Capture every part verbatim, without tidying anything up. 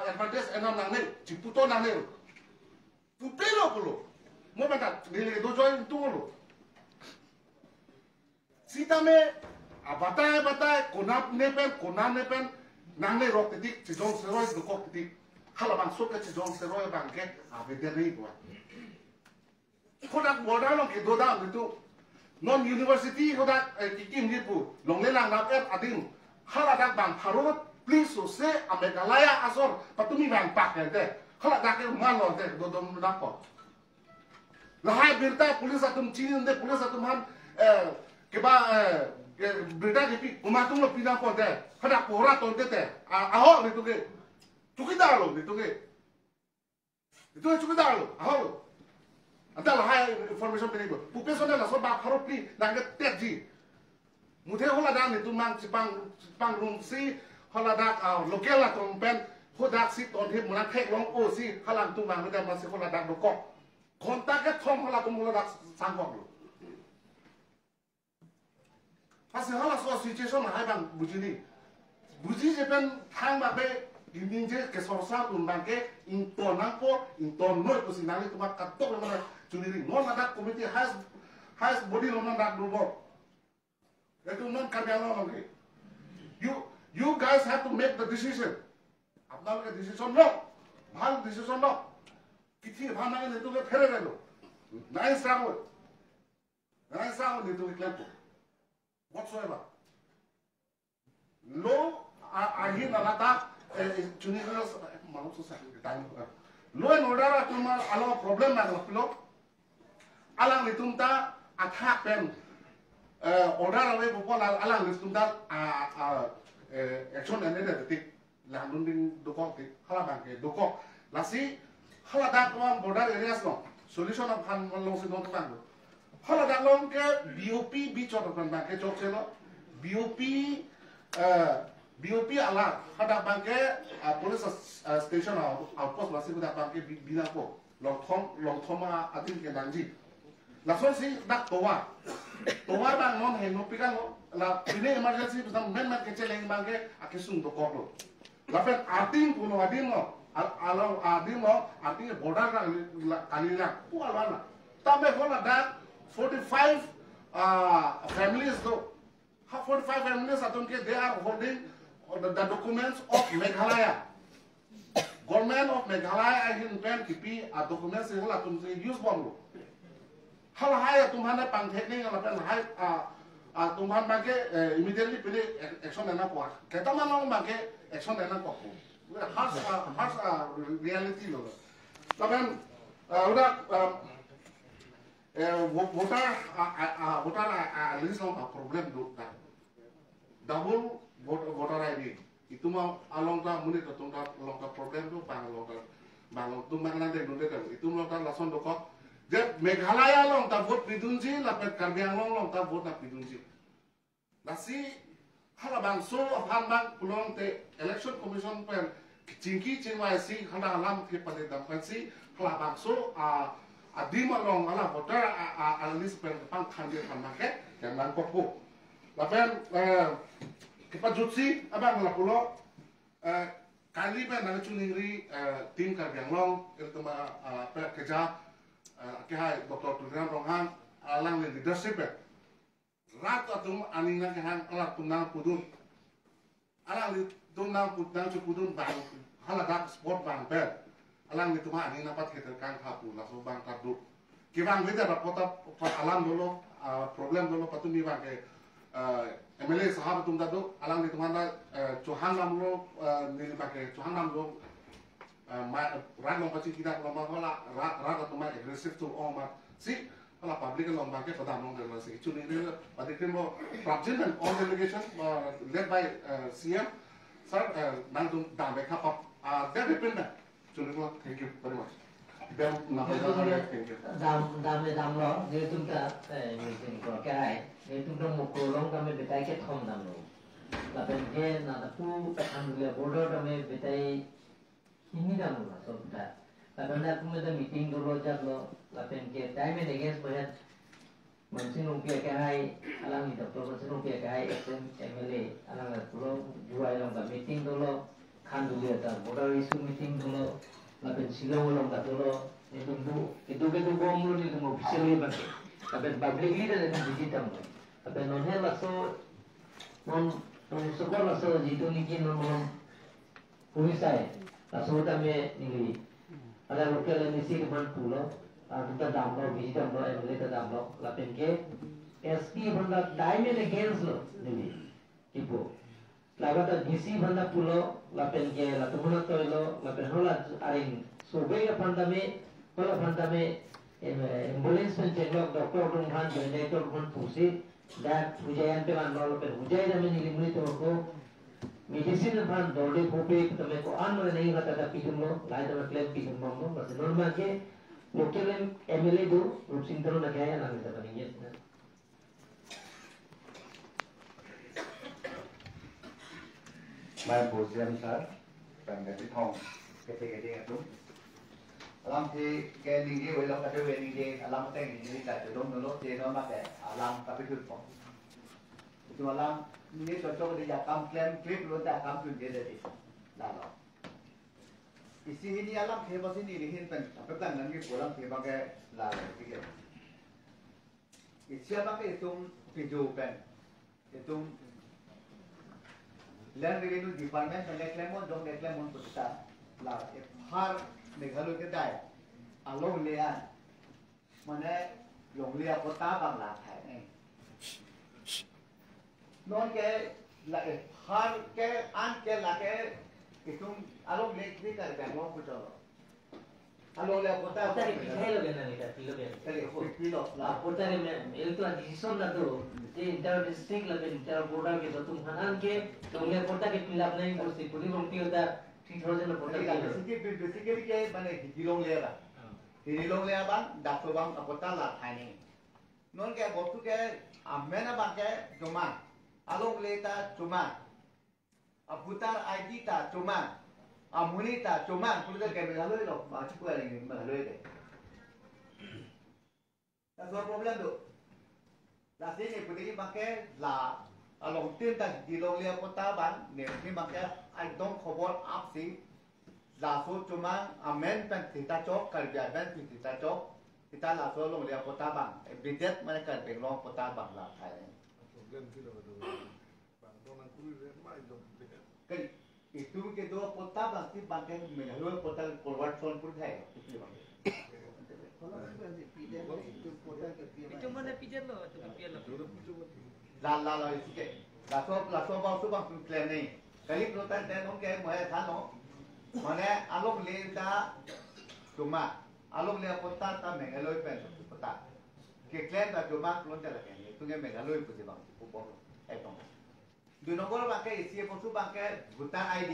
advantage enam nangne, chiputo nangne. Pupelo pulo. Mo benda neli do join tunglo. Sitame abatai batai konat nepen konat nepen nangne rok titik chijong seroi dokok titik. Halabangso ke chijong seroi abangke avedet nei bo. Kodak border along kedo dam itu. Non university kodak, eh, kikim di pu. Longle lang nap et adim. Haladak bang pharo please so se a Meghalaya asor patumi bang pak ya de. Haladak ke man lo de do dom nap ko. Lahai birta police atum chini de police atum han, eh, keba, eh, ke birta kepi komat atum lo pina ko de. Hadak pora ton de te. A, aho ni tu ke. Chowkidar lo ni tu ke. Itu chowkidar lo, ahok lo. Anta lahai information pini bo. Pupe sone laso bak pharo phli nangketetji. Muthe haladak netum mang chipang, chipangrum si haladak, ah, local atum pen hadak si ton hip muna theklong-o si halangtum mang meda masi haladak dokok. Ghonta kethom halatum haladak sangkok lo. Pasi halaso situation hai bang bujini. Bujije pen thang babe ining je kesorsa un bangke ington nangpo, ington noi pusi nanglitum kadokave mana chuniri. Non ladak committee highest, highest body lo non dak durbo. Itu non Karbi Anglong lagi. You, you guys have to make the decision. Apnar ke decision lo. Bhal decision lo. Kithi bhal nange netum ke phere lo. Nai sang lo. Nai sang lo netum ke klempo. Whatsoever. Lo, a, ahin alata, eh, eh, chuniri lo, eh, malam susah, eh, time, eh. Law and order atum along problem na lo. Alanglitum ta athak pen, eh, order ave pupo la, alanglitum ta, ah, ah, eh, action ene de tik. Langdun ding dokok tik, hala bangke dokok. Lasi, haladak along border areas along, solution aphan along si non tukang do. Haladak along ke B O P bichot aphan bangke chokche lo. B O P, eh, B O P ala, hadak bangke, ah, police, ah, station, ah, outpost lasi hadak bangke bi-, bina ko. Longthom, longthom a-, adim ke nangji. Lasonsi dak tovar. Tovar bang non heno pikang lo. La pine emergency pusam men men kecheleng bangke akesung dokok lo. Lapen adim puno adim lo. Al-, alo adim lo, adim border kali la, kali la. Pu alana. Tame haladak forty-five, ah, families do. Ha forty-five families atum ke, they are holding the, the documents of Meghalaya. Government of Meghalaya ahin pen kipi a-documents si halatum si use bomlo. Halahai atum aphan pangthek ni lapen hai, ah, atum aphan bangke, eh, immediately pili ac-, action ena kuak. Keta manong bangke action ena kuak. Harsh, ah, harsh, ah, reality lo. Lapen, ah, udah, ah, eh, vo-, voter, ah, ah, ah, voter, ah, ah, list along, ah, problem do dak. Double vote, voter I D. Itum along ta monit atum ta along ta problem do, bang along ta, bang along tum bang nang deng do deng. Itum along ta lason dokok. Je Meghalaya along ta vote pidunji, lapen Karbi Anglong along ta vote nangpidunji. Lasi halabangso aphan bang pulote Election Commission pen chingki chingvai si hala alam ke pale dam pensi halabangso a, adim along ala voter a, a, a list pen pangthangji aphan bangke kemlang kokpo. Lapen, eh, kepajutsi abang lapulo, eh, kali pen nangchiningri, eh, Team Karbi Anglong, ilitum a, a, pe keja, eh, kehai Doctor Tuliram Ronghang, alangli leadership pen rat atum aning nangkehang, alangtum nangpudun. Alanglitum nangpud-, nangchipudun bang, haladak spot bang pen alanglitum aning nangpatheter kang thapu laso bang ta do. Kevang beda rapota pa alam dolo, ah, problem dolo, patumi bangke, ah, M L A sahab atum ta do, alanglitum anta, eh, chohang damlo, eh, neli bangke chohang damlo, eh, ma, rat along pachingki dak lo ma hala, rat, rat atum ma aggressive tu ong ma. Si, hala public along bangke padam long delo si. Chuningri, pati krim lo, prapjin and all delegation, uh, led by, uh, C M. Sir, uh, nangtum dam bek hapap, uh, dam bek pin na. Chuningri lo, thank you very much. Dam na pa dam, thank you. Dam, dam le damlo, netum ta, eh, netum ko kehai. Netum ta Mukul along kami betai kethom damlo. Lapen ke na ta pu, ang le border kami betai hini damlo, so ta. Lapen dak pu meda meeting dolo jaklo, lapen ke time and against bahan Mansing Rongpi akehai, alangli Doctor Mansing Rongpi akehai, ex M L A, alang lapulo, Juai along ta meeting dolo, Khanduli atum border issue meeting dolo, lapen Shillong along ta dolo, nelitum do, kedo kedo bomlo nelitum officially abang ke. Lapen publicly ta nelitum visit damlo. Lapen non he laso, non, non sokor laso jitu niki non non pulisai, laso tame neli. Ada local M A C atum aphan pulo, ah, atum ta damlo, visit damlo, M L A ta damlo, lapen ke S P aphan ta time and against lo, neli. Kipu. Labata D C aphan ta pulo, lapen ke latum aphan ta toilo, lapen hala aring survey aphan tame, hala aphan tame, em, ambulance pen chenglok, doctor atum aphan, generator atum aphan pusi, dak hujai an pen anlo, lapen hujai tame neli monit atum ako, medicine aphan, dorde pope, tame ko-an mane nai kata ta pidunlo, lahai tame klem pidunlo, lapen non abang ke, local M-, M L A do, Rupsing Teron akhai, alang ta paning yet na. Mai Bosiam sir, pen kachethong, kethe kethe atum. Alamthe ke ningje avelo, kado ke ningje alam ateng ningje ta chedondunlo, che non mate alam kapidunpo. Itum alam ningje chokchok de akam klem klip lo ta akam dunde de. Lalo. Isi hini alamthe basi neli ahin pen, apa plan nangji pu alamthe abang ke lalo, tiga. Isi abang ke itum pijo pen, itum Land Revenue Department pen le klem un, jong le klem un pu seta, la ephar Meghalaya kedai alongle an, mane longle apatta abang la thai ne. Non ke la ephar ke an ke la ke itum alongle kri kar bang long pu cholo. Alongle apatta. Apatta ke pithai lo ke nang ita pilo ke. Kali ko pilo. La apatta ke me, el tu decision na tu. Je inter district lapen inter border kedo atum aphan an ke, longle apatta ke pilap nai, bor si puri rong pio ta three thousand apatta. Kali ke pilo. Basically, basically ke mane hidi longle abang. Ah. Hidi longle abang, dak to abang apatta la thai ne. Non ke bostu ke amen abang ke chomang. Alongle ta chomang. A voter I D ta chomang, amonit ta chomang, pulote ke Meghalaya lo, ma chipu ari Meghalaya ke. That's our problem do. Lasi ne pudi abang ke la, along tin ta di longle apatta abang, ne ni abang ke ekdom khobor apsi, laso chomang amen pen thita chok, Karbi amen pen thita chok, thita laso longle apatta abang, immediate mane Karbi Anglong apatta abang la thai. Problem silo do. Bang, bang, nang kuri re, ma, jom, beda. Kali, itum kedo apatta abang si abang ke Meghalaya apatta conversion pur thai, isi abang. Itum mana pijar lo, itum pijar lo. La, la, la, isi ke. Laso, laso abang su abang tu klem ne. Kali pulote non ke mo ya than lo. Mane alongle ta chomang. Alongle apatta ta Meghalaya pen apatta. Keklem ta chomang pulote lake. Itum ke Meghalaya pusi abang pu bom lo. Ekdom. Dui nombor abang ke isi bostu abang ke voter I D.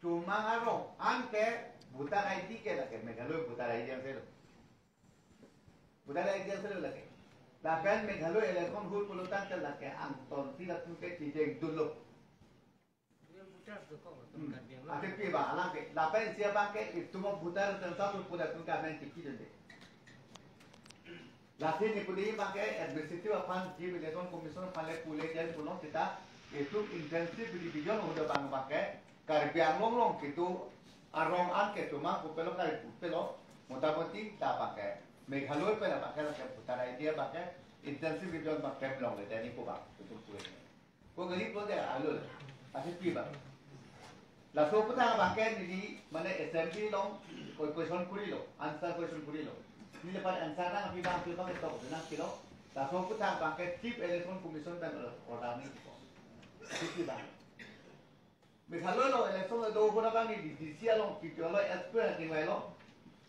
Chomang arong an ke voter I D ke lake, Meghalaya voter I D angse lo. Voter I D angse lo lake. Lapen Meghalaya election ahut pulo tangte lake angton si latum ke chijeng dunlo. Hmm. Ate pi ba alam ke. Lapen isi abang ke itum voter census ahut pulo latum ke amen chiki dunde. Lasi ne pudi abang ke administrative aphan Chief Election Commission aphan le pule jen pulo seta itum intensive revision ahut abang abang ke Karbi Anglong along kedo arong an ke chomang pu pelo, Karbi pu pelo, motamoti ta abang ke Meghalaya pen abang ke lake voter I D abang ke intensive revision abang ke longle teni pu abang itum pule. Ko gari pulote alo le. Ase pi ba. Laso aputhak abang ke neli mane assembly along ko question kurilo, answer question kurilo. Neli aphan answer nangpi abang, pi abang ketok nangpilo. Laso aputhak abang ke Chief Election Commission pen order nangpo. Pi ba. Meghalaya lo election lo do ahut abang neli D C along P T O lo S P ating lo.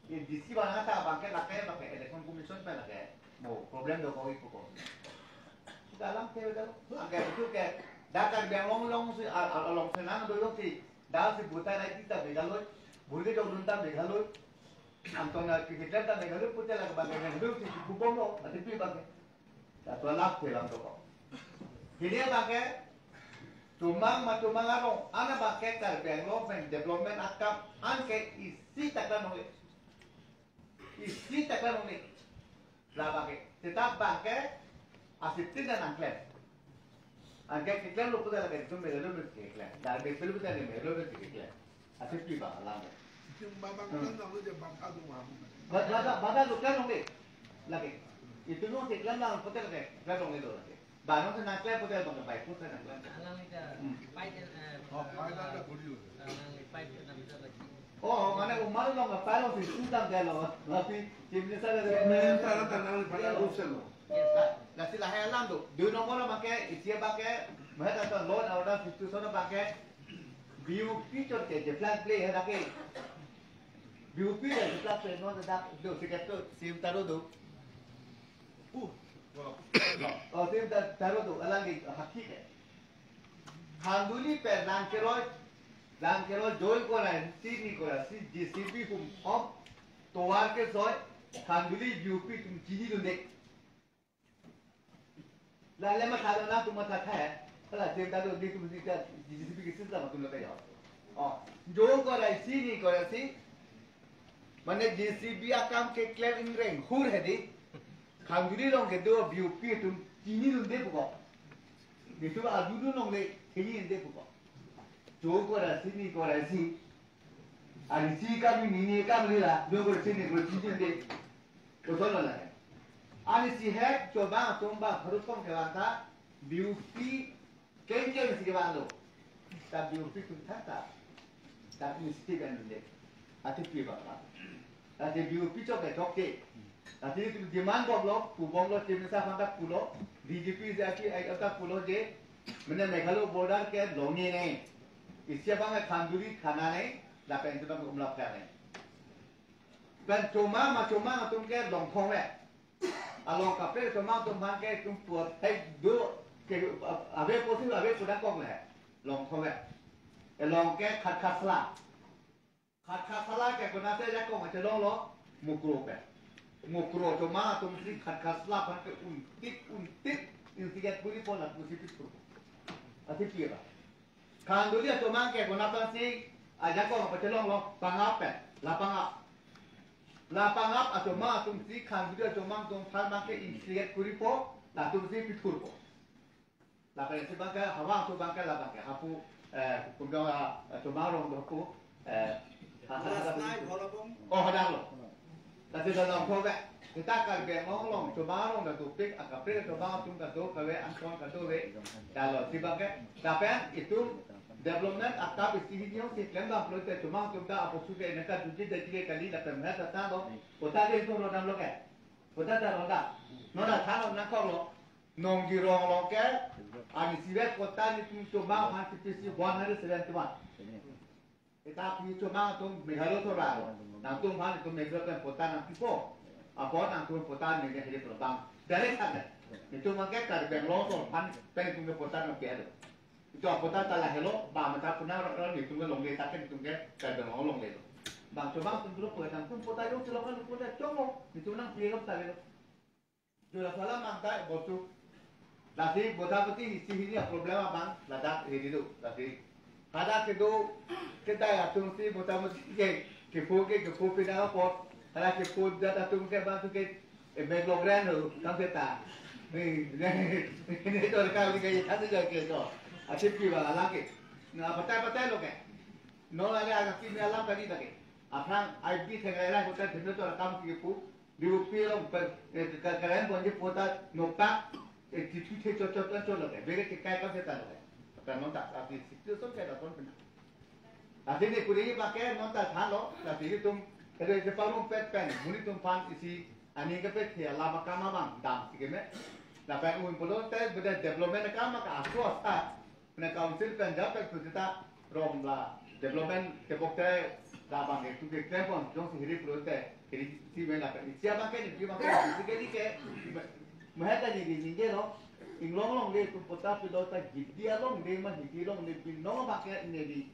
Neli D C abang ta abang ke lake abang ke Election Commission pen lake mo problem do ko ipu ko. Dalam ke dalam. Angke itu ke dak Karbi Anglong along si, a, a, along si nang do si, dak si voter I D ta Meghalaya, bule do dun ta Meghalaya. Angton na ki kita ta Meghalaya pulote lake abang ke Meghalaya si kupon lo, ate pi abang ke. Laso alam ke lang toko. Hini abang ke, chomang ma chomang arong an abang ke Karbi Anglong pen development akam an ke isi ta klemkle. Isi ta klemkle. La abang ke, seta abang ke, asiptin ta nangklem. Anke keklemlo pute lake itum Meghalaya atum keklem. Dar bepil pute lake Meghalaya atum keklem. Ase pi ba alam. Itum babang Hmm. kan nang je bangka do ma. Bada bada bada lo kan longle. Lake. Itum lo keklem lang pute lake. Klem longle lo lake. Bang lo nang klem pute bang bai pute nang klem. Alangli ta Hmm. fight, eh, Oh, fight ada budi. Alangli fight na bisa lagi. Oh, mane umar lo nang fight lo si sudang dia lo. Tapi tim ni sa ada. Tim ni sa ada tanang ni pada urusan lo. Yes, sir. Lasi lahai alam do. Dui nombor abangke, isi abangke, mahet atau law and order situation abangke, B U P chot ke, je plan play hai dak ke. B U P le je plan play non dak do, si ke to, sim taro do. Uh. Oh, sim ta-, taro do, alangli haki ke. Khanduli pen lang keroi, lang keroi joi kora, sini kora, si J C B humthom, tovar ke soi, Khanduli B U P atum chinidunde. Lale matha do nangtum matha tha. Hala jem ta do netum si ta J C B ke sisla matum lo kayo. Oh, joi kora sini kora si. Mane J C B akam keklem ingreng hur hedi. Khanduli along kedo B U P atum chinidunde puko. Netum adudu along le chinidunde puko. Joi kora sini kora si. Ani si kami nini kam lila, nunggu sini guru cincin de. Betul lah. Ani si hek coba coba harus kong kewata B U P kengkeng si kewang lo. Ta B U P tum thata. Ta ini si kan de. Ati pi ba. Ati B U P chok ke chok ke. Ati itu demand bom lo, pu bom lo, tim sa phanta pulo, D G P je aki ai ta pulo je, mene Meghalaya border ke longi ne. Isi abang Khanduli thana ne, lapen itu bang umlap kha ne. Pen chomang ma chomang atum ke longthong le. Along kaprek chomang atum aphan ke itum puat hai do ke ave posi ave pudak kong le. Longthong le. Elong ke khat khat sla. Khat khat sla ke konat te jakong chelong lo, Mukro pen. Mukro chomang atum si khat khat sla aphan ke untit untit insiget puri pon lapusi pithur. Ati pi ba. Khanduli chomang ke konat pen si ajakong chelong lo, Pangap pen, la Pangap. La Pangap achomang atum si Khanduli chomang atum aphan abang ke insiget puri po, latum si pithur po. Lapen si abang ke hawang tu abang ke la abang ke hapu, eh, kumdong, eh, chomang arong do hapu, eh, ha, ha, ha, Last night, Holabong. Oh, hadak lo. Lasi dalam program kita Karbi Anglong along chomang arong kadopik, akaprek chomang atum kado kave, angkon kado ve. Dalo si abang ke, lapen itum development akam isi hini si klem dam pulote chomang atum ta aposu ke neka juji dajile kali lapen mena tata lo. Kota de itu rodam lo ke. Kota ta rodam. Nona thano nangkok lo. Nongji rong along ke, ani sivet kota netum chomang aphan T P C one hundred seventy one. Kita pi chomang atum Meghalaya thora lo. Nangtum aphan itum Meghalaya pen pota nangpipo. Apot nangtum pota nangji hedi pulo bang. Direct saja. Itum abang ke Karbi Anglong atum aphan pen itum ke pota nangpi ado. Itum apota ta lahelo, ba mata puna ro ro netum ke longle ta ke netum ke Karbi Anglong longle lo. Bang chomang atum dulu pota nangtum pota yo chilong kan pota chongo. Netum nangpi lo ta lo. Jula salam mangtai bosu. Lasi bota boti isi hini problem abang ladak hedi do. Lasi hadak kedo kedai atum si bota boti ke kepo ke kepo pina apot. Hadak kepo jat atum ke bang tu ke, eh, Bangalore lo kam seta. Ni ni ni to ka ni ke kan ja ke to. Asip ki bang alang ke. Na patai patai lo ke. No lale agak ki ni alam kali ta ke. Aphrang I B thek rai rai hotel thek to kam kepo. B U P along pen, eh, ka, ka, karen ponji pota nopak, eh, titu the chot chot chot lo ke. Bege ke kai ka seta lo ke. Kan non ta, ati situation ke ta ton pena. Ati ni kuri abang ke non ta than lo, ati itum, kede je parum pet pen, monit atum aphan isi, ani ke pet thia lama kama bang, dam si ke me. Lapen un pulote, beda development kama ka aso asa, Mane council pen jap pen tu seta rong la development tebok te la abang ke tu ke klem pon jongsi hiri pulote hiri si men la pen isi abang ke ni abang ke isi ke ni ke mahet ta ni ni ningje lo inglong longle atum pota pilo ta gidi alongle ma gidi longle bin nong abang ke ne di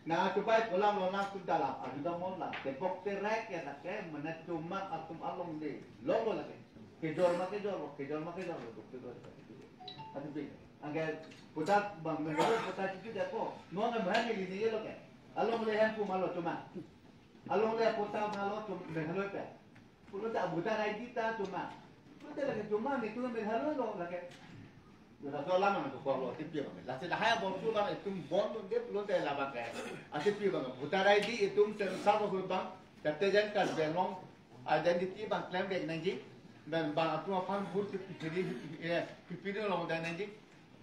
na chubai kolam lo na tu dalam aju da mon la tebok te rek ya ta ke mane chomang atum alongle lo lo la ke kejor ma kejor lo kejor ma kejor lo duk te lo adu bin. Anke putar bang Meghalaya putar chichu dako. Non na bhai ni ni lo ke. Alongle hem pu malo chomang. Alongle putar malo chom Meghalaya pe. Pulo ta putar I D ta chomang. Pulo ta lake chomang netum Meghalaya lo lake. Laso alam nangkoklo, atepi abang. Lasi lahai abangphu abang itum bondunde pulote labang ke, atepi abang. Voter I D itum census ahut abang, Karbi Anglong identity abang klemvek nangji. Pen bang atum aphan vote pipiri, eh, pipiri longdam nangji.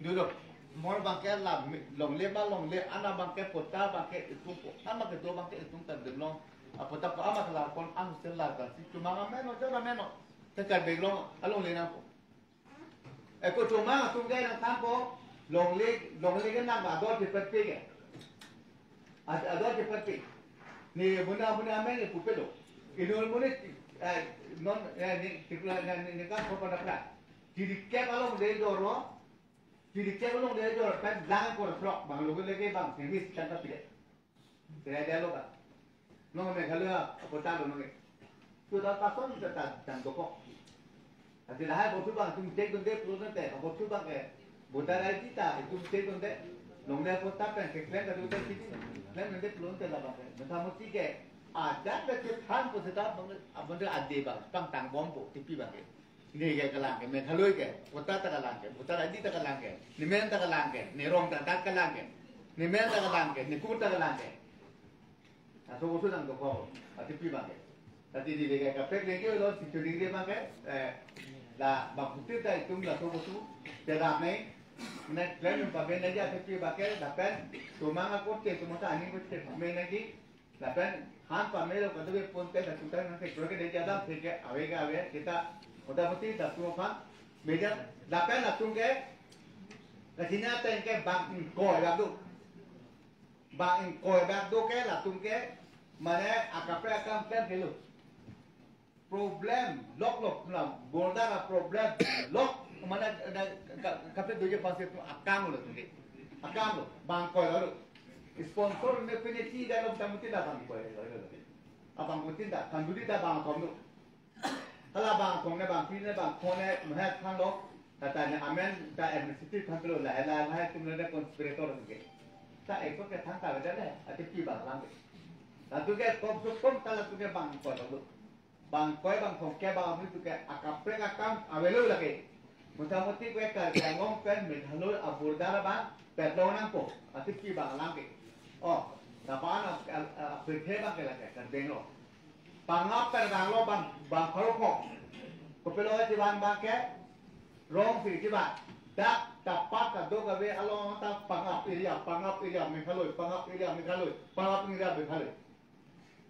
Duduk. Mo abang ke la mi-, longle ma longle, ana abang ke patta abang ke itum ko, ama kedo abang ke itum Karbi Anglong. Apatta ko ama ke la kon ang sel la kan si cuma ameno, cuma ameno. Ke Karbi Anglong alongle nangpo. Eko cuma atum ke nangthanpo, longle, longle ke nang ador chepatpe ke. Ad-, ador chepatpe. Ne buna buna amen ne pupelo. Inut amonit, eh, non, eh, ne, tikla, ne, ne, ne kan sopan apra. Chirikep alongle doro, chirikep alongle doro, pen lang kor frok, bang longle ke bang, service kan tapi. Tidak ada lo, Pak. Nong Meghalaya, apa tahu nong? Sudah pasang kita tang dokok. Lasi lahai abangphu abang itum check dunde pulote, abangphu abang ke, voter I D ta itum check dunde, longle patta pen keklem dunde sini, klemdunde pulote labang ke. Motamoti ke, ajat le chethanpo seta abang, abang ade abang, pangtang bompo, atepi abang ke. Ne ke kelang ke, Meghalaya ke, patta ta kelang ke, voter I D ta kelang ke, ne men ta kelang ke, ne rong ta dak kelang ke, ne men ta kelang ke, ne kur ta kelang ke. Laso oso nangkoklo, atepi abang ke. Tadi di lega kaprek legi lo, situ di dia abang ke, eh, la bangphutin ta itum laso oso, tidak nih, ne klem pame nangji atepi abang ke, lapen, cuma nangkok te, cuma ta ani kok te, pame nangji, lapen, han pamelo kado ke ponte, da tutan nangke, proke de jadam, teke, ave ke ave, kita, motamoti, da tu aphan, media, lapen, latum ke, kasina tengke bang ingkoi, lalu, bang ingkoi bak do ke latum ke, mane akaprek akam klem helo. Problem lok lok na border a problem lok, mane na ka-, kaprek doji pasi tu akam lo tu ke. Akam lo, bang koi lo. Sponsor ne pini ti da lo tamuti da bang koi lo. Abang kutin da, kanduri da bang kom lo. Hala bang kong ne bang pi ne bang kong ne mehat than lo. Kata ne amen ta administrative than lo la la la tum ne conspirator ke. Ta ekor ke than ta le le ati pi bang lang ke. Latum ke kom su kom ta latum ke bang koi lo. Bang koi bang kong ke bang tu ke akaprek akam avelo lagi. Motamoti ke Karbi Anglong pen Meghalaya a border bang petlong nangpo. Ati pi bang lang ke. Oh, kapan a, a, a, pekhe bang ke lagi Karbi Anglong. Pangap pen bang lo bang, bang pharo kok. Kopilo chivan bang ke, rong si chivan. Dak tapak kadok ave along ta Pangap area, Pangap area Meghalaya, Pangap area Meghalaya, Pangap area Meghalaya.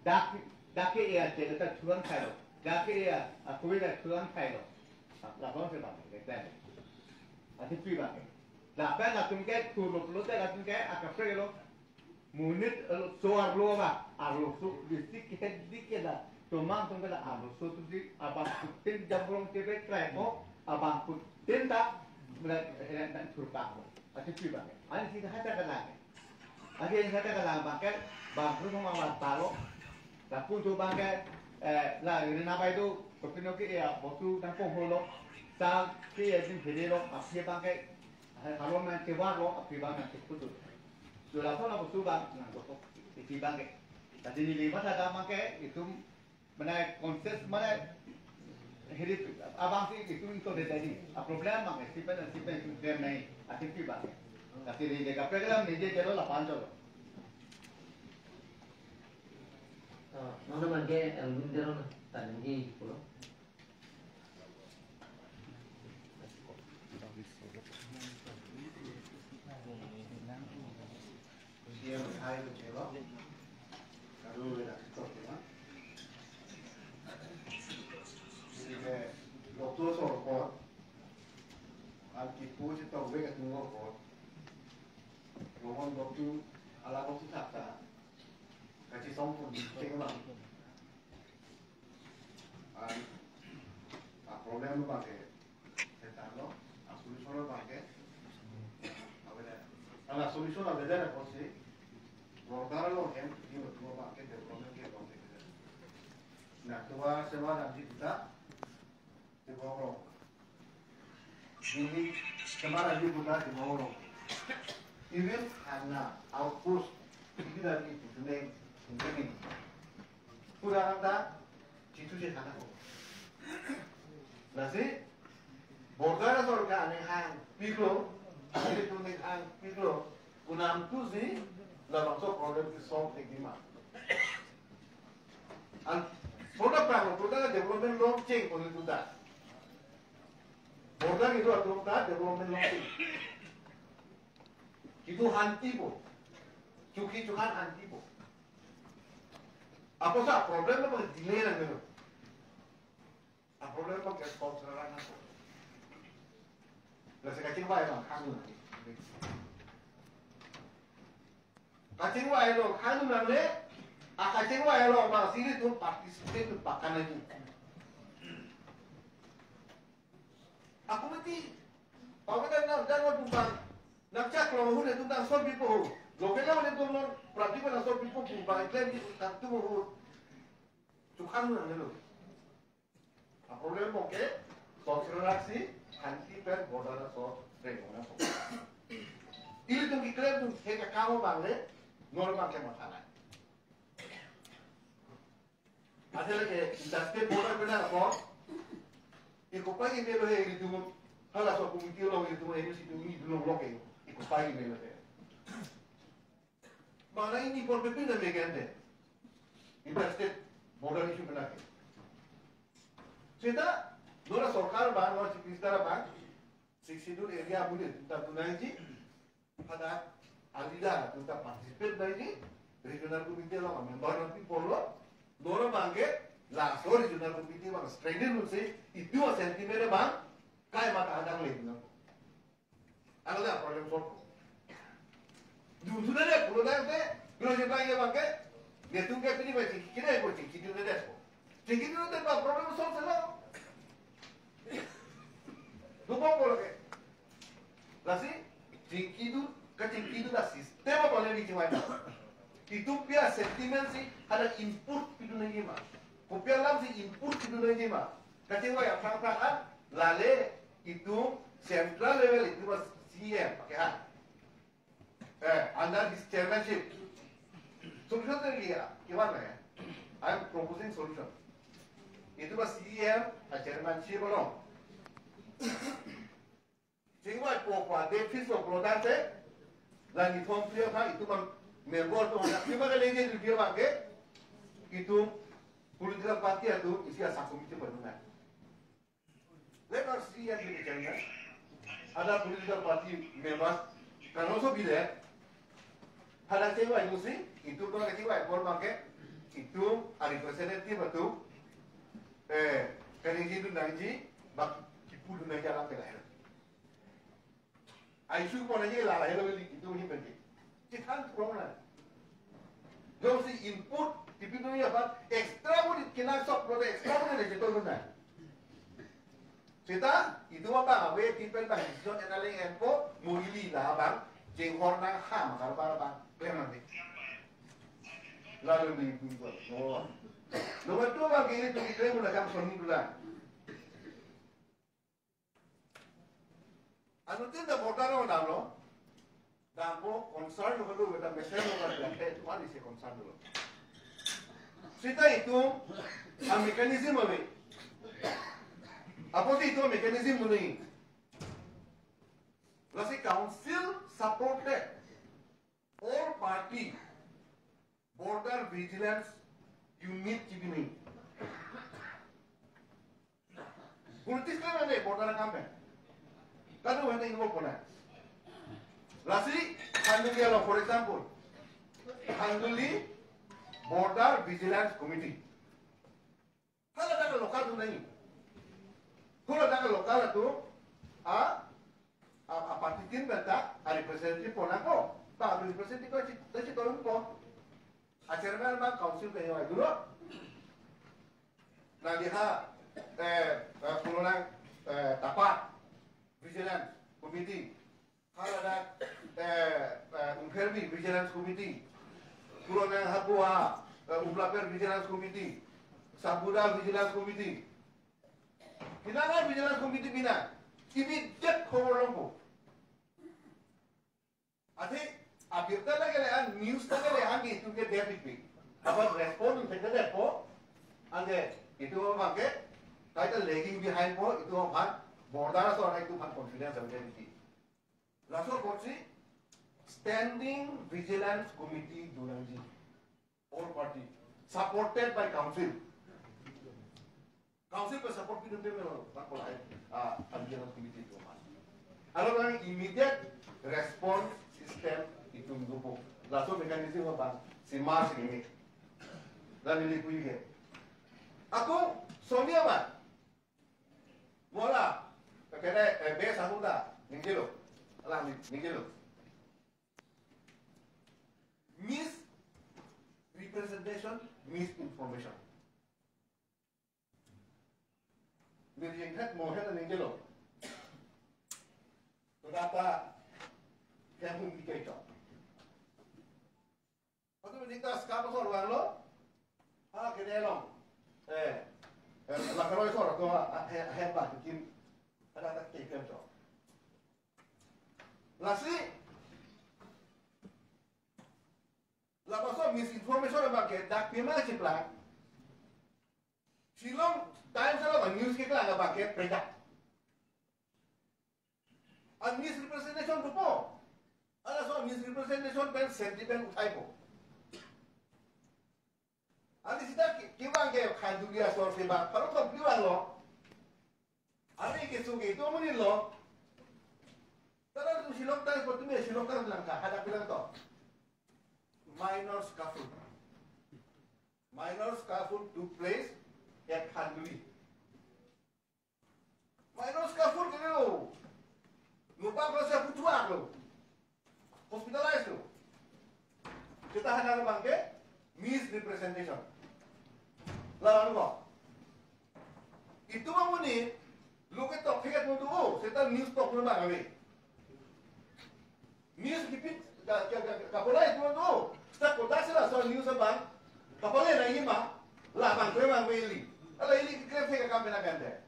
Dak, dak ke area che ta chuang khai lo. Dak ke area, a, kui ta chuang khai lo. Labang si bang, ke ten. Ati pi bang ke. Lapen latum ke, turlo pulote latum ke, akaprek lo. Monit, eh, so arlo ba, arloso, district head di ke la, tomang tong ke la arloso tu di, abangphutin jamrong ke be try ko, abangphutin ta, mula, eh, dan turpa ko. Ati pi bang ke. Ani si hata ka lang ke. Ani si hata ka lang bang ke, bang phu thong awar ta lo. Lapu tu bang ke, eh, la, rina bai tu, kopilo ke ya, botu tang ko holo. Sa ke ya din hele lo, aphi bang ke, Arong nangchevar lo, aphi bang nangcheputhu. Jula thona bosu bang nangkoklo, iti bang ke. Tadi neli matha dam bang ke, itum mane conscious mane, hiri abang si itum into de tadi. A problem bang ke, sipen, sipen itum dem nai, ati pi bang ke. Tadi neli kaprek lam neli jelo lapan jolo. Ah, mana bang ke, eh, Winter na, tadi neli pulo. C M hai ko chelo. Karu le dak tok ya. Sige, doktor sor ko. An kipu si tok ve ka tung ko. Roman doktor ala doktor thak ta. Kachisong pon cheng bang. An, a problem lo bang ke, setan lo, a solution lo bang ke, aveda. Ala solution aveda na kosi, border lo hem, ni lo tuwa bang ke, development ke bang ke. Na tuwa sewa dan di kita, di bawah lo. Ini kemana di Buddha di Moro. Even hana outpost ini dari itu neng ini. Pura anda citu je hana ko. Lasi Border asor ke aning hang piklo, ilitum ning hang piklo, konamtu si labangso problem ke solve thekji ma. An border prang lo, border development longcheng ko ilitum ta. Border kedo atum ta development longcheng. Kedo hantipo. Chukhi chukhan hantipo. Apotsi problem lo delay nangnelo. A problem abang ke solve ra nangpo. Lasi kachingvai abang hang nangne. Kachingvai lo hang nangne, a kachingvai lo abang si ilitum participate pakana ni. A committee, pawadan na dan wa bumbang, nangchak lo hu netum ta solve pipo hu. Local lo netum non, practical na solve pipo bumbang, claim di tangtu hu. Chukhan nangnelo. A problem abang ke, solve ra si, hanti pen border asor rengkong na solve. Ilitum keklem atum thek akam abang le, non abang ke masalah. Asal ke, interstate border pen ako, iko pagi melo he ilitum, halaso committee lo ilitum, ini situ ini dulu lo ke, iko pagi melo he. Mana ini por pepin na megande. Interstate border issue pen ke. Seta, non sorkar abang, non chief minister abang, Sixth Schedule area amonit atum ta tu nangji, pada a leader atum ta participate nangji, regional committee along member nangpipo lo, non abang ke, laso regional committee abang strengthen un si, itum a sentiment abang, kai mata adang le nang. Ano da problem solve. Dun sudah deh, pulo dah deh, pulo je bang ya bang ke, dia tunggu ke pilih bang, chingki kira ko, chingki dun deh ko. Chingki dun deh, bang problem solve selo. Dubong ko lagi. Lasi, chingki dun, kachingki dun dah system apa lagi chingvai. Itum pi a sentiment si, ada input pidun lagi ma. Kopi alam si input pidun lagi ma. Kachingvai aphrang aphrang an, lale itum central level itum a C M, pakai ha. Eh, under his chairmanship. Solution to liya, kiwan na hai? I am proposing solution. Itum a C M a chairmanship along. Chingvai po kwa, de fis lo prodan te, la ni thom priya tha, itum a member atum, itum a lege ni priya bang ke, itum political party atum, isi a sub committee padun nang. Let us see and be the chairman. Other political party members can also be there. Hala chingvai nu si, itum abang chingvai por bang ke, itum a representative atum, eh, kaningje dun nangji, bak kipu dun nangji alam ke lahai. A issue pon aja la lahelo beli itum hi penke. Chithan problem. Jongsi input, tipin ya pat, extra mo di kina sok lo extra mo di cheto na. Seta, itum abang, ave tipin bang, decision analysis enpo, mo ili la bang, chinghor nang ham, karbar bang, klem nang di. Lalu di itum ko. Oh. Number two bang, ini tu klem mo na kam soni dula. Anuttin ta border lo damlo. Dampo concern lo kalu beta mesen lo kan beta tuan isi concern lo. Seta itum a mechanism ave. Apotsi itum a mechanism ave. Lasi council supported all party border vigilance unit chibini. Politis kan ane border akam pen. Kadu ane involve kona. Lasi Khanduli along, for example, Khanduli Border Vigilance Committee. Hala dak local tu nahi. Hala dak local tu a a, a party tin benta a representative pon ako. Ba representative ko si, si to ko. A chairman bang council ke yo dulu. Na dia ha, eh, eh, pulo nang, eh, Tapak Vigilance Committee. Hala dak, eh, eh, Umkhermi Vigilance Committee. Pulo nang Habua, eh, Umlaper Vigilance Committee. Sabuda Vigilance Committee. Pinangan Vigilance Committee pinang. Immediate khobor longpo. Athe, abirta lage le an, news lage le an, itum ke dia pipi. Aban respond un thekthepo, anke itum abang ke, kaita lagging behind po, itum aphan, Border asor hai tu aphan confidence availability. Laso apotsi Standing Vigilance Committee donangji. All party. Supported by council. Council pen support pidunde melo, tak kolai, ah, Vigilance Committee itu mas. Alo nang immediate response system itum dopo. Laso mechanism abang, si mas ini. Dan ini kui ke. Ako, Sonia ba? Wala, kene, eh, base aku ta, ningjelo. Alah, ni, ningjelo. Misrepresentation, misinformation. Mirjenghet mohen ningjelo. Data, yang hum dikaitok. Patu minta skapa sor wanglo. Ah, kene long. Eh, eh, lakaroi sor to, ah, he, he ba kin. Ada tak kekem to. Lasi, lapaso misinformation abang ke dak pima chiplang. Shillong Times along news keklang abang ke predak. An misrepresentation dopo. Alaso misrepresentation pen sentiment uthaipo. Ani sita ki, kevang ke Khanduli asor si ba, parok to kevanglo. Ani keso ke itu amonit lo. Tara tu Shillong Times, patumi Shillong Times lang ka, hadak bilang to. Minor scuffle. Minor scuffle took place at Khanduli. Minor scuffle ke lo. Nopak lo, sia puthuak lo. Hospitalized lo. Seta hadak abang ke misrepresentation. Lalu ko. Itu amonit, lo ke tok thiket mo tu, oh, seta news tok lo abang kami. News kipit, ka, ka, ka, kapolai itu tu. Seta kodak sila so news abang. Kapolai na ini ma, labang klemang meli. Ala ili kre fe ka kampena kante.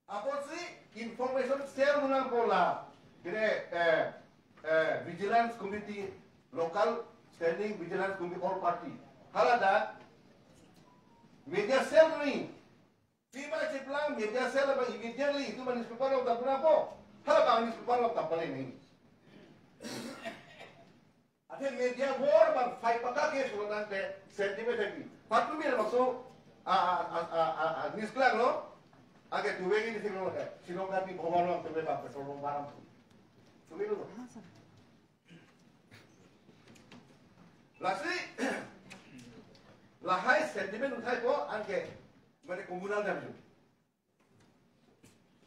Apotsi information share muna pola. Kene, eh, eh, Vigilance Committee, local standing Vigilance Committee, all party. Hala dak media cell ni. Pima chiplang media cell abang immediately itu man newspaper lo tapuna po. Hala abang newspaper lo tapale ni. Athe media war abang fight paka ke surat nang te sentiment happy. Patumi na maso a, a, news klang lo. Ake tuwe ini sing lo ke. Sinong kati bhawan lo tuwe ba petrol bomb baram. Tuwe lo. Lasi lahai sentiment uthaipo anke mane communal damju.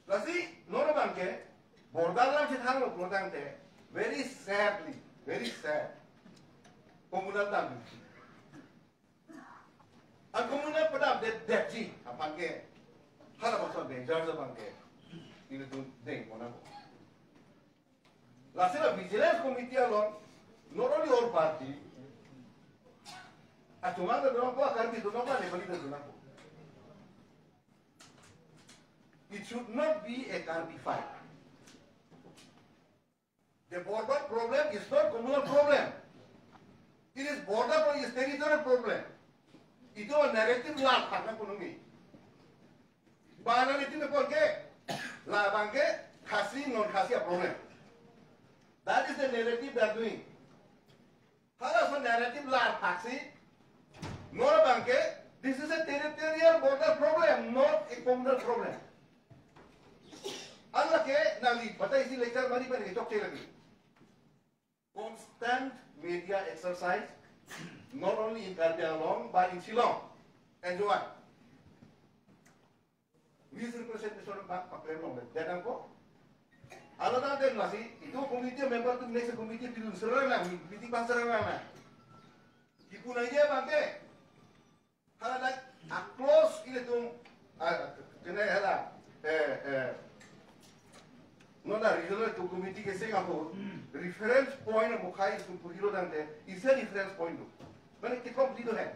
Lasi non abang ke border alam si thang lo pulo tangte, very sadly, very sad. Communal damju. An communal padam det detji aphan ke hala bangso danger abang ke ilitum dengponang. Lasi la Vigilance Committee along, not only all party, Achomang ta dunangpo, Karbi dunangpo, Nepali ta dunangpo. It should not be a Karbi fight. The border problem is not communal problem. It is border problem, is territorial problem. Itu narrative la phak nangkok nangji. Bana ni tin ko ke, labang ke Khasi non Khasi a problem. That is the narrative they are doing. Halaso narrative la phaksi, non abang ke, this is a territorial border problem, not a communal problem. An lake nangli, batai isi lecture mari mari chokche lagi. Constant media exercise, not only in Karbi Anglong, but in Shillong and Jowai. Misrepresentation abang paklem longdet nangkok. Alada den lasi, itu committee member atum next committee pidun serang lang, meeting bang serang lang. Kipu nangji abang ke. Hala a close ilitum, ah, kene hala, eh, eh, non la regional committee ke Singapore, reference point amukhai itum purilo tangte, isi reference point do. Mane kikom di do hai.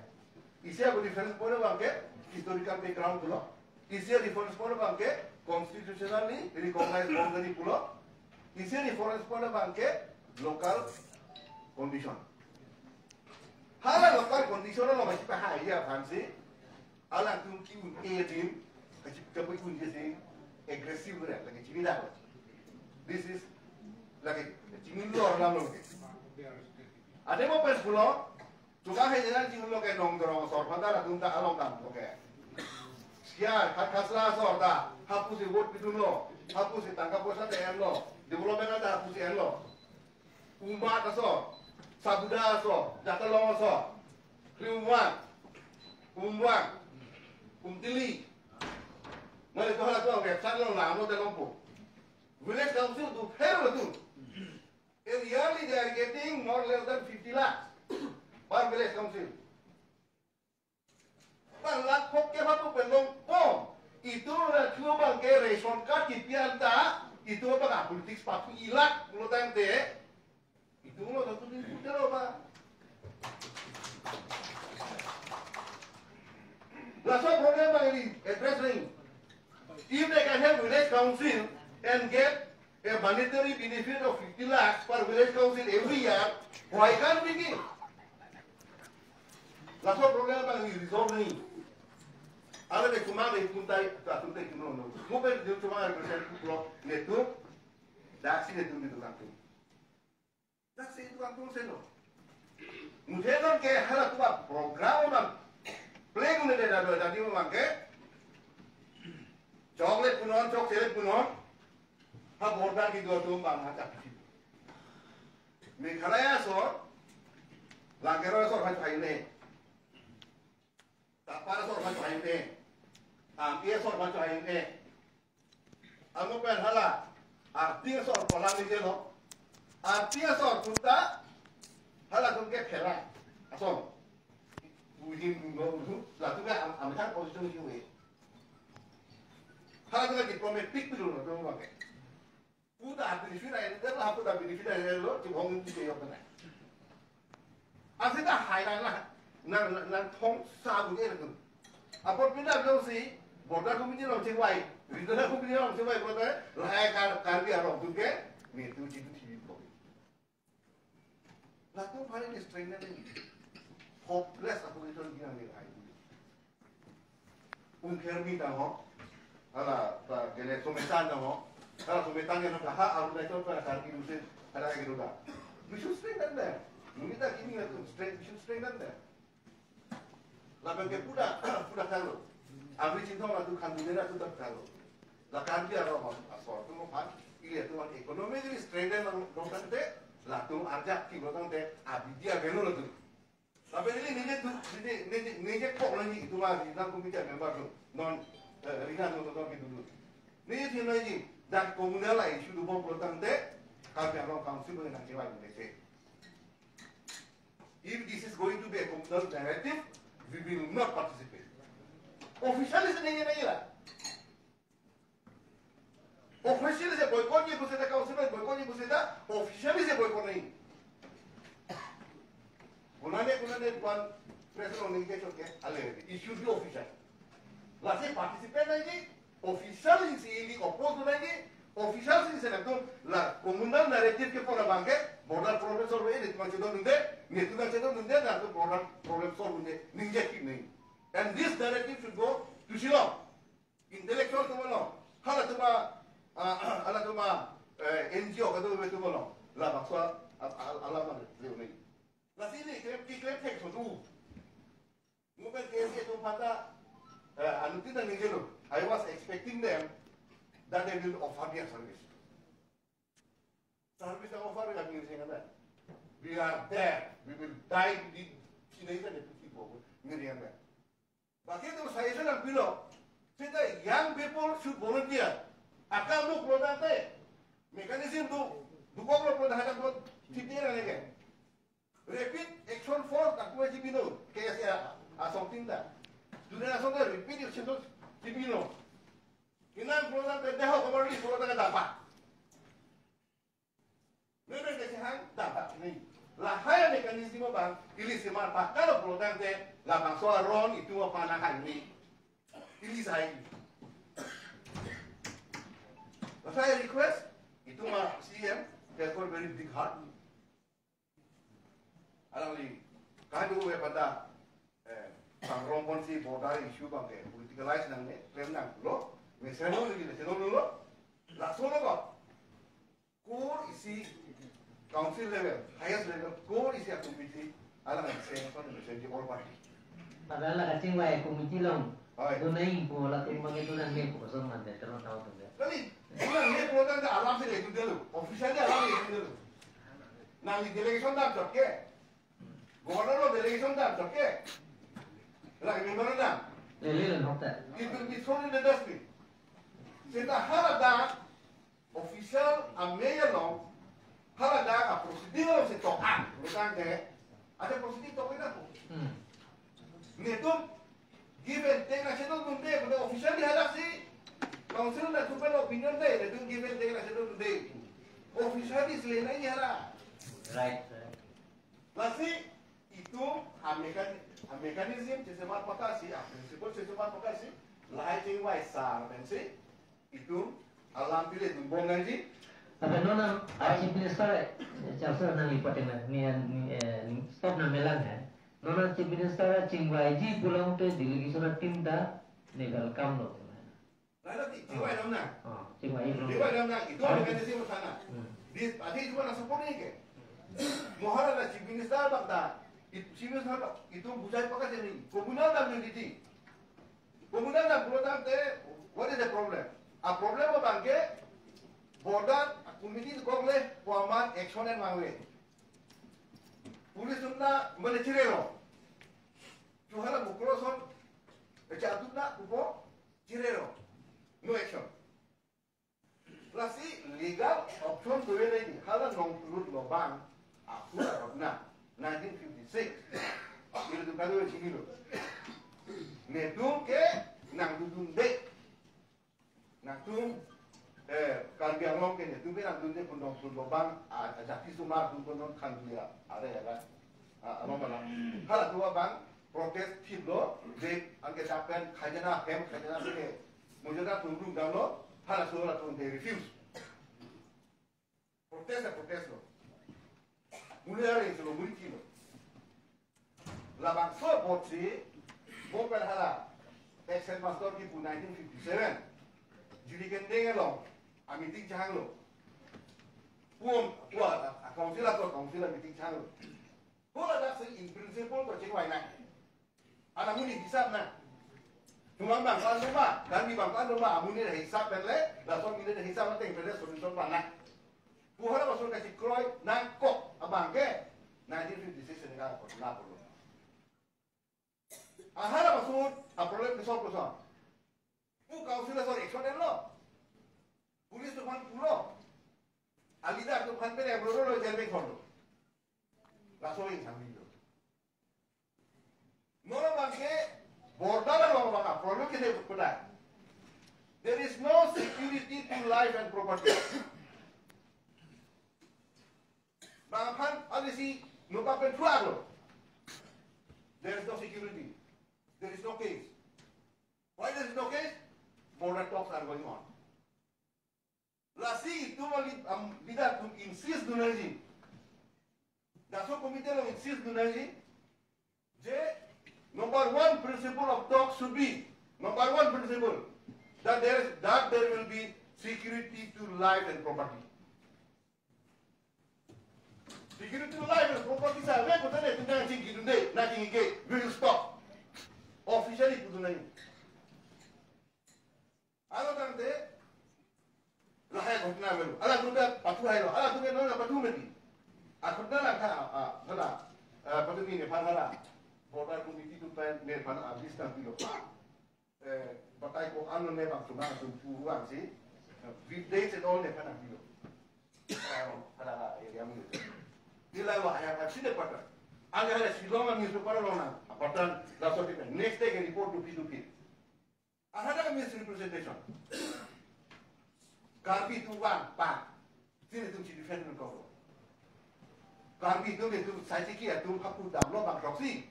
Isi ako reference point abang ke historical background pulo. Isi reference point abang ke constitutionally recognized boundary pulo. Isi reference point abang ke local condition. Hala local condition lo masih pahaya aphansi. Alangtum ki-un-e adim, kachi-, kapu-un-e si. aggressive re, lake chimida. This is lake chimilo alam lo ke. Ade mo pen pulo, chuka hai jena chimilo ke Nongdorong asor phanta latum ta along dam lo ke. Siar, khat khasla asor ta, hapusi vote pidunlo, hapusi tangka poisa ta enlo, development ta hapusi enlo. Umbat asor, Sabuda asor, Jatalong asor, Kriumwang, Umwang, Umtili. Mari to hala to website along lamlo te longpo. Village council do fair lo tu. And yearly they are getting more less than fifty lakhs per village council. Bang lakh phok ke bapu pen longpo. Itum ra chu bang ke ration card kipi anta, itum bang a politics papu ilak pulo tangte, itum lo satu di putero ba. Laso problem bang ini address nangji. If they can have village council and get a monetary benefit of fifty lakhs per village council every year, why can't we give? Laso problem bang ini resolve nangji. Ala de cuma de kuntai ta kuntai kuno no. Mo pen de cuma represent kulo netu. Daksi netu di tukang tu. Daksi itu kan pun seno. Mujhe non ke hala tu program man. Play kune de dado dadi man ke. Chocolate punon, chocolate punon. Ha border kedo atum bang ha chak. Meghalaya asor, Langkeroi asor ha chai ne. Tapar asor ha chai ne. Ampi asor ha chai ne. Amo pen hala, arti asor kolang ni jeno. Arti asor kunta, hala tum ke phela. Asor. Ujin no, latum ke am, am kan position ni we. Hala tum ke diplomatic pi lo no, tum bang ke. Puta benefit ai, dia lah puta benefit ai lo, cuma hong di yok na. Asita hai na na, na, na, na thong sa bu ni tu. Apot pindah dong si, border committee along chingvai, regional committee along chingvai, border, lahai Kar, Karbi along tu ke, ni tu jitu T V ko. Latum aphan ini strength na ni. Hopeless apo itu lagi nang ni hai. Umkhermi ta ho. Hala, ta gele Sometan ta ho. Hala Sometan ke na ha, aru na itu para Karbi musim ada lagi duda. We should strengthen them. Nunita kini latum strength, we should strengthen them. Lapen ke puda, puda kalo. Abri Chinthong latum khandunera tu tak kalo. La Karbi arlo asor atum aphan, ili atum aphan economically strengthen nang dong tangte, latum arjak ki lo tangte, abidi avelo latum. Lapen ili nije tu, nije, nije, nije kok lagi itum a regional committee member tu, non, eh, regional non, non gitu tu. Nije tu lagi, dan communal issue dobom lo tangte, Karbi Anglong Council boleh nang kewai boleh se. If this is going to be a communal narrative, we will not participate. Officially se nahi, nahi la. Officially se boycott ye pusita, council boycott ye pusita, officially se boycott nahi. Kunane, kunane one president on invitation ke, ale, it should be official. Lasi participate nahi, official isi ili oppose nahi, official isi latum la communal narrative ke pura bangke, border problem solve ini cuma chedondunde, netu na chedondunde, na tu border problem solve dunde, ningje ki nahi. And this narrative should go to Shillong. Intellectual atum along, hala atum a, ah, hala atum a, eh, N G O kadokave atum along, labangso a, a, alam a, le nahi. Lasi ili keklem, keklem thek so tu. Mo pen K S A atum aphanta, eh, anuttin nang ningje lo. I was expecting them that they will offer their service. Service offer kami ningje kan. We are there. We will die with the Chinese and the people. Ningje kan. Baki tu saya sedang bilang, sehingga young people should volunteer. Akam duk lo tangte, mechanism tu, dukok lo, lo hajat lo, siti na lagi. Rapid Action Force tak kue si bino, K S A asong tin ta. Dunia asong ta Rapid Action Force si bino. Kinan pulo tangte, deho kamar di pulo tangte dapat. Memang ke sehang dapat ni. Lahai mechanism abang, ili semar pakar pulo tangte, labangso aron itum aphan ahai ni. Ili sai. That's why I request, itum a C M, therefore very big heart. Alangli, kadu we pada, eh, pangrong ponsi border issue bangke, politicalize nangne, klem nanglo, Mesen lo lagi, mesen lo lo. Laso lo ko. Core isi council level, highest level, core isi a committee, alang sanction mesen di all party. Padahal la kachingvai committee along. Hai. Donai pu latum abang itu nangne pu kosonma de, terus tahu tu de. Kali, itu nangne pu tangte alam si le itu dulu. Officially alam le itu dulu. Nangli delegation dam chot ke. Governor lo delegation dam chot ke. Lagi memorandum. Lele lo nokta. It will be thrown in the dustbin. Seta hala dak official a mayor along, hala dak a proceeding along si tok an. Lo tangte, ada proceeding tok ina ko. Hmm. Netum give and take na chedodunde, pada officially hala si council na tupen opinion de, netum give and take na chedodunde. Officially sila na ini hala. Right, right. Lasi itum a mechan-, a mechanism chesemar pakasi, a principle chesemar pakasi, lahai chingvai sar pensi itum alam pile dun bom nangji. Tapi non a Chief Minister, eh, chapsa nangli paten na, ni, ni, eh, ni stop na melang ya. Non a Chief Minister chingvaiji pulote delegation a team ta ne welcome lo. Lalu ti, chingvai dam nang. Oh, chingvai dam nang. Chingvai dam nang. Itu ada kan sih sana. Hmm. Di, ati itu mana support ni ke? Mohara na Chief Minister bang ta. It-, Chief Minister bang, itu bujai pakasi ni. Communal dam ni di. Communal dam pulo tangte, what is the problem? A problem abang ke, border a committee kok le, paman action en mang le. Police atum na mane chirelo. Chuhala mukro son, echa atum na upo, chirelo. No action. Lasi legal option tu le ni, hala nonglut lo bang, aku la rokna, nineteen fifty-six. Ilitum kado chini lo. Netum ke nangdundunde. Nangtum, eh, Karbi Anglong ke netum ke nangdunde pundong pundong bang, a, a jati sumar tum pundong khan dia, are ya kan? A, ano mana? Hala tu bang, protest thip lo, de, anke dapen khajana hem, khajana ke, mujana tum rum dam lo, hala so la tum de refuse. Protest na protest lo. Muli are silo, muli kilo. Labangso apotsi, bo pen hala, ex headmaster kipu nineteen fifty-seven. Jiri kendeng along, a meeting chehanglo. Puon, puon, a, a council ato, council a meeting chehanglo. Hala dak si in principle to chingvai nang. Anak muni hisap nang. Cuma bang kan rumah, kan di bang kan rumah, amuni dah hisap kan le, lason mini dah hisap ateng pada solution mana. Puhara masuk kasih kroy, nangkok, abang ke, nineteen fifty-six ini kan, na perlu. Ahara masuk, a problem ke solve kosong. Pu council asor action en lo. Police atum aphan pulo. A leader atum aphan pele, lo, lo, lo, jail beng kondo. Laso in sambil lo. Non abang ke border along abang a problem ke de kuda. There is no security to life and property. Bang aphan alisi nupa pen thuak lo. There is no security. There is no case. Why there is no case? Border talks are going on. Lasi itum ali, am, leader atum insist dun nangji. Daso committee along insist dun nangji. Je, number one principle of talk should be, number one principle, that there is, that there will be security to life and property. Security to life and property sa, we kota ne tinggal chingki dunde, na chingki ke, we will stop. Officially pu dun nangji. Alo tangte, lahai ghotona melu. Ala tangte pathu hai lo. Ala tangte non pathu medi. A ghotona la tha, a, hala. A, pathu mene phan hala. Border committee atum pen ne phan a list nangpilo. Eh, batai ko ano ne bang sumang sum pu bang si. With dates and all ne phan nangpilo. A, hala area melu. Nilai wah yang I've seen the pattern. Ang hala Shillong ang newspaper along nang. A pattern, laso di next day ke report dupi dupi. Another misrepresentation. Karbi atum vang, pa. Sini atum si defend nang kok. Karbi atum, atum sai tiki atum hapu damlo bang proxy.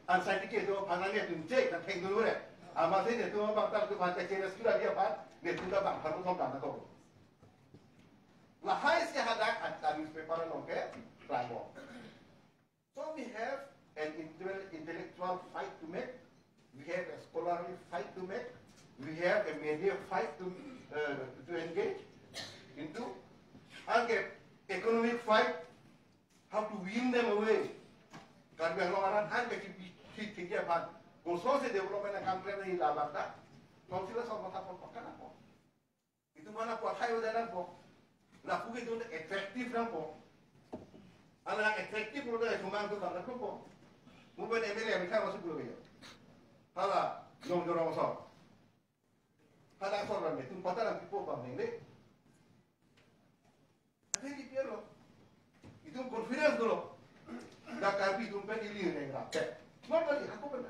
An sai tiki atum panani atum cek, na theng dulu re. Ama sini atum bang tam atum han cek rescue dia pan, ne atum bang hapu thom dam kok. Lahai si hadak anta newspaper along ke, klangbo. So we have an intel-, intellectual fight to make, we have a scholarly fight to make, we We have a major fight to, uh, to engage into, anke economic fight, how to win them away. Karbi Anglong arat anke chipi chipi aphan, kosonsi development akam klemji labang ta, council ason matha pon pakka nangpo. Itum mana pathai udah nangpo. Lapu ke itum attractive nangpo. Ala attractive lo dah, cuma itum bang nangpo. Mungkin M L A Mithai masuk dulu ya. Hala, Jongjorong ason. Hala ason ram itum patta nangpipo bang neng deh. Athe di piero. Itum confidence dolo. Dak Karbi atum pen ili reng rap. Normally, ako pen.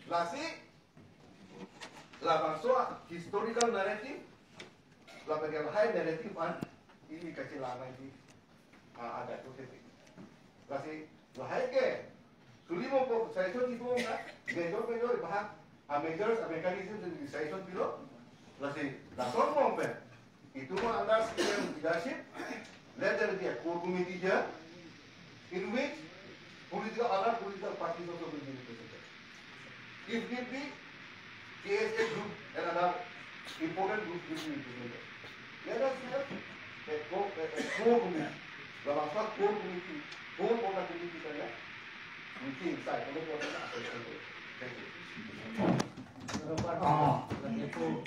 Lasi, labangso historical narrative, lapen ke lahai narrative an, ili kachelang nangji, ah, adat ko tete. Lasi, lahai ke, suli mo po, suggestion ipo na, major, major, bahak, a measures, a mechanism, then suggestion pilo. Lasi, lason mo pen. Itum under C M leadership, let there be a core committee here in which political, other political parties also will be represented. If need be, K S A group and other important groups will be represented. Let us have a core, a, a core committee. Labangso core committee, core border committee kanya, we think, sai, kalau buat apa, apa, apa. Thank you. Ah. Lagi aku,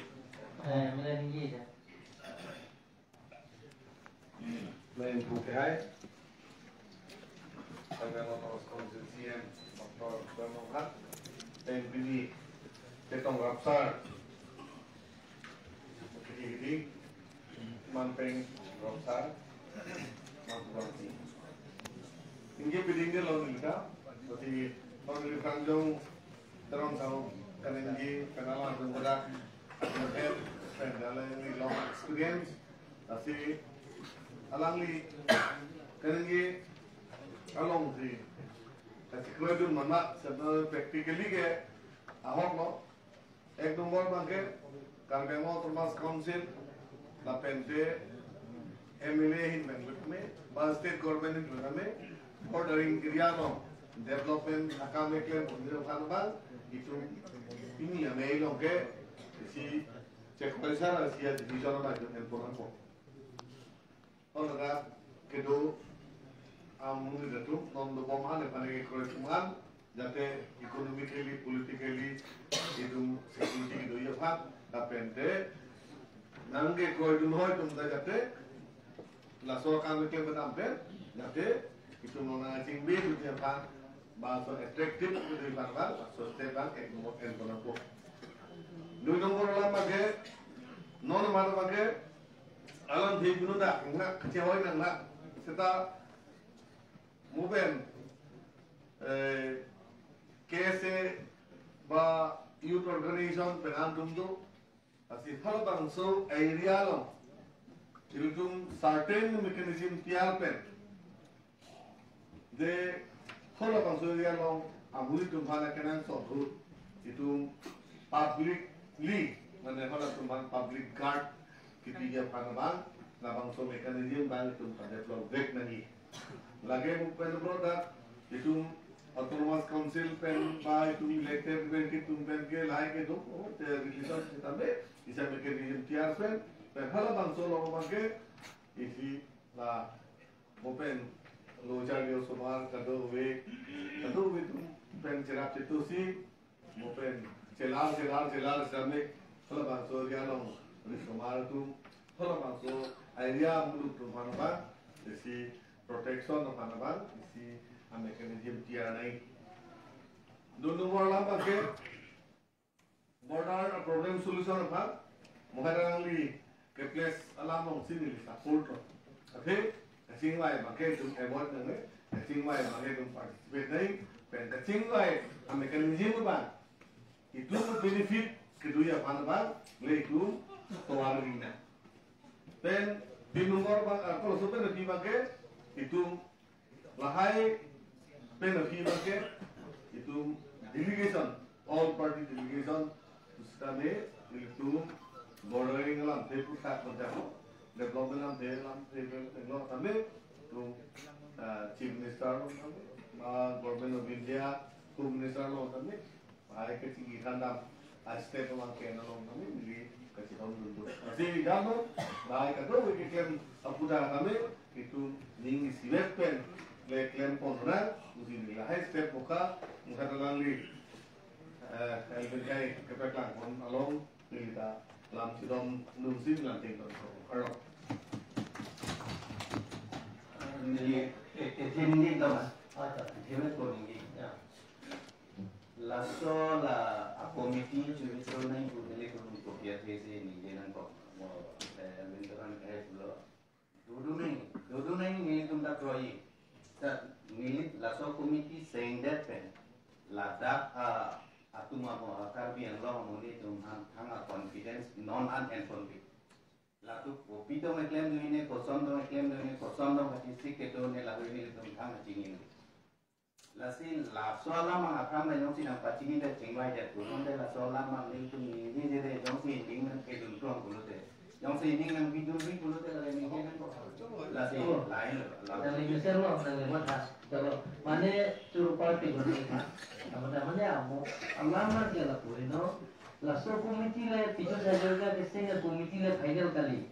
eh, melihat ini je. Lain pu kehai. Kami Autonomous Council C M, Doctor Tuliram Ronghang. Lain pini, Chetong Rapsar. Kiti-kiti. Manpeng Rapsar. Manpeng Rapsar. Ingke piding de long ilka. Berarti, Honorable Frank Jong, Terang Sao, kanengji, kenal langsung pada, pen alangli long experience, lasi alangli kaningje alongsi kachekroi dun mama, sebenarnya practically ke ahok lo, ek nombor abangke, Karbi Anglong Autonomous Council, lapente M L A ahin pen keme, ba state government ahin pen keme, bordering area along development akam keklem ponji aphan abang, itum pini amei along ke, isi check paisa ra isi division abang itum en pon nangpo. Hola, kedo amonit atum, non dobom aphan, aphan kekroi atum an, jate economically, politically, itum security kedoji aphan, lapente, nangkekroi dun hoi atum ta jate, laso akam keklem kedam pen, jate, itum nangchingbe atum aphan, ba laso attractive kedoji aphan, ba laso step abang, ek mo, en pon nangpo. Dui nombor alam abangke, non amat abangke, alam thik gunung dak, nang kachehoi nang na, seta, mo pen, eh, K S A ba youth organization pen an atum do, lasi halabangso area along, ilitum certain mechanism tiyar pen, de halabangso area along amonit atum aphan kenangsot ahut, itum publicly, mane halatum aphan public guard kepiji aphan abang, labangso mechanism abang itum padevelop vek nangji. Lake mo pen abroad dak, itum Autonomous Council pen ba itum elected pen ke itum pen ke lahai kedo, oh, te relation sitame, isi mechanism tiyar pen, pen halabangso along abangke, isi la, mo pen, lo charli osomar, kadokave, kadokave atum pen cherap chetusi, mo pen, chelar, chelar, chelar, sitame, halabangso area along, osomar atum, halabangso area muluk atum aphan abang, isi protection aphan abang, isi a mechanism tiyar nangji. Dun nombor alam abangke, border problem solution aphan, mo hai alangli ke place alam alongsi neli support lo. Athe, kachingvai abangke itum avoid nangne, kachingvai abangke itum participate nangji, pen kachingvai a mechanism abang, itum benefit kedoji aphan abang, le itum tovar ri nang. Pen, tin nombor abang, ah, koloso pen abangke, itum lahai pen aphi abangke, itum delegation, all party delegation, sitame, ilitum bordering alamthe puthak manjak, development alamthe, alamthe pen lo tame, itum, ah, Chief Minister lo tame, ah, Government of India, Home Minister lo tame, ai kachingki thandam, a-step abang ke along kami neli kachidon dun dun. Lasi dam lo, bai kadokave keklem aputhak kami, itum ning isivet pen le klempon ra, uji neli lahai step boka, mungkhat alangli, eh, Elwin Teron kepaklang pon along, neli ta lam chidon dun si lam ting don ko. Aro. Neli, eh, eh, tim ni dong, ah. Ah, ta, tim ko neli, ya. Laso la a-committee chumi choro nangji pu neli tum kopi athe si ningje nangkok. Mo, eh, Elwin Teron eh pulo. Dodun nangji, dodun nangji nelitum ta kroi. Ta neli laso committee sengdet pen. Ladak a, atum amo a-Karbi Anglong amonit atum thang, thang a-confidence non an enpon pi. Latum kopi tong eklem do-un ne, koson tong eklem do-un ne, koson tong kachesik kedo-un ne, lahui nelitum thang kachingin. Lasi laso alam aphrang ta jongsi nangpachingin ta chingvai det, koson te laso alam nelitum ningje jere jongsi ning nangkedun tong pulote. Jongsi ning nangpidun ri pulote lake ningje nangkok. Lasi lain lo, lain lo. Nangli mesen lo, nangli matha. Chalo, mane churu party ko nangli tha. Mane amo, alam nang ke lapu heno. Laso committee le, Piju Hajrika keseng committee le final kali.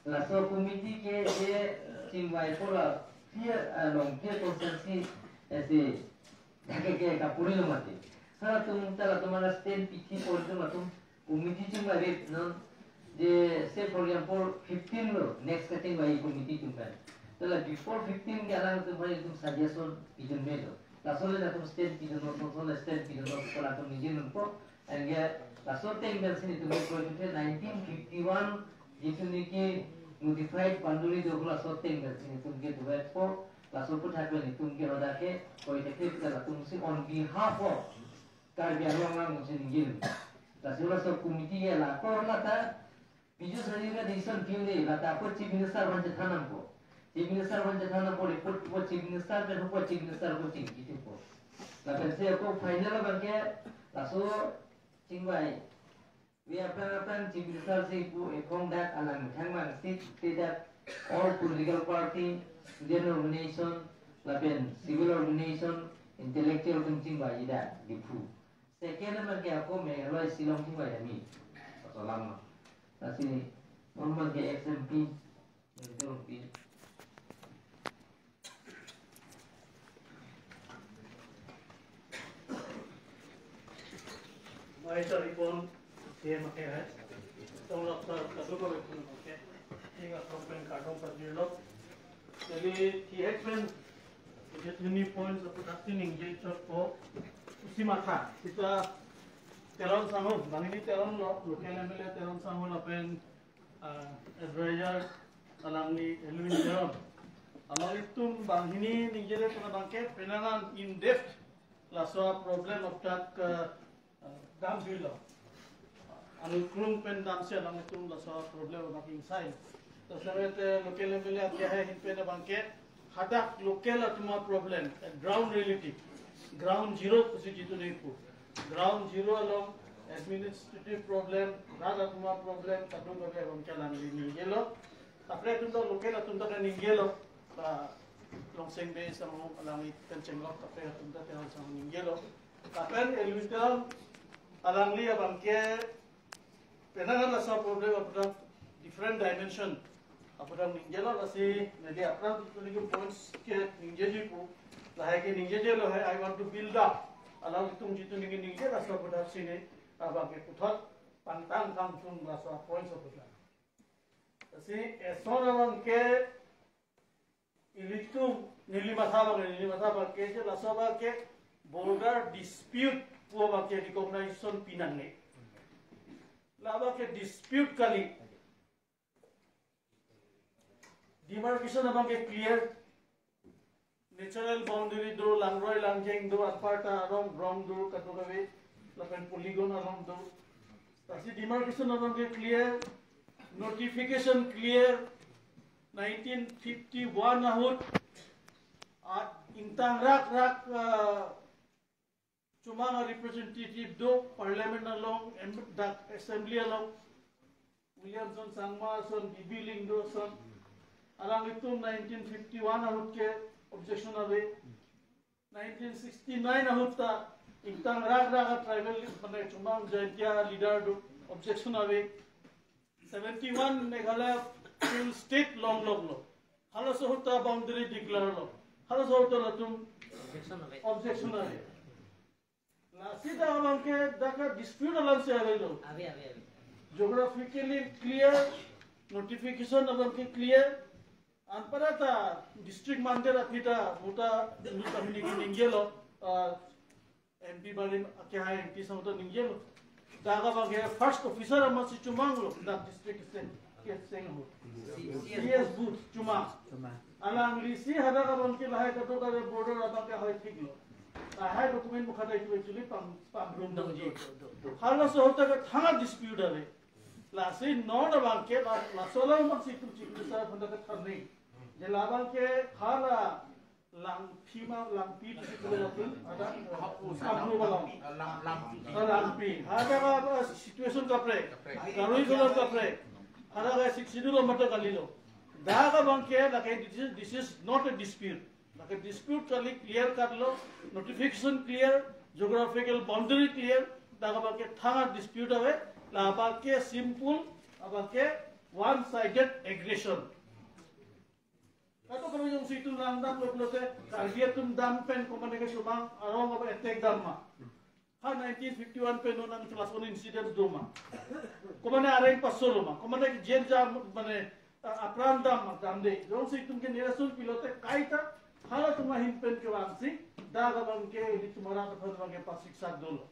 Laso committee ke je chingvai pola tier, ah, Longkir constituency ase thake ke kapuri lo mati. Halatum ta latum understand pithi pon tum latum committee chingvai rit non. Je say for example fifteen lo next kachingvai committee tum kan. Tala before fifteen ke alangtum bai tum suggestion pidun me lo. Laso le latum stand pidun non, laso le stand pidun non, ko latum ningje nangpo. Anke laso ateng pensi nelitum ke nineteen fifty-one jitu niki notified panduri do laso ateng pensi nelitum ke duet po, laso aputhak pen nelitum ke hoda ke koi te ke latum si on behalf of Karbi Anglong along si ningje. Lasi laso committee ke la ko la ta Piju Hajrika decision pi-un-e, lata apot Chief Minister aphan chethan nangpo. Chief Minister aphan chethan nangpo, report po Chief Minister pen, hapu Chief Minister ko chingki thupo. Lapen si ako final abang ke, laso chingvai. Wi aphrang aphrang Chief Minister si pu ekhong dak alang thang mang si te dak all political party, student organization, lapen civil organization, intellectual atum chingvai ida Diphu. Second abang ke ako Meghalaya Shillong chingvai ami. Laso alam ma. Lasi non abang ke ex M P, Meritor Rongpi. Mai sar ipon, C M ake hai. Tong lak sar kadu ko ipon ake. Inga kompen kadong pajirlo. Jadi, T H pen, jadi ini poin satu kati ningje chot ko. Usi matha, kita Teron Sangho, bang ini Teron lo, local M L A Teron Sangho lapen, ah, advisor alangli Elwin Teron. Alanglitum banghini ningjedet pen abang ke penang an in depth laso problem of that, ah, ah, dam dui lo. Anu krung pen damsi alanglitum laso problem abang ke ingsai. To seme te local M L A ake hai ahin pen abang ke hadak local atum aproblem, eh, ground reality, ground zero pusi jitu nangpu. Ground zero along administrative problem, rat atum aproblem, kadokave abang ke alangli ningjelo. Apre atum ta local atum ta ningjelo. Ta Longsing Bey Sangho alangli kan chenglok, apre atum ta Teron Sangho ningjelo. Lapen Elwin Teron alangli abang ke penang an laso problem aputhak different dimension aputhak ningjelo, lasi neli aphrang tu neli points ke ningjeji pu, lahai ke ningjejelo hai, I want to build up. Alanglitum jitu ningje ningje laso aputhak si ne abang ke puthot pangtang kangtung laso points aputhak. Lasi eson abang ke ilitum neli matha abang, neli matha abang ke je laso abang ke border dispute pu abang ke recognition pi nangne. La abang ke dispute kali. Demarcation abang ke clear. Natural boundary do, langroi langjeng do, anparta arong brong do, kadokave, lapen polygon along do. Lasi demarcation abang ke clear, notification clear, nineteen fifty-one ahut, ah, ingtang rak rak, ah, chomang a-representative do, parliament along, em-, dak assembly along, Williamson Sangma ason, B B Lyngdoh ason, alanglitum nineteen fifty-one ahut ke objection ave. Nineteen sixty-nine ahut ta Ingtang rak rak a tribal, mane Chomang Jaintia leader do objection ave. Seventy-one Meghalaya full state longloklo. Halaso ahut ta boundary declare lo. Halaso ahut ta latum objection ave. Lasi dak abangke dak a dispute alam si avelo. Ave, ave, ave. Geographically clear, notification abangke clear. Anparta district manager aphi ta, mo ta, mo ta hini hini ningjelo, ah, M P barim akehai M P sangta ningjelo. Dak abangke first officer amatsi Chomang lo, dak district seng, ke seng ho. C S booth, Chomang. Chomang. Alanglisi hadak abangke lahai kadokave border abangke hoi thiklo. Lahai document mukha ta itu actually pam, pam rum dong ji. Halaso ahut ta thangnat dispute ave. Lasi non abangke la, laso alam abangsi itum Chief Minister aphan ta than nang. Je labangke hala Langpi ma, Langpi pusi pulo latum, ada Hapus, Hapus Langpi. Langpi. Ah, Langpi. Hadak a, ah, situation kaprek. Kaprek. Karui Kolom kaprek. Hadak a Sixth Schedule lo mata kalilo. Dak abangke lake this is, this is not a dispute. Lake dispute kali, clear cut lo, notification clear, geographical boundary clear. Dak abangke thangnat dispute ave, labangke simple, abangke one sided aggression. Kadokave jongsi itum langdamlo pulote, Karbi atum dam pen komatne ke Chomang arong abang attack dam ma. Ha nineteen fifty-one pen non an class one incidents do ma. Komatne areng pasolo ma. Komatne ke jail jam, mane, a, apran dam ma, damde. Jongsi itum ke narration pilote kaita, halatum ahin pen kevangsi, dak abangke ilitum arat aphan abangke pasiksak dolo.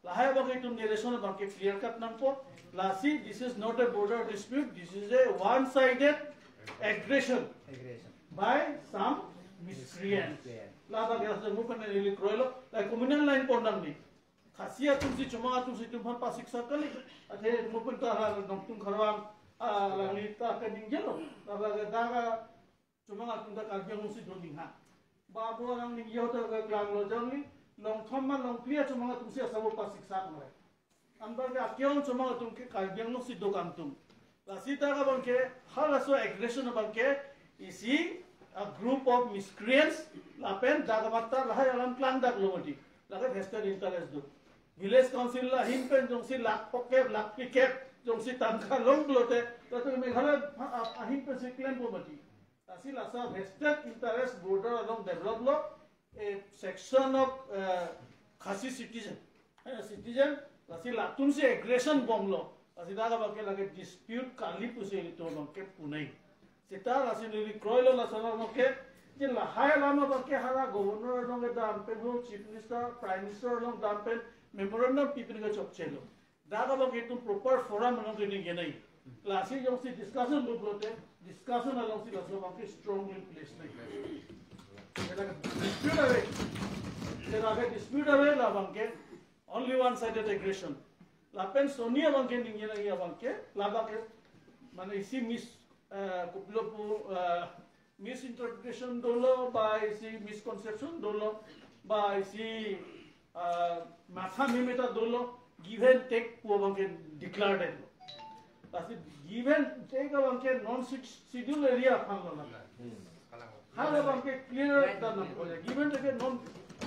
Lahai abangke itum narration abangke clear cut nangpo. Lasi, this is not a border dispute, this is a one-sided aggression Aggression. by some miscreants. Miscreants. Labangke laso mo pen neli kroilo, la communal line pon nangne. Khasi atumsi, Chomang atumsi itum aphan pasiksak kali. Athe mo pen ta ha Nongtung Kharwang, ah, alangli ta kaningjelo. Labangke dak a Chomang atum ta Karbi Anglong si do ning ha. Ba bo nang ning yo ta keklang lo jangli, longthom ma longphli a Chomang atum si asabo pasiksak mare. Anparke akeong Chomang atum ke Karbi Anglong si do kangtung. Lasi dak abangke, halaso aggression abangke, isi a group of miscreants, lapen dak amat ta lahai alam klangdaklo mati. Lake vested interest do. Village Council ahin pen jongsi lakh phokep, lakh phlikep, jongsi tangka long pulote, latum Meghalaya a, a, ahin pensi klempo mati. Lasi laso vested interest border along develop lo, a section of, uh, Khasi citizen, eh, citizen, lasi latumsi aggression bomlo, lasi dak abangke lake dispute kali pusi ilitum abangke pu nang. Seta lasi neli kroilo laso abangke, je lahai alam abangke hala governor along kedam pen ho, chief minister, prime minister along dam pen memorandum pi pen kechokchelo. Dak abangke itum proper forum along kening kenai. Lasi jongsi discussion lo pulote, discussion alongsi laso abangke strongly place nang. Jela dispute ave. Jela dispute ave labangke only one sided aggression. Lapen soni abangke ningje nangji abangke, labangke, mane isi mis, eh, kopilo pu, eh, misinterpretation dolo, ba isi misconception dolo, ba isi, ah, matha meme ta dolo, give and take pu abangke declare detlo. Lasi give and take abangke non Sixth Schedule area aphan lo na. Hala abangke clear dam nangpo. Give and take non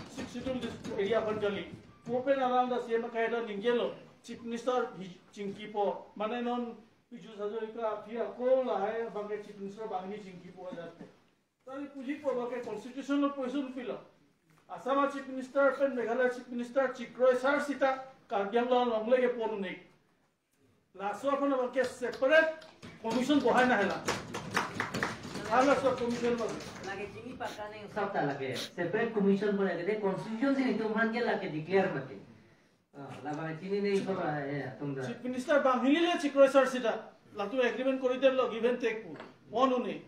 Sixth Schedule dis-, area aphan kali. Pu pen alam dak C M akehai ta ningjelo, Chief Minister hi chingkipo, mane non Piju Hazarika aphi ako lahai abangke Chief Minister banghini chingkipo ajat. Tari puji po abangke constitution lo position pilo. Assam a Chief Minister pen Meghalaya Chief Minister chikroi sar sita Karbi Anglong alongle kepon un-e. Laso aphan abangke separate commission bohai nangji la. Halaso commission lo. Lake chini pakka nang. Sabta lake separate commission bohai lake constitution si itum aphan ke lake declare mati. Ah, labang chinine itum, ah, eh, atum ta. Chief Minister banghini le chikroi sar sita. Latum agreement kori detlo give and take pu. Pon un-e.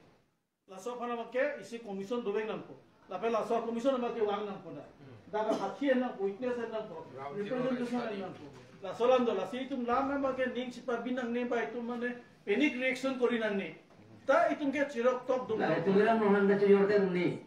Laso aphan abangke isi commission dovek nangpo. Lapen laso commission abangke vang nangpo da. Dak hathi en nangpo, witness en nangpo, representation en nangpo. Laso alam do, lasi itum lam abangke ning chipabi nangne ba itum mane panic reaction kori nangne. Ta itum ke chirok tok dum. La, itum lam Mohan ta chojor te dum ni.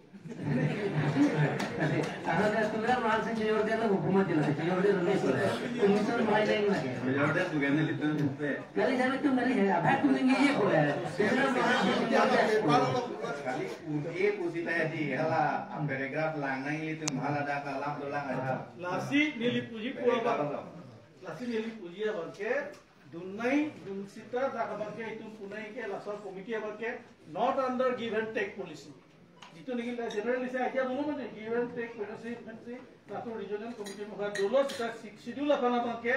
Ahora tumra mahal se junior de lo hukumat de lo, junior de lo ni sore. Commission mai nahi lage. Majority bukan itu pe. Kali jana tu kali hai, abha tu ngi ye ko hai. Tumra mahal se junior de lo. Kali pu-, ye pusi ta di hala paragraph lang nang ili tum hala da kalam dolang ada. Lasi neli puji pu abang. Lasi neli puji abang ke, dunai dun sita dak abang ke itum punai ke laso committee abang ke not under give and take policy. Jitu neli la generally se idea dolo mane give and take policy pensi laso regional committee mukha dolo sita Sixth Schedule aphan abang ke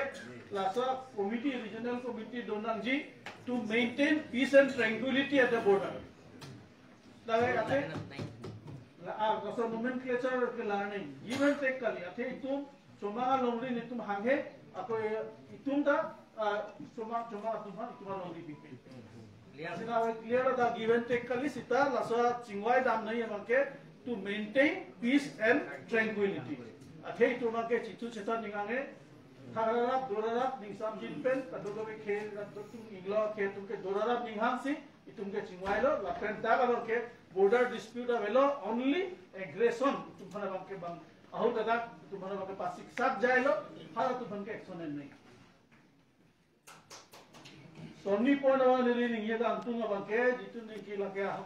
laso committee, regional committee donangji to maintain peace and tranquility at the border. Dak athe la, ah, laso nomenclature ke learning. Give and take kali. Athe itum chomang alongri nelitum hanghe, ako itum ta, ah, chomang, chomang atum ha, itum alongri pipi. Clear. Sina ave clear ta give and take kali sita laso chingvai dam nahi abang ke to maintain peace and tranquility. Athe itum abang ke chitu cheta ningange, thararap, dorarap, ningsam jin pen, kadokave khei, kadokave inglo khei atum ke dorarap ninghangsi, itum ke chingvailo, lapen dak abang ke border dispute avelo, only aggression itum aphan abang ke bang, ahut adak itum aphan abang ke pasiksak jailo, hala itum aphan ke action en nahi. Sonni pon abang neli ningje dam tung abang ke, jitu ningke lake ah,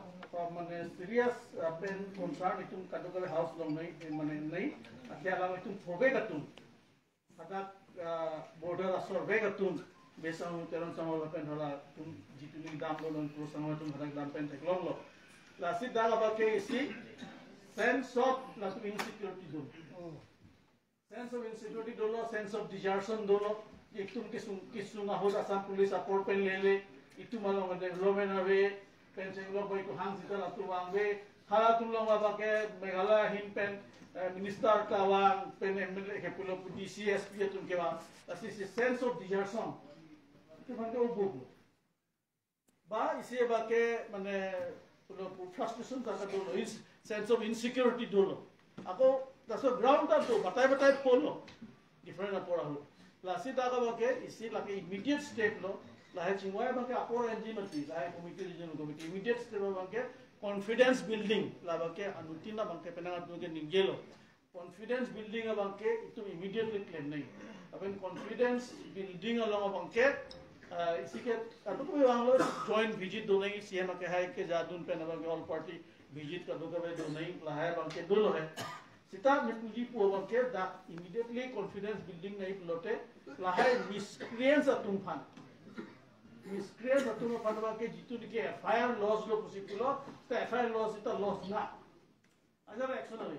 mane serious, ah, pen concern itum kadokave house along nahi, eh, mane nahi, akhia alam itum phobe katung. Hadak, ah, border asor vek atum, Besang Teron Sangho lapen hala atum jitu ning dam lo non pro Sangho atum hadak dam pen theklonglo. Lasi dak abang ke isi sense of latum insecurity dun. Sense of insecurity dolo, sense of desertion dolo. Itum kesung, kesung ahut Assam Police apor pen lele, itum along development ave, pen chenglo bai ko hang sita latum vangve, hala atum along abang ke Meghalaya ahin pen, eh, minister kevang, pen M L A ke pulo D C S P atum kevang. Lasi si sense of desertion. Itum abang ke ubuk lo. Ba isi abang ke mane pulo pu frustration ta dolo, ins-, sense of insecurity dolo. Ako laso ground ta do, batai batai polo. Different apor ahut. Lasi dak abang ke isi lake immediate step lo, lahai chingvai abang ke apor N G mati, lahai committee, regional committee, immediate step abang ke confidence building, la abang ke anuttin abang ke penang atum ke ningjelo. Confidence building abang ke itum immediately klem nahi. Lapen confidence building along abang ke, ah, isi ke, atum ke vanglo joint visit do nahi, C M akehai kejadun pen abang ke all party visit kadokave do nahi, lahai abang ke dolo hai. Sita neli puji pu abang ke dak immediately confidence building nahi pulote, lahai miscreants atum aphan. Miscreants atum aphan abang ke jitu ningke F I R lodge lo pusi pulo, ta F I R lodge sita lodge na. Ajar action ave.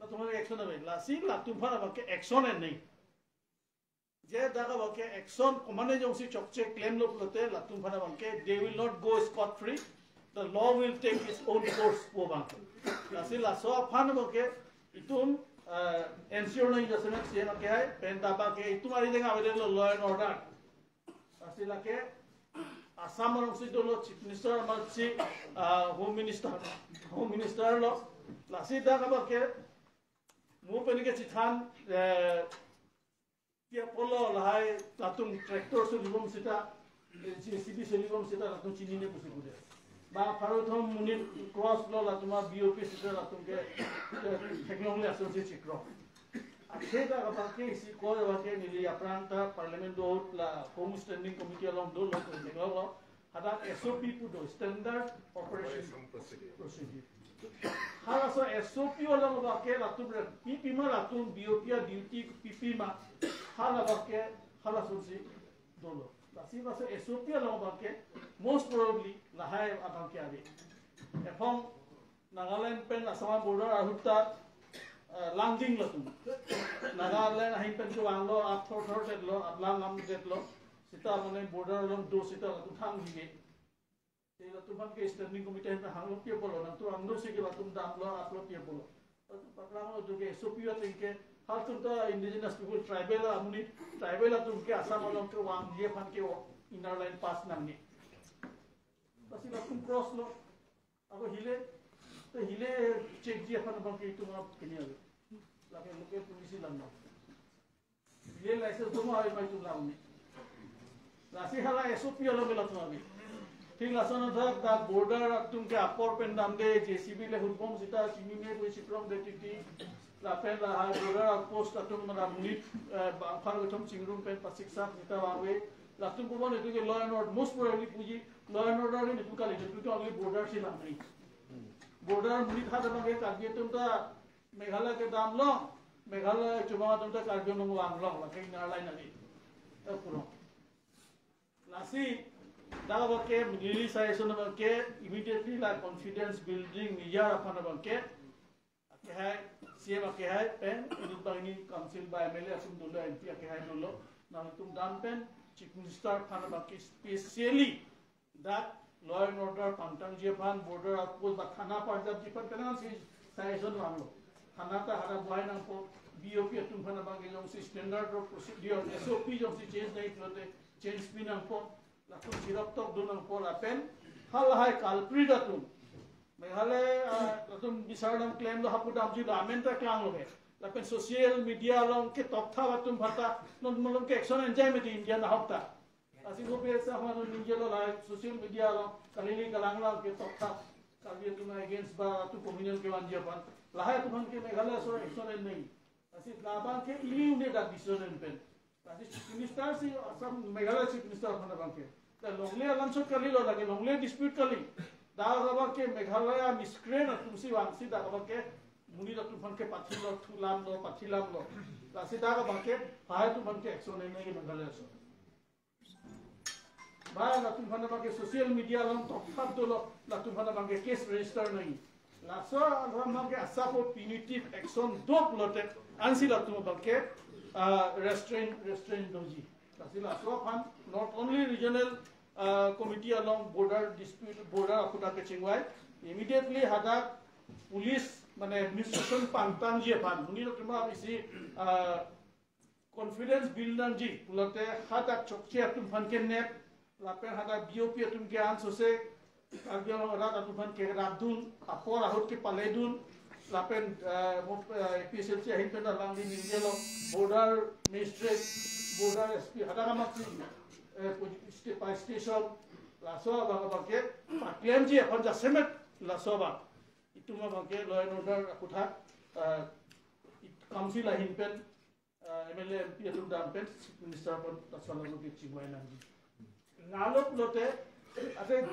Latum aphan action ave. Lasi latum aphan abang ke action en nahi. Je dak abang ke action komatne jongsi chokche klemlo pulote latum aphan abang ke they will not go scot free. The law will take its own course pu abang ke. Lasi laso aphan abang ke itum, eh, ensure nahi jasemet C M akehai, pen ta abang ke itum ari deng avedetlo law and order. Lasi lake Assam alongsi dolo Chief Minister amatsi, ah, Home Minister, Home Minister lo. Lasi dak abang ke mo pen ke chethan, eh, tia polo lahai latum tractor solibom sita, eh, J C B solibom sita latum chinine pusi kude. Ba pharo thom minute cross lo latum a B O P sita latum ke, eh, theklongle asonsi chikro. Athe dak abang ke isi ko abang ke neli aphrang ta parliament do la Home Standing Committee along dolo, theklonglo. Hadak S O P pu do, Standard Operation Procedure. Halaso S O P along abang ke latum re, pipi ma latum B O P a duty pipi ma. Hala abang ke, hala asonsi dolo. Lasi laso S O P along abang ke, most probably, lahai abang ke ave. Ephong Nagaland pen Assam border ahut ta, eh, langding latum. Nagaland ahin pen kevanglo, apthor thor detlo, aplang lam detlo. Sita mane border along do sita latum thang hige. Te latum aphan ke standing committee ahin pen hanglo pi apotlo, nangtum angdosi ke latum damlo, aplo pi apotlo. Latum paklang lo, tu ke S O P ateng ke, halatum ta indigenous people, tribal amonit, tribal atum ke Assam along kevangji aphan ke inner line pass nangne. Lasi latum cross lo. Ako hile, te hile checkji aphan abang ke itum ap kini ave. Lake local police lang na. Hile license do ma ave ma itum lang ni. Lasi hala S O P along ke latum ave. Thik lason athak dak border atum ke apor pen damde J C B le hutbom sita chinine pu chiprong de titi. Lapen lahai border outpost atum mana monit, eh, bangphar kethom chingrum pen pasiksak sita vangve. Latum pu bon itum ke law and order, most probably puji law and order ni itum kali, itum ke only border si lang ni. Border monit hada bang ke Karbi atum ta Meghalaya kedam long, Meghalaya chomang atum ta Karbi Anglong vang long, lake inner line ali. Eh, puro. Lasi, dak abang ke, neli suggestion abang ke, immediately la confidence building measure aphan abang ke, akehai, C M akehai pen, inut banghini council ba M L A atum dolo, M P akehai dolo, nangtum dam pen, Chief Minister aphan abang ke specially, dak law and order pangtangji aphan, border outpost ba thana parjapji aphan, penang si suggestion vanglo. Thana ta hada buhai nangpo, B O P atum aphan abang ke jongsi standard of procedure, S O P jongsi change nangji pulote, change pi nangpo, latum sirap tok do nangpo lapen halahai culprit atum. Meghalaya, ah, latum bisar dam klemlo, hapu damjuilo, amen ta klanglo he. Lapen social media along ke tokthap atum aphan ta non malom ke action enjoy mati India nahok ta. Lasi ko pe sa hwan ningjelo la social media along kali kali kalang lang ke tokthap Karbi atum against ba atum communal kevanji aphan. Lahai atum aphan ke Meghalaya aso action en nangji. Lasi labang ke ili un'e dak decision en pen. Lasi Chief Minister si Assam Meghalaya Chief Minister aphan abang ke. Ta longle alam chot kalilo, lake longle dispute kali. Dak abang ke Meghalaya miscreant atum si vangsi dak abang ke monit atum aphan ke pathilo, thulamlo, pathilamlo. Lasi dak abang ke lahai atum aphan ke action en nangji Meghalaya aso. Ba latum aphan abang ke social media along tokthap dolo, latum aphan abang ke case register nangji. Laso abang ke asap punitive action do pulote ansi latum abang ke, ah, restrain, restrain doji. Lasi laso aphan not only regional, ah, committee along border dispute, border aphuthak kechingvai, immediately hadak police mane administration pangtangji aphan, monit atum isi, ah, confidence build nangji pulote hadak chokche atum aphan ke nep, lapen hadak B O P atum ke ansose Karbi Anglong arat atum aphan ke rapdun, apor ahut ke paledun, lapen, eh, mo-, eh, A P H L C ahin pen alangli ningjelo, border magistrate, border S P, hadak amat si, eh, puji sta-, pa station, laso abang abang ke paklemji aphan jasemet, laso abang. Itum abang ke law and order aphuthak, eh, it-, council ahin pen, ah, M L A, M P atum dam pen, Chief Minister aphan laso along ke chingvai nangji. Lalo pulote, ate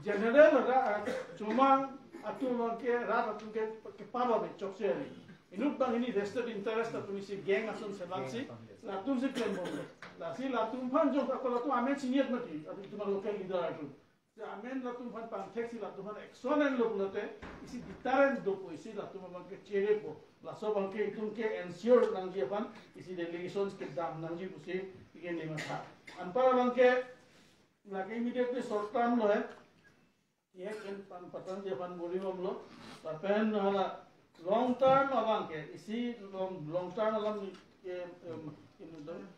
general ra, ah, chomang atum abang ke, rat atum ke, kepapa be, chokche ari. Inut banghini vested interest atum isi gang ason selam si, latum si klembomlo. Lasi latum aphan jong, ako latum amen chiniat mati, atum itum local leader atum. Si amen latum aphan pangthek si latum aphan action enlo pulote isi deterrent dopo, isi latum abang ke cherepo. Laso abang ke itum ke ensure nangji aphan isi delegations kedam nangji pusi ike nematha. Anpar abang ke lake immediately short term lo he. Ye ken pan patangji aphan bori bomlo. Lapen hala long term abang ke isi long, long term alam ke, em, em,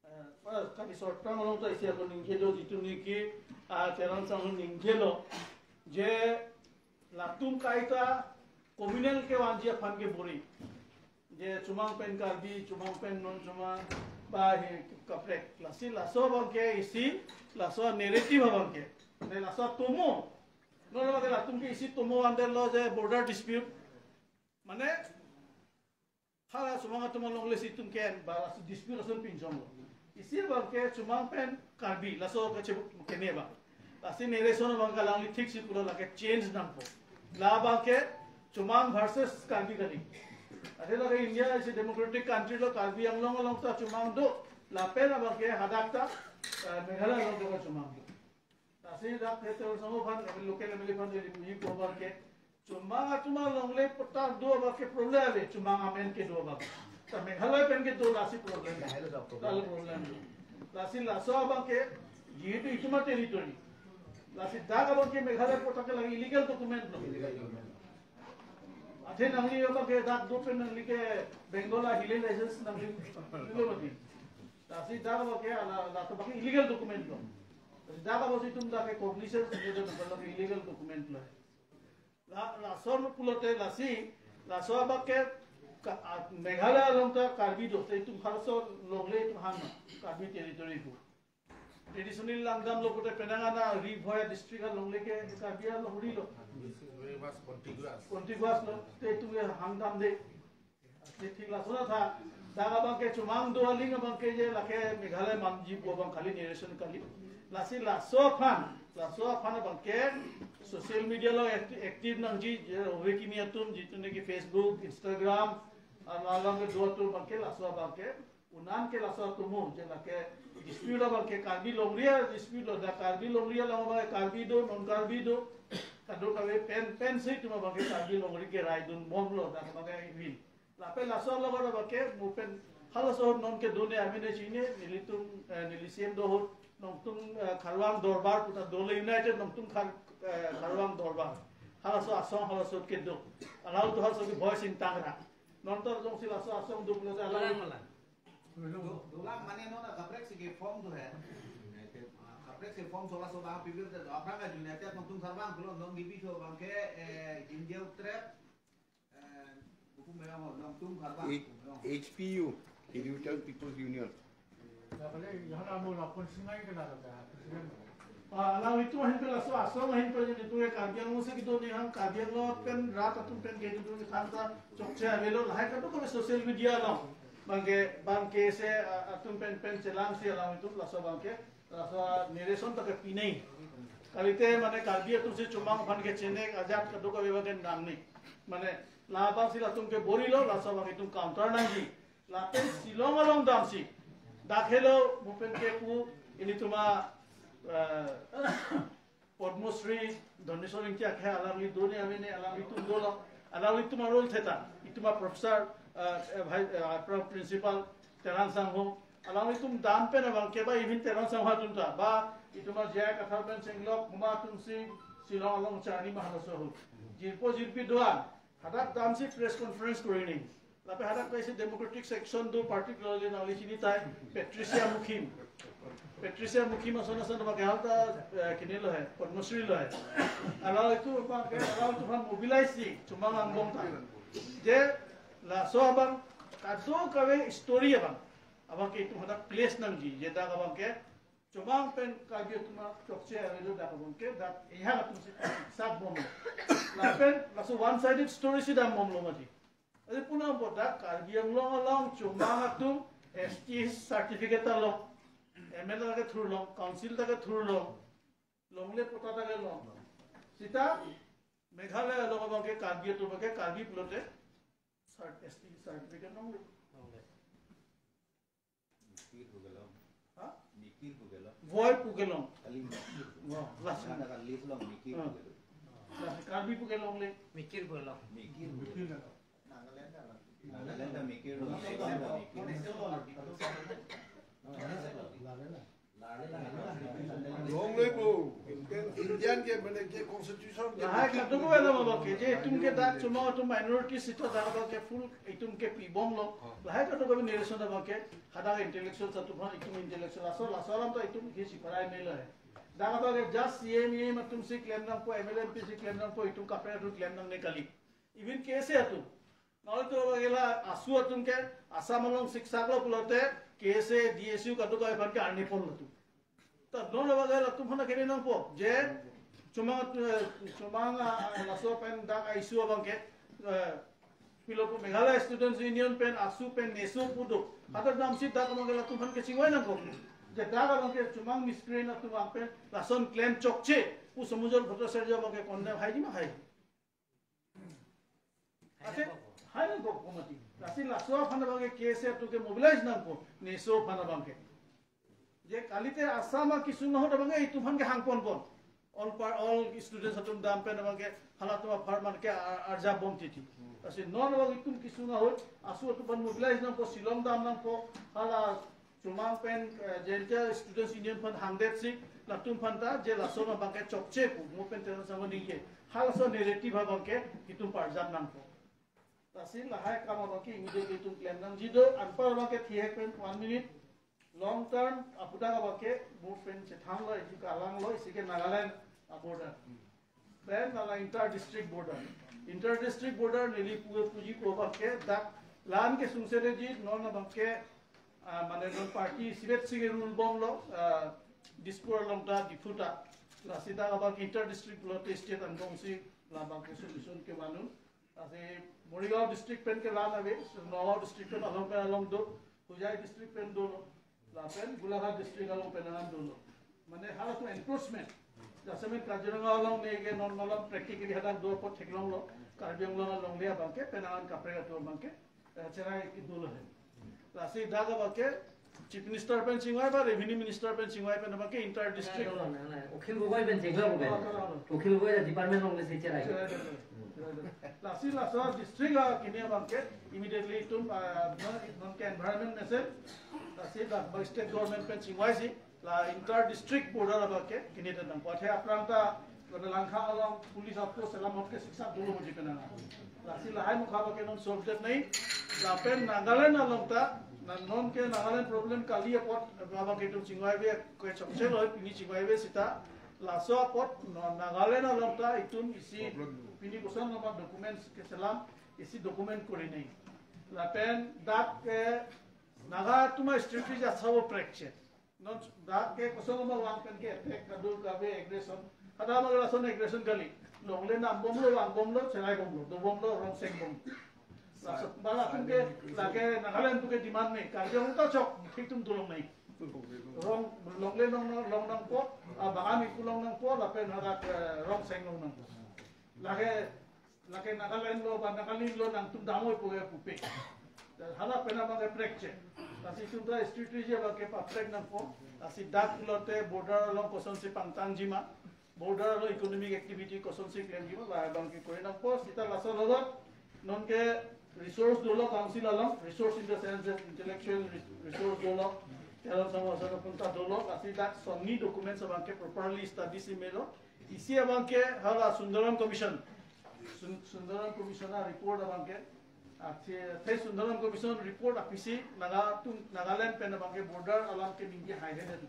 Eh, pas kami short term along ta isi ako ningje do, jitu niki, ah, Teron Sangho ningjelo, je latum kaita communal kevanji aphan ke bori. Je chomang pen Karbi, chomang pen non chomang, ba he kaprek. Lasi laso abang ke isi, laso narrative abang ke. Ne laso tomo. Non abang ke latum ke isi tomo andelo je border dispute. Mane, hala chomang atum alongle si itum ke-en ba, lasi dispute ason pinchonglo. Isi abang ke chomang pen Karbi, laso kachebuk keme ba. Lasi narration abang ke alangli thik si pulo, lake change nangpo. La abang ke chomang versus Karbi kali. Athe lake India isi democratic country lo Karbi Anglong along ta chomang do, lapen abang ke hadak ta, eh, Meghalaya along ta chomang do. Lasi dak Teron Sangho aphan, local M L A aphan, jadi puji ko abang ke. Chomang atum alongle patta do abang ke problem ave, chomang amen kedo abang. Ta Meghalaya pen kedo lasi problem. Meghalaya do problem. Lalo problem. Lasi laso abang ke, jihetu itum a-territory. Lasi dak abang ke Meghalaya patta ke lake illegal document lo. Illegal document. Athe nangli abang ke dak do pen nangli ke Bengal ahile license nangli lo mati. Lasi dak abang ke ala, la to abang ke illegal document lo. Lasi dak abang si itum dak ke cognizance nangji do, lake illegal document lo. La, laso pulote lasi, laso abang ke ka, a, Meghalaya along ta Karbi do, te itum halaso longle itum hang Karbi territory pu. Traditionally langdamlo pute penang ana Ri Bhoi district alongle ke Karbi alongri lo. This is very much contiguous. Contiguous lo. Te itum ke hangdamde. Te thik laso tha. Dak abang ke chomang do aling abang ke je lake Meghalaya manji pu abang kali, narration kali. Lasi laso aphan, laso aphan abang ke social media along act-, active nangji, je ove kimi atum, jitu ne ki Facebook, Instagram, alang alang kedo atum abang ke laso abang ke un-an ke laso atum mo, je lake dispute abang ke Karbi longri a-dispute lo, dak Karbi longri along abang ke Karbi do, non Karbi do, kadokave pen, pensi itum abang ke Karbi longri ke raidun bomlo, dak abang ke ivi. Lapen laso along abang ke mo pen halaso non kedo ne amen ne chini, nelitum, eh, neli C M do ahut, nongtum, eh, Kharwang Dorbar puta Dole United nongtum Khar-, eh, Kharwang Dorbar. Halaso asong halaso kedo. Alau tu halaso ke Bhoi Sing Tangra. Non ta jongsi laso asong do pulo ta alau. Dolang, dolang. Do-, dolang mane non kaprek si ke form do hai. Ah, kaprek si form sola sola pibir te do. Aphrang ka United nongtum Kharwang pulo nong dibi so abang ke, eh, Jinjeu Trep, eh, buku meyong ho, nongtum Kharwang. H-, H P U, Hindu People's Union. Ah, alang itum ahin pe laso asong ahin pe je itum ke Karbi Anglong si kedo ne hang Karbi Anglong pen rat atum pen ke itum ke than ta chokche avelo lahai kadokave social media along. Abang ke, abang ke se, ah, atum pen pen chelangsi alang itum laso abang ke, laso narration ta ke pinei. Kalite mane Karbi atum si chomang aphan ke chenek ajat kadokave abang ke nangne. Mane labang si latum ke bor-ilo, laso abang itum counter nangji. Lapen Shillong along damsi. Dak helo mo pen ke pu ilitum a, eh, Padma Shri Dhaneswar Ingti akhei alangli do ne amen ne alanglitum dolo. Alanglitum a-role theta. Itum a-professor, eh, eh, bhai, eh, pro-, principal Teron Sangho. Alanglitum dam pen abang ke ba even Teron Sangho atum ta. Ba itum a J I Kathar pen chenglok huma atum si Shillong along charni ma halaso ahut. Jirpo jirpi do-an. Hadak damsi press conference kori nangji. Lapen hadak kaisi Democratic Section do, particularly nangli chini tai Patricia Mukhim. Patricia Mukhim ason ason abang ke halta, eh, kini lo hai, Padma Shri lo hai. Alanglitum abang ke, alanglitum aphan mobilize si, chomang angbong ta. Je laso abang, kadokave story abang. Abang ke itum hadak place nangji, je dak abang ke, chomang pen Karbi atum a chokche avelo dak abang ke, dak ehang atum si sak bomlo. Lapen laso one sided story si dam bomlo mati. Adi puna bodak Karbi Anglong along chomang atum S T certificate ta long, M L A ta ke thurlong, council ta ke thurlong, longle patta ta ke long. Seta Meghalaya along abang ke Karbi atum abang ke Karbi pulote cert-, S T certificate longle. Mikir pu ke long. Ha? Mikir pu ke long. Bhoi pu ke long. Kali Mikir. Wah, last. Nana kali long Mikir pu ke long. Last Karbi pu ke longle. Mikir pu ke long. Mikir pu ke long. Nagaland ta long. Nagaland ta Mikir long. Nagaland ta Mikir. Longle pu. Indian ke mane ke constitution ke. Lahai kadokave lo abang ke, je itum ke dak chomang atum minority seta dak abang ke full itum ke pibomlo. Lahai kadokave narration abang ke hadak intellectual atum aphan itum intellectual laso, laso alam ta itum ke siparai melo hai. Dak abang ke just C M, E M atum si klem nangpo, M L A, M P si klem nangpo, itum kaprek atum klem nangne kali. Even K S A atum. Nangli to abang ke la ASU atum ke Assam along siksak lo pulote K S A, D S U kadokave aphan ke arni pon lo atum. Ta non abang ke latum aphan kere nangpo. Je chomang, eh, chomang, ah, laso pen dak a-issue abang ke, eh, pilo pu Meghalaya Students Union pen, ASU pen, NESO pu do. Hadak damsi dak abang ke latum aphan kechingvai nangkok. Je dak abang ke chomang miscreant atum abang pen lason klem chokche pu Sumujol Bhattacharya abang ke condemn haiji ma hai. Ase, hai nangkok komati. Lasi laso aphan abang ke K S A atum ke mobilize nangpo, NESO aphan abang ke. Je kalite Assam akesung ahut abang ke itum aphan ke hangponpon. All par-, all students atum dam pen abang ke halatum apharman ke ar-, arjap bom titi. Lasi non abang itum kesung ahut, ASU atum aphan mobilize nangpo, Shillong dam nangpo, hala chomang pen, eh, Jaintia Students Union aphan hangdetsi, latum aphan ta, je laso abang ke chokche pu, mo pen Teron Sangho ningje. Halaso narrative abang ke, itum parjap nangpo. Lasi lahai akam abang ke, immediately itum klem nangji do, anpar abang ke thihek pen, one minute, long term, apudak abang ke, mo pen chethang lo, ejik alang lo, isi ke Nagaland, a-border. Then hala inter district border. Inter district border neli pu-, puji pu abang ke dak la-an ke sungsedeji non abang ke, ah, mane non party sibet si ke rule bomlo, ah, Dispur along ta, Diphu ta. Lasi dak abang inter district pulote state angbong si labang ke solution kevan un. Lasi Morigaon district pen ke la-an ave, Nagaon district pen along pen along do, Hojai district pen dolo, lapen Golaghat district along pen an dolo. Mane halatum encroachment. Jasemet Kaziranga along ne ke non malam practically hadak do apot theklonglo, Karbi Anglong alongle abang ke penang an kaprek atum abang ke, eh, cherai kedo lo he. Lasi dak abang ke Chief Minister pen chingvai ba Revenue Minister pen chingvai pen abang ke inter district. Nang, nang, nang. Akhil Gogoi pen chingvai bo pen. Oh, oh, oh. Akhil Gogoi la department along le si cherai. Cherai, cherai, cherai. Lasi laso district a kini abang ke immediately itum, ah, non, non ke environment mesen. Lasi dak abang state government pen chingvai si la inter district border abang ke kini tentang. Puat he aphrang ta Langkha along police outpost selam hot ke siksa dolo mo jipenang. Lasi lahai mukha abang ke non solve det nai. Lapen Nagaland along ta, na non ke Nagaland problem kali apot abang ke itum chingvai ave ke chokche lo, pini chingvai ave seta. Laso apot non Nagaland along ta itum isi pini koson nama documents keselam, isi document kori nai. Lapen dak ke Naga atum a strategy asabo prekche. Non dak ke koson ma vang pen ke attack kadul kave aggression. Hadak ma lason aggression kali. Longle nam bomlo, vang bomlo, cherai bomlo, do bomlo, rong seng bomlo. Laso bala atum ke lake Nagaland atum ke demand nai. Karbi Anglong ta chok, thik atum dolong nai. Rong, longle long, long, long nangpo, ah, bagan iku long nangpo, lapen hadak, eh, rong seng long nangpo. Lake Lake Nagaland lo ba Nagaland lo nangtum damoi pu ke pupe. Dan hala pen abang ke prekche. Lasi itum ta strategy abang ke paprek nangpo. Lasi dak lote border along kosonsi pangtang jima. Border along economic activity kosonsi klem jima. La abang ke kori nangpo. Seta laso logot non ke resource dolo council along. Resource in the sense that intellectual res-, resource dolo. Telong sama sama punta dolo. Lasi dak sonni documents abang ke properly study si melo. Isi abang ke hala Sundaram Commission. Sun-, Sundaram Commission a report abang ke. Athe, athe Sundaram Commission report aphi si Naga atum, Nagaland pen abang ke border alam ke ningje hai hai.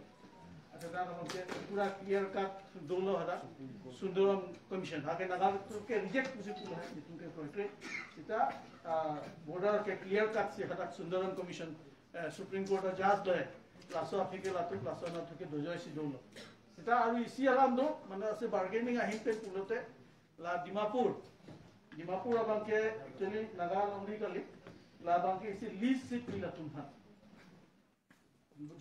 Athe dak abang ke pura clear cut dolo hadak Sundaram Commission. Hake Naga atum ke reject pusi pulo hai, itum ke prohibit. Seta, ah, border ke clear cut si hadak Sundaram Commission, eh, Supreme Court a judge do hai. Laso aphi ke latum, laso anatthu ke dojoi si dolo. Seta aru isi alam do, mane ase bargaining ahin pen pulote, la Dimapur. Dimapur abang ke actually Naga alongri kali, la abang ke isi lease si pi latum aphan.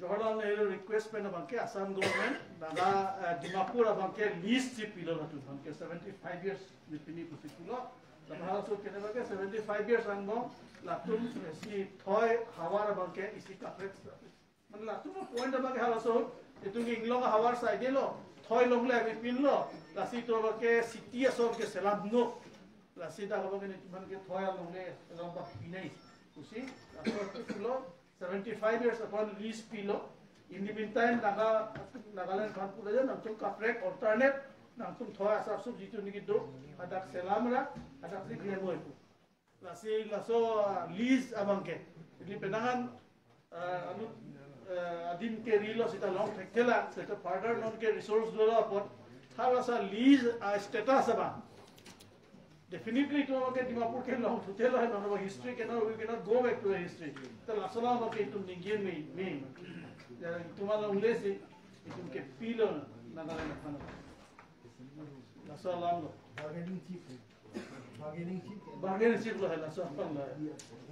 Jawaharlal Nehru request pen abang ke Assam government, Naga, eh, Dimapur abang ke lease si pilo latum aphan ke seventy-five years ni pini pusi pulo. Lapen halaso kene abang ke seventy-five years angbong, latum isi thoi havar abang ke isi kaprek. Mane latum point abang ke halaso, itum ke inglong havar side lo, thoi longle avepinlo, lasi itum abang ke city ason ke selam no. Lasi dak abang ke itum aphan ke thoi alongle, along abang pinai. Pusi, laso pulo, seventy-five years upon lease pilo. In the meantime, Naga, Nagaland aphan pulo je, nangtum kaprek alternate, nangtum thoi asap sup jitu niki do, hadak selam ra, hadak si grian moi pu. Lasi laso, ah, lease abang ke. Jadi penang an, ah, anu, ah, adim ke rilo seta long thekthe la, seta further non ke resource dolo apot. Halaso lease, ah, status abang. Definitely itum ke Dimapur ke long thuthe lo, non history cannot, we cannot go back to the history. Ta laso alam ke itum ningje me, me. Ya, itum alongle si, itum ke pilo Nagaland aphan. Laso alam lo. Bargaining chip. Bargaining chip. Bargaining chip lo hai laso aphan lo.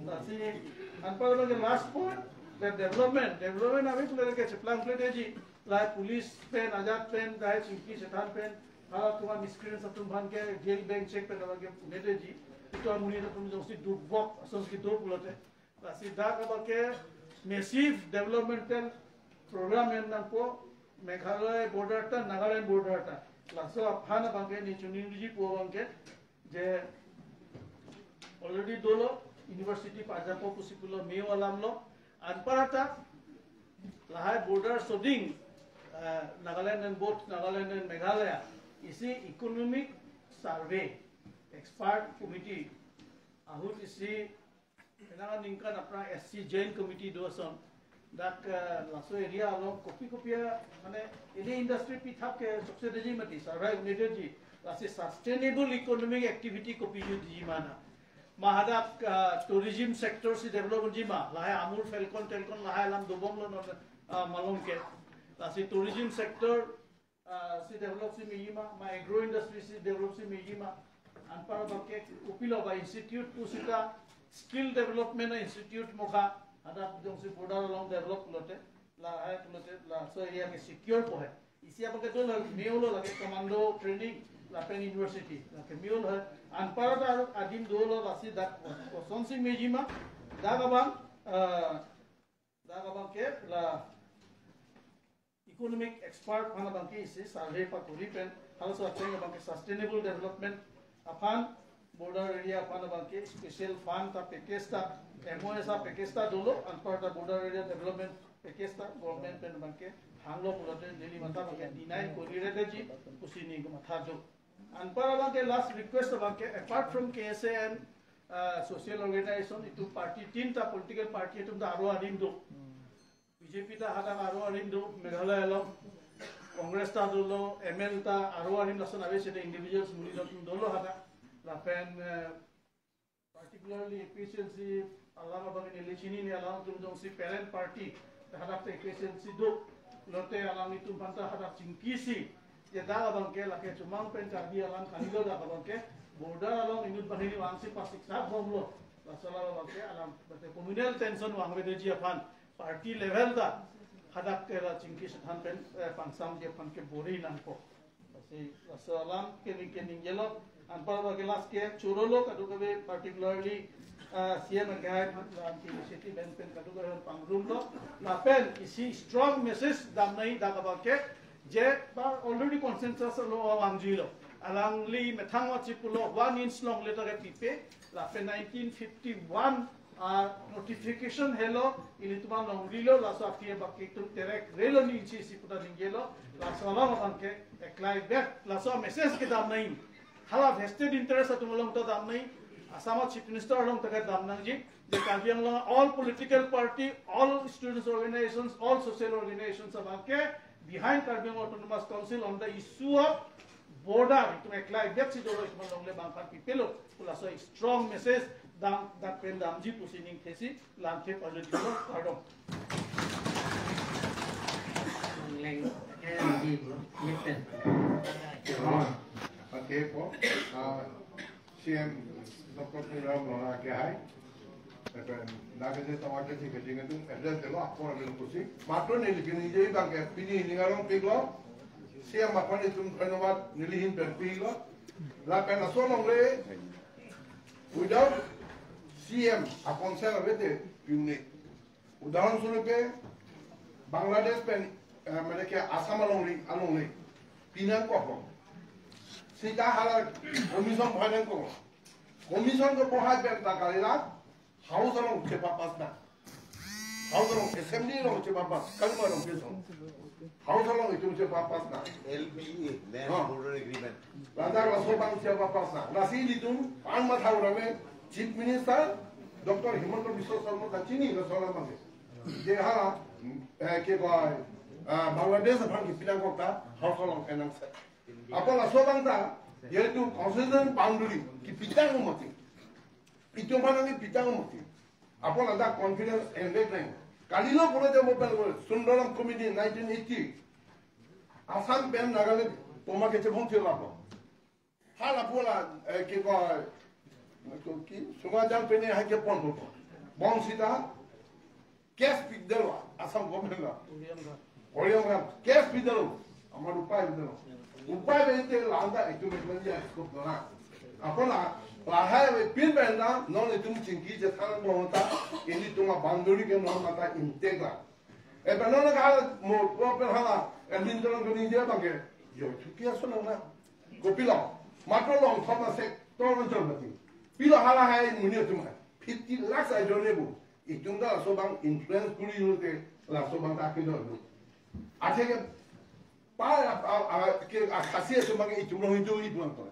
Lasi anpar lo ke last point, the development. Development abang ke cheplang pledetji. Lahai police pen, ajat pen, lahai Chingki Chethan pen, halatum a miscreants atum aphan ke jail beng chek pen abang ke pledetji. Itum amonit atum jongsi dukvok, asonsi do pulote. Lasi dak abang ke massive developmental program en nangpo, Meghalaya border ta, Nagaland border ta. Laso aphan abang ke ne choningri pu abang ke, je already dolo, university pajapo pusi pulo, me-o alam lo, anparta lahai border soding, eh, Nagaland and both Nagaland and Meghalaya, isi economic survey expert committee ahut isi penang aningkan aphrang S C Jain committee do ason. Dak, eh, laso area along kopi kopi a, mane, ini industry pithap ke chokche detji mati, survive un-edetji. Lasi sustainable economic activity kopi jutji ma na. Ma hadak, eh, tourism sector si develop unji ma. Lahai Amur Falcon, Telcon lahai alam dobom lo non, eh, malom ke. Lasi tourism sector, ah, si develop si mejima, ma agro industry si develop si mejima. Anpar abangke kopilo ba institute pusita skill development institute mokha, hadak jongsi border along develop lote, lahai lote, laso area ke secure po hai. Isi abangke dolo, meo lo lake commando training, lapen university, lake meo lo hai. Anpar ta adim dolo lasi dak kosonsi mejima, dak abang, ah, dak abangke la economic expert aphan abangke isi survey pakuri pen, halaso ateng abangke sustainable development aphan, border area aphan abangke special fund ta package ta, M O S a package ta dolo, anpar ta border area development package ta government pen abangke hanglo pulote neli matha abangke deny kori redeji pusi neli matha do. Anpar abangke last request abangke, apart from K S A and, uh, social organization, itum party, tinta political party atum ta aro adim do. B J P ta hadak aro adim do, Meghalaya along. Congress ta dolo, M N ta aro adim, lason ave seta individuals muli dolo hadak. Lapen, eh, particularly A P H L C alam abang neli chinine, alanglitum jongsi parent party, ta hadak ta A P H L C do, lote alanglitum aphan ta hadak chingkisi, ya dak abangke lake chomang pen Karbi alam kalilo, dak abangke border along inut banghini vangsi pasik sat bomlo. Laso alam abangke alam bate communal tension vangvedeji aphan party level ta hadak ke la chingki sethan pen, eh, pangsamji aphan ke bor-i nangkok. Lasi laso alam ke ning ke ningjelo, anpar abangke last ke chorolo kadokave, particularly, ah, C M akehai aphan, lam ke initiative pen pen kadokave pangrum lo. Lapen isi strong message damnoi dak abangke, je ba already consensus lo vangji lo. Alangli methang vangji pulo one inch longle ta ke pipe, lapen nineteen fifty-one a notification helo, ilitum alonglilo, laso aphi abangke itum terek relo ni inchi isi puta ningjelo, laso alam abangke eklai bet, laso message ke damnoi. Hala vested interest atum along ta damnoi, Assam Chief Minister along ta ke damnangji, je Karbi Anglong all political party, all students organizations, all social organizations abangke behind Karbi Anglong Autonomous Council on the issue of border, itum eklai bet si dolo, itum alongle bang aphan pipelo, pu laso strong message dam, dak pen damji pusi ning thesi, lam ke pajutlo, kardom. Leng, eh, di, di, pen. Ah, okay po. Ah, C M Doctor Tuliram Ronghang akehai. Lapen dak ke tama ke thik ke jing atum address delo, apor amen pusi. Matro neli ke ningje abangke pini ning arong piklo. C M aphan itum dhonyobad neli ahin pen piklo. Lapen laso alongle without C M a consent avete pi-un-e. Udahoron swarupe Bangladesh pen, eh, mane ke Assam alongle, alongle pinangkoklo. Seta hala commission bohai nangkoklo. Commission ke bohai pen ta kalila House along chepa-pass nang. House along, Assembly along chepa-pass, kalima along pinso. House along itum chepa-pass nang. L B A, Land, ha, Border Agreement. Ladak laso abang chepa-pass nang. Lasi ilitum pan matha ur-e, Chief Minister Doctor Himanta Biswa Sarma ta chini laso alam abangke. Je hala, eh, ke koi, ah, Bangladesh aphan kipi nangkok ta, House along enang se. Apot laso abang ta, yaitu constitution boundary kipi tang mati. Itum aphan nangkipi tang mati. Apot ladak confidence ended nang. Kalilo pulote mo pen Sundaram Committee nineteen eighty. Assam pen Nagaland poma kechebong thilap lo. Hala pu la, eh, ke koi, ke, Sumajang pen hai kepon po. Bong seta case pidetlo Assam government lo. Oriam Ram case pidetlo. Amat upai pidetlo. Upai pidetlo, la anta itum itum ya scope dona. Apot la, lahai avepin pen ta non itum chingki chethan bom ta, ilitum a-boundary ke non mata intact lo. E pen non ka mo ko pen hala, e min tolong ko ningje abangke, yo chuki aso nang na. Kopilo, matro Longthom a-sector anchol mati. Pilo halahai amonit atum hai fifty lakhs ajoine bo. Itum ta laso abang influence kori lote laso abang ta kedo lo. Athe ke pa a, a, a, ke a Khasi atum abang itum lo Hindu itum angkol.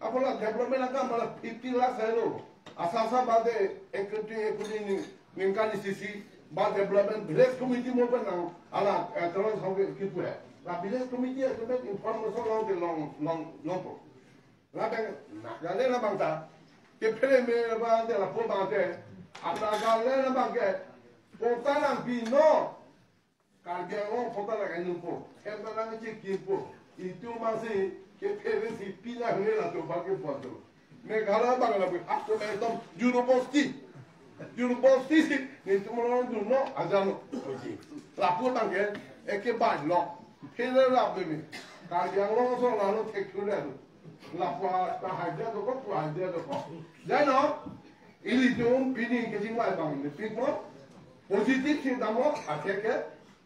Apot la development akam la fifty lakhs ahelo. Asa asa bade ek koti, ek koti ni, ningkan isi isi ba development village committee mo pen nang hala, eh, terus hong ke kipu hai. La village committee atum pen information long ke long, long, long po. Lapen Nagaland abang ta, ke phere me abang te lapu abang te, a Nagaland abangke, kota nangpi non, Karbi Anglong aphan ta lake nungpo, hem ta lake chekimpo. Itum masi kephere si pinang ne latum bagi puan tu. Meghalaya abang lapu atum ekdom juru bosti. Juru bosti si netum along dunlo ajan lo. Oke. Lapu abang ke eke bang lo. Phere lapu me. Karbi Anglong aso lalo thek thule tu. Lapu ta hajat tu ko, tu hajat tu ko. Jano, ilitum pini kejingwai abang nepikpo. Positive si damlo, akhir ke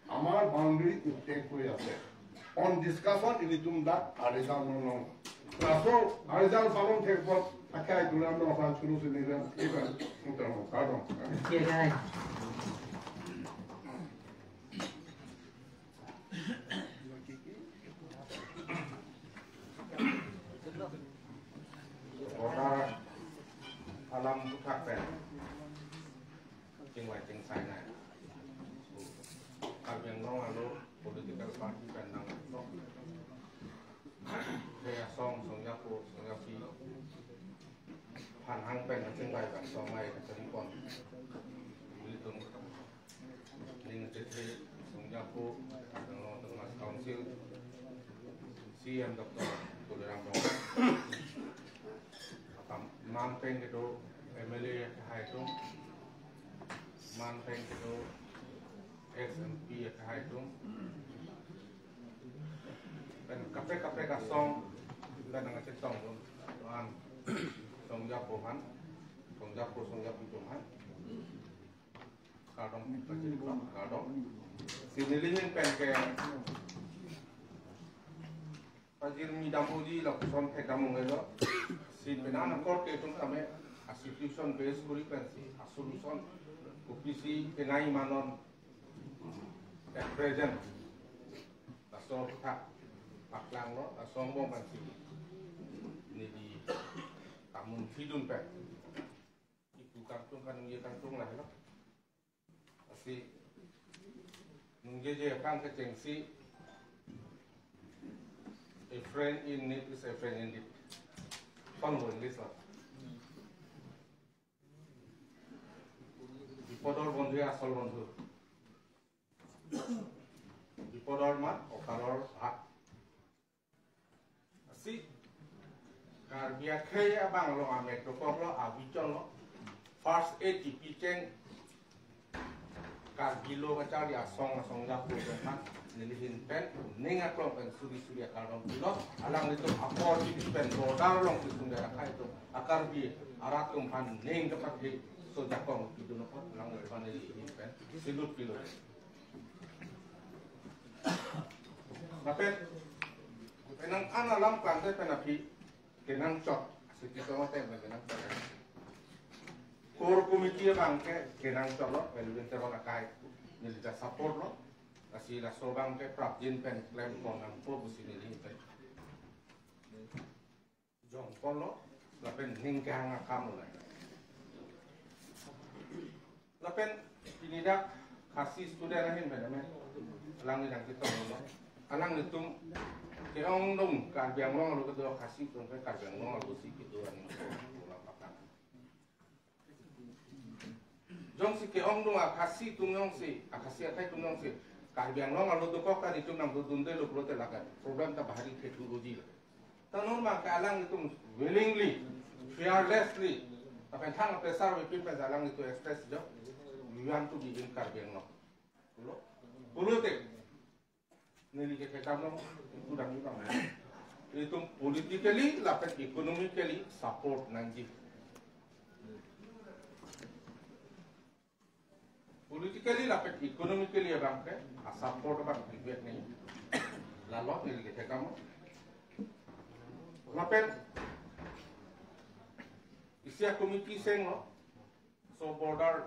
আমাৰ বাউণ্ডেৰী উত্তেক হৈ আছে। On discussion ilitum dak arizal nonong. Laso arizal palong thekpot akhai duram no aphan chulu sini ram iban utang kardom. Border alam puthak pen chingvai chingsai nai. Karbi Anglong arlo political party pen nangkok. He asong songjapo songjapi aphan hang pen chingvai pen songvai kachari pon. Ilitum ning chethe songjapo Anglong Autonomous Council C E M Doctor Tuliram Ronghang. Atam man pen kedo M L A akehai atum, man pen kedo ex M P akehai atum, pen kaprek kaprek asong pen nangkachetong dun an songjapo aphan, songjapo songjapi atum aphan kardom, kardom. Si neli ahin pen ke pajirmi damji lapuson thek damlonglo. Si penang korte atum tame a situation base kuri pensi a solution kopisi kenai ma non at present. Laso aphuthak paklanglo, laso angbong pensi neli kamunthidun pen ipu kangtung kaningje kangtung lahelo. Lasi ningjeje aphan kechengsi, a friend in need is a friend indeed. Pangbo English lo. Bipodor bondhu asol bondhu. Bipodor ma okaror hak. Lasi Karbi akhei abang along amek dokoklo, abichonlo. First aid kipi cheng Karbi lo kacharli asong asong japo atum aphan neli ahin pen ning aklong pen suri suri akardom pilo. Alanglitum apor kipi pen border along kisung dera akhei atum a Karbi arat atum aphan ning kepathe so jakong pidun apot alanglitum aphan neli ahin pen salute pilo. Lapen penang an alam klangte pen aphi kenangchot, siti so mate kenangchot. Core committee abang ke kenangchotlo, Elwin Teron akai neli ta support lo. Lasi laso abang ke prapjin pen klem pon nangpo pusi neli pen jongponlo, lapen ning kehang akam lo. Lapen pini dak Khasi student ahin pen amen alangli nangchetonglo. Alanglitum ke-ongdung Karbi Anglong arlo kedo Khasi atum ke Karbi Anglong arlo si kedo aning bola pakan. Jongsi ke-ongdung a Khasi atum jongsi, a Khasi akhei atum jongsi Karbi Anglong arlo dokok ta itum nangdodunde lo pulote lakan problem ta bahari thetu uji lo. Ta non abang ke alanglitum willingly, fearlessly, lapen thang pressure vepin pen alanglitum express jo, we want to be in Karbi Anglong. Pulo, pulote neli ke kedam long, itu dam itu dam. Itum politically lapen economically support nangji. Politically lapen economically abang ke a support abang private ni. Lalo neli ke kedam long. Lapen isi a committee senglo, so border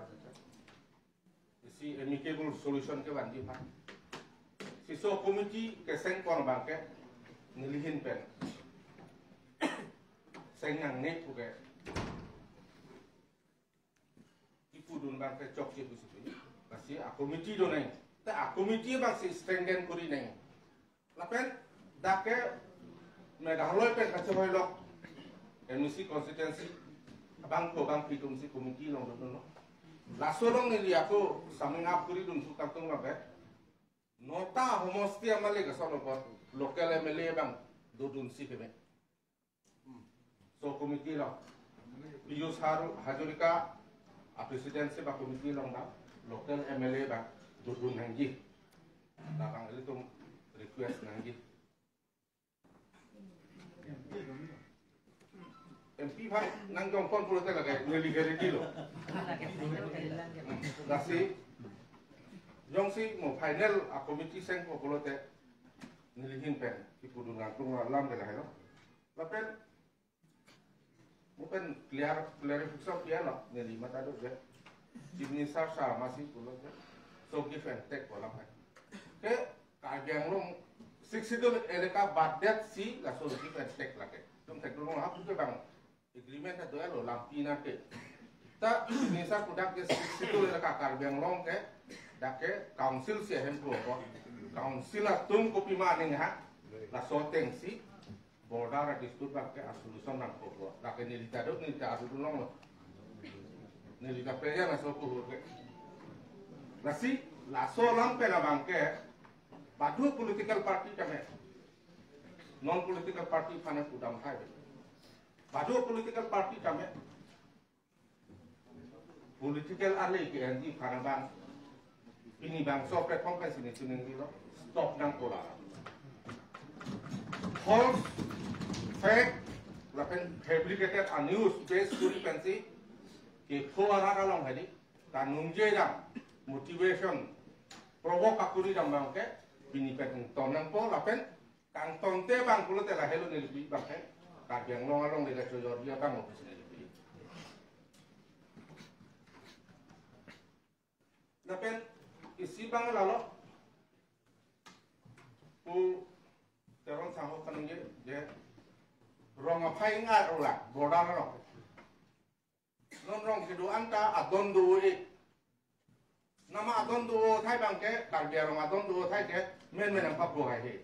isi amicable solution kevanji aphan. Lasi so committee keseng pon abang ke neli ahin pen seng nangne pu ke kipudun abang ke chokche pusi pu. Lasi a committee do nang. Ta a committee abang si strengthen kori nang. Lapen dak ke Meghalaya pen kachehoi lok M A C constituency abang ko abang pitum si committee along dun lo. Laso along neli ako summing up kori dun su kangtung abang ke. Nota homosti amalik ason apot local M L A abang dodunsi keme. So committee along Piyush Haru- Hazarika a presidency ba committee along ba local M L A ba dodun nangji. Labang ilitum request nangji. M P aphan nang jongpon pulote lake neli ke ready lo. Lasi jongsi mo final a committee sengpo pulote neli ahin pen kipudun nangtung alam ke lahelo. Lapen mo pen clear, clarification clear lo, neli matha do je. Chief Minister sir masi pulo je. So give and take ko alam hai. Ke Karbi Anglong Sixth Schedule elaka baddet si laso give and take lake. Tum thek dulu hap ke bang agreement ta do lo lampi na ke. Ta Chief Minister pu dak ke Sixth Schedule elaka Karbi Anglong ke dak ke council si ahem ko ko. Council atum kopima aning ha. Laso ateng si border a dispute abang ke a solution nangkoklo. Lake neli ta do, neli ta adu dun longlo. Neli ta peja laso puhur ke. Lasi laso alam pen abang ke badu political party tame, non political party aphan pudam thai. Badu political party tame political ali ke anti pharabang. Pini bangso platform pen si neli chiningri lo, stop nangpo la. False, fake, lapen fabricated a news based kuri pensi kepho arat along hadi kaningje dam, motivation, provoke akuri dam abang ke pini pen ton nangpo lapen kangtonte abang pulote lahelo neli pi abang ke Karbi Anglong along neli chojor dia abang office neli pi. Lapen isi abang lalo pu Teron sangho kaningje je rong aphai ngat ula border lo. Non rong kedo-an ta adon do-o-e. Nama adon do-o thai abang ke, Karbi arong adon do-o thai ke, men men angpa bo hai he.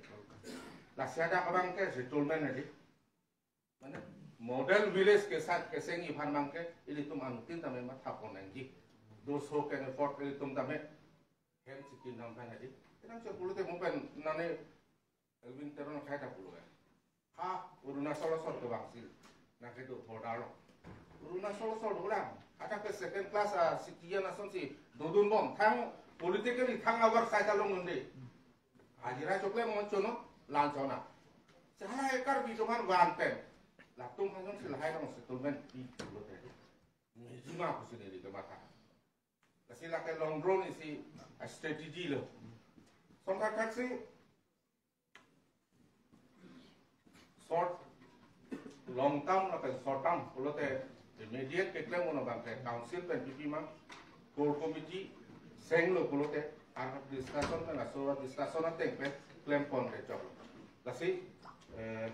Lasi hadak abang ke settlement nadi. Mane model village kesat keseng iphan abang ke, ilitum anuttin tame matha pon nangji. Those who can afford ilitum tame hem chikin nam phan nadi. Kenang che pulote mo pen nane Elwin Teron akhai ta pulo ya. Ha, Arunachal asor ke bangsil. Nang kedo border lo. Arunachal asor dolang. Ada ke second class a citizen asonsi dodun bom. Thang politically thang abar sai ta long nunde. Hajira chokle mo chono, lan chona. Sehala ekar bi toman van pen. Latum hanjong si lahai long settlement pi pulote. Nejima kusineri ke matha. Lasi lake long run isi a strategy lo. Songkar thaksi short, long term lapen short term pulote immediate keklem uno abang ke council pen pipi ma, core committee senglo pulote ar discussion pen aso discussion ateng pen klem pon ke chok. Lasi, eh,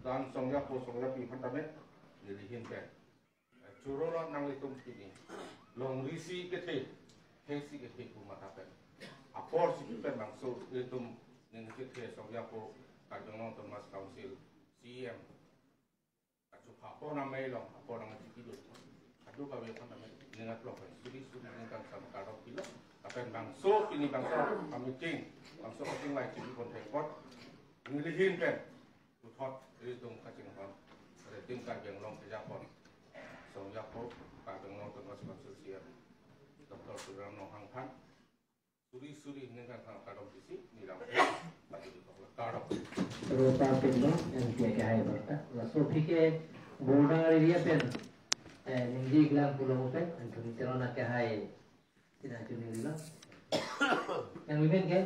dan Songjapo Songjapi aphan tame neli ahin pen choro lo nanglitum pini. Longri si kethe, hesi kethe pu matha pen. Apor si pen bangso ilitum ning kethe Songjapo Karbi Anglong Autonomous Council C E M. Kachu apor namai long, apor nang chiki do. Adu kave aphan namai ningat lo pen. Suri suri ningkan sama kardom pilo. Lapen bangso pini bangso a meeting, bangso meeting lai chiki pon thekpot. Neli ahin pen puthot ilitum kachinghon, Redim Karbi Anglong kejapon Songjapo Karbi Anglong Autonomous Council C E M Doctor Tuliram Ronghang aphan suri suri ningkan kardom pisi niram pajuli kok kardom. Rota pendo yang dia ke hai berta. Laso aphi ke border area pen, eh, ningje iklang pulo pen, anthony Teron ke hai. Sina chuningri lo. Nangli men ke?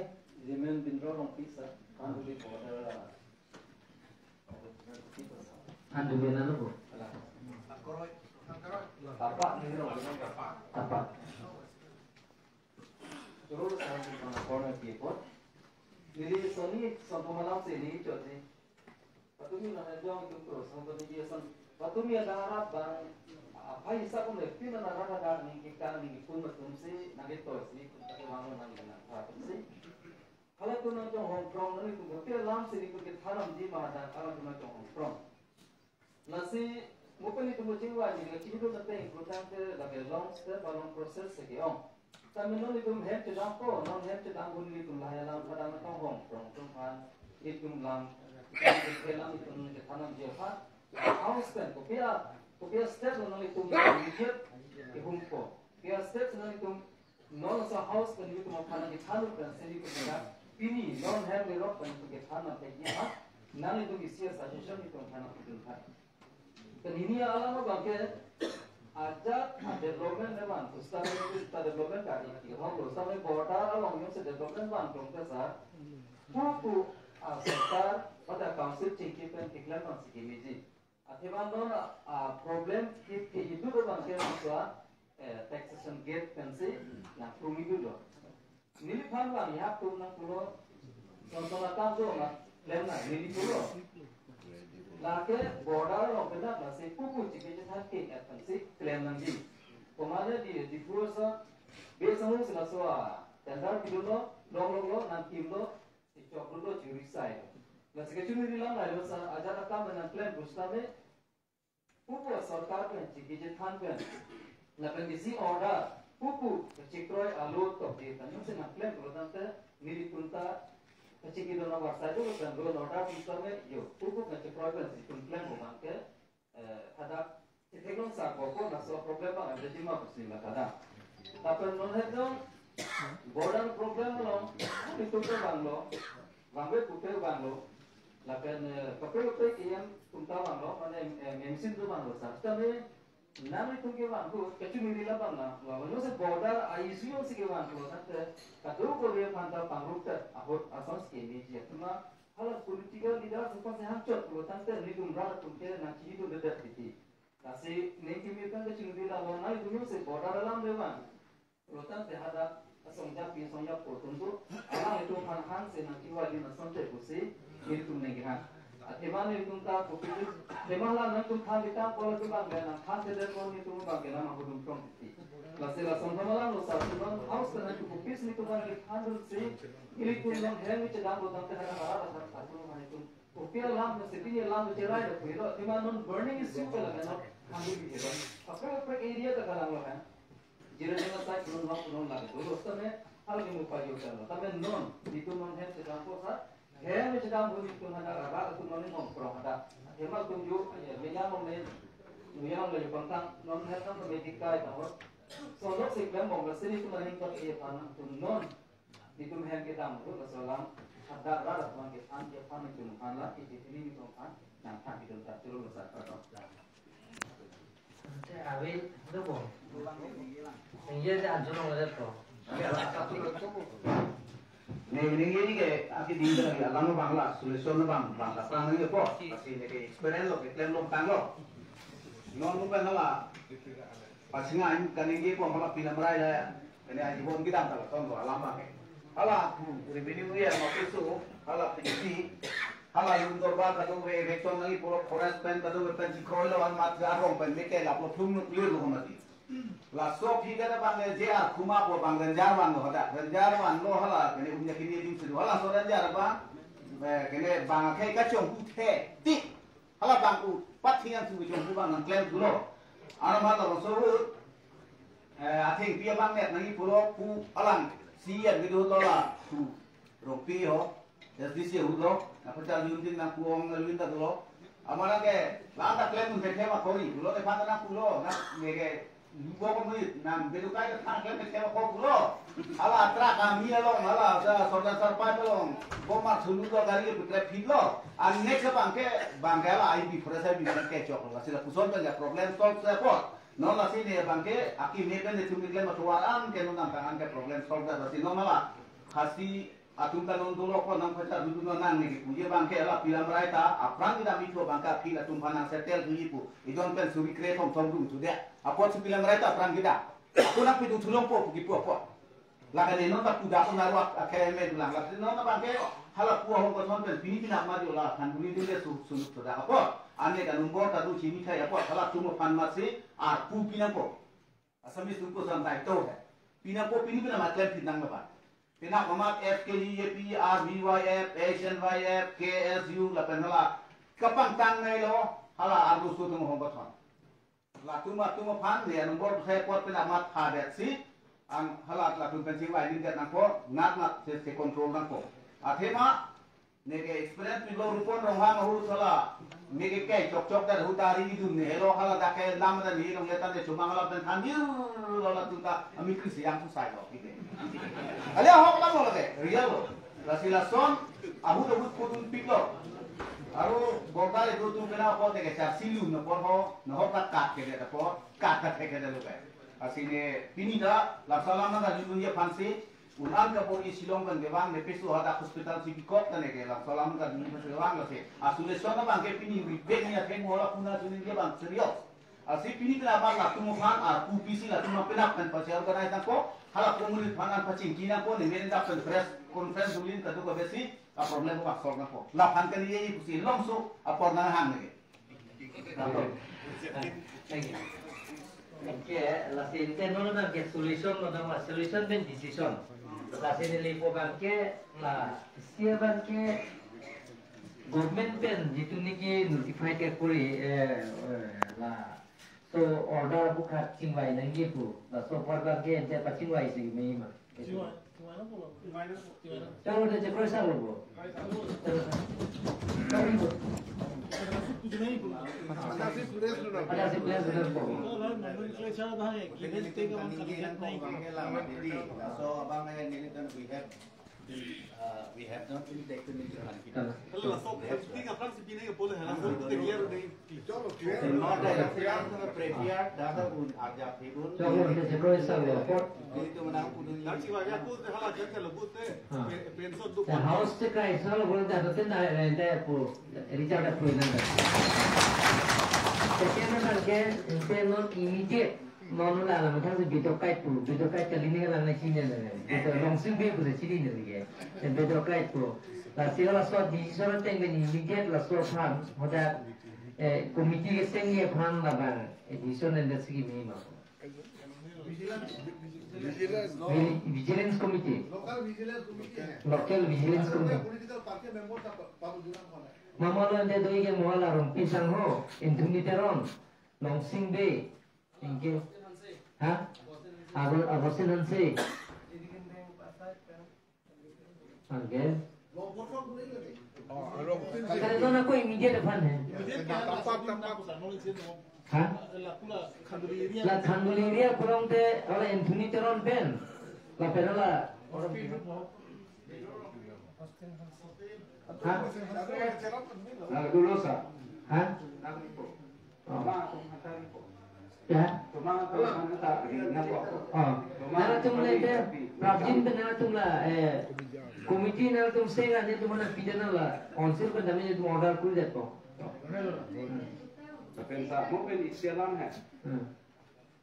Remen Bindro Rongpi sir. Kanduli border, ah, Kanduli nanu ko? Ala. Tapak ni lo. Tapak. Terus saya di mana corner keyboard. Jadi Sony sampai malam sini cuci. Patumi nang jong itu terus, sampai di dia san. Patumi ada harap bang, apa isa pun lebih nang harap ada ning kita ning pun betul si, nang itu si, tapi wangun nang nang apa si. Kalau tu nang jong hongkrong nang itu betul lam sini tu kita haram di mana, kalau tu nang jong hongkrong. Lasi, mungkin itu mungkin wajib, kalau kita nanti ikutan ke lagi long step, long process sekian. Sami non itum hem chedangpo, non hem chedang un itum lahai alam padang na tonghong, prong tum phan, itum lam, itum ke lam itum ke thanam je phan, house pen kopi a, kopi a step non itum immediate ke humpo. Kopi a step non itum non sa house pen itum aphan ke thanu pen seni ke ka, pini non hem le rok pen itum ke thanam ke ji ha, nang itum isi a suggestion itum thanam itum phan. Kanini alam abang ke ajat a development devan, kustar kustar development ka iki hong lo, sampai border along yung se development van kong ke sa, pupu a sorkar pada council chingki pen tiklan bang siki miji. Athema non a problem ki ki itu abang ke maswa eh, taxation gate pensi nang krung idu lo. Neliphan bang ya tum nang pulo, son son atam do ma klem na neli pulo. Lake border lo kena na si pupu chike je than ke at pensi klem nangji. Komane di di pulo sa be sangu sila so a tender pidu lo, long long lo, nang kim lo, si chok lo churi sai. Na si kechuri ri lang na lo sa ajat akam nang klem pusitame pupu sorkar pen chiki je than pen lapen isi order pupu kachikroi alo tok je tanyung se nang klem pulo tangte nelitum ta kachiki dona warsa jo pen ro order pusitame yo pupu kachikroi pen si tum klem abang ke eh, hadak itheklong sa ko ko na so problem bang ada jima pusi la kada. Lapen non het dong border problem lo, itum ke bang lo, bang be pupe bang lo, lapen eh, kape kape iyam tumta bang lo, mane em em sin tu bang lo sa. Tame nang itum ke bang tu kachumi ri la bang na, bang lo se border a issue si ke bang lo sa te, kadu ko le phanta pangrup te, ahot asam si ke ni je tuma, hala political leader sepa se hangchot lo tangte nelitum rat atum ke nang chini tu dedet titi. Lasi neng kimi tang kachingri la lo nai dulu se border alam dewan. Lo tangte hadak asong japi asong japo tum tu alang itum phan han se nang kiwa din asong te pusi nelitum neng han. Athema nelitum ta kopi, tema la nangtum phan kita pol tu bang nang phan te de pol nelitum bang nang hudum from titi. Lasi la song thama lang lo sa tu bang house kana tu kopi nelitum bang phan dun si nelitum nang hem ni chedang lo tangte hadak hadak hadak satu nelitum. Kopi alam na sitting alam na cherai na pui lo, tima non burning issue ka laga na kami bi lo. Kaprek kaprek area ta kalang lo kan. Jira jira sai punun hok punun lagi dulu. Tame hal ke mupa yo kan lo. Tame non, itum non hem sedang ko sa. Hem sedang buni tum hana rara tum non hong prong ada. Hem atum yo, ya, menyam mo men, menyam lo yo pangtang, non hem tam medikai ta ho. So lo se klem bong la sini tum aning pat e pan tum non. Itum hem kedam ru laso alam hadak rat aphan kethan kethan itum aphan la iji tini itum aphan nangthan itum ta chulu laso alam. Te awi do bo. Ningje te anchot long le to. Ningje ningje ke aki ding ke alam bang la solution bang bang la tang ningje po. Pasi ne ke experience lo ke klem longtang lo. Non mu pen la. Pasi ngai kaningje po hala pilam rai la. Kene aji bon kedam ta lason lo alam abang ke. Hala pu revenue ya ma pusu hala pisi hala lun dorbar kado ve election nangji puro forest pen kado ve pen chikroi lo an mat ga rong pen mete lap lo plum nuk lir lo mati. Laso phi kada bang le je ar khuma po bang ranger van lo hadak ranger van lo hala kene umnya kini dim sedu hala so ranger bang eh, kene bang akhei kachonghu the ti. Hala bang u, pat hian su chonghu bang nang klem thulo. Ano ma lo so hu, eh, athengpi abang net nangji pulo pu alang, si yan video to la, pu, Rongpi ho, S D C ho lo, na pachal yun din nang pu ong na yun ta lo. Amara ke, la ta klem mun the ma kori, lo te phan nang pulo, na ne ke, Lupo ko mui nang bedukai ke thang klem ke ko pulo. Hala atra kami along, hala sa sordan sarpai along. Bomar sulu to gari ke betrep phit lo. An next bang ke, bang ke hala I B forest I B ke chok lo. Sila puson kan ya problem solve sa po. Non lasi ne bang ke, aki ne pen ne chumi klem atuar an ke non nang tangan ke problem solve sa lasi non hala. Khasi atum ta non dolo ko nang phacha dudu non nang ne kipu je bang ke la pilam rai ta aphrang kedam ithu bang ke aphi latum phan nang settle thu ipu idon pen suri kre thom thom dum thu de apot si pilam rai ta aphrang kedam ako nang pidu thulong po pu kipu apot la ka ne non ta puda ko naru ak akhei me dulang la non ta bang ke hala pu ahong ko thon pen pini pina ma jo la than buni ding de su su thu da apot ane ka number ta du chini thai apot hala tum phan ma si ar pu pinang po. Assamese tum ko san tai to hai. Pinang po pini pina ma klem phi nang ba. Pina komat F K J P, R B Y F, H N Y F, K S U, lapen hala. Kapangtang nai lo, hala arlo so tum hong pathon. Latum atum aphan, ne number sai pot pina mat pha det si. An halat latum pen chingvai ning det nangpo, ngat ngat se, se control nangpo. Athema, neke experience pipo Rupon Ronghang ahut hala, neke kai chok chok det ahut ta ri dun ne helo hala dak ke lam ta ni long le ta ne chomang hala pen than yu lo latum ta, ami kri siang susai lo, kike. Ale ahok lam lo ke, real lo. Lasi lason, ahut ahut pudun pik lo. Aru gorta le do tum kena apot ke char silu na por ho, na hok ta kat ke det apot, kat ta thek ke det lo ke. Lasi ne pini ta, laso alam nangkangdun aphansi, un-an kaporhi Shillong pen kevang, ne peso hadak hospital si bikok ta neke, laso alam nangkangdun aphansi kevang lasi. Asu le son abang ke pini ribek ni athe mola puna suni kevang serious. Lasi pini pen abang latum aphan, arpu pisi latum aphan penap pen pasi organize nangpo, hala komunit aphan an pachingki nangpo, ne men dak pen press conference ulin kadokave si, a problem ko solve nangpo. Laphan kali ye pusi longso apor nanghang neke. Thank you. Anke, lasi ante non abang ke solution lo dong la, solution pen decision. Lasi neli pu abang ke, la, isi abang ke government pen jitu neke notify ke kori, eh, eh, la, so order buka chingvai nangji pu. Laso apor abang ke ante pachingvai si me ma. Chingvai, chingvai nangpo. Chingvai nangpo. Chalo de chekroi sar lo bo. Chalo bo. Chalo bo. Ada si place lo. Ada si place lo. Chalo, nomenclature dah ya. Kini state ka bang kalian naik. So abang eh nilitan we have, uh, we have not been taken into consideration. Hello, so everything aphrang si pinai ke pole hai na, so clear dei. Not a prepared, the other un arjap hibun. Chalo, ante chekroi sar lo apot. Jadi tu menang pudun. Dan si wajah aku tu hala jan kalau but te. Ha. Pe-, penso du. The house te kai sar lo, bro, dah tu tenda rente pu. Richard pu nang. Second abang ke, ante non immediate. Non la la mathang si bidok kai pu, bidok kai kali ni la na chini na. Bidok Longsing Bey pu si chini na ke. Ante bidok kai pu. Lasi laso decision ateng pen immediate laso aphan, hoda, eh, committee kesengji aphan labang, eh, decision ante si kimi ma. Vigilance, vigilance, Vigi-, Vigilance Committee. Local Vigilance Committee hai. Local Vigilance Committee. Political party member ta pa-, pa-, jurang kona. Mama lo ante doi ke mo la Rongpi Sangho, Anthony Teron, Longsing Bey, anke. Ha? Ago-, Augustine Hanse. Anke. Kali non ako immediate aphan hai. Ha? La Khanduli area kurang te, hala Anthony Teron pen. Lapen hala. Ha? Na dulu sa. Ha? Oh. Ya. Oh. Nangtum le te, prapjin pen nangtum la, eh, committee nangtum seng ani tum na pidana la, council pen dami tum order kuri det po. Pensa mo pen isi alam hai. Hmm.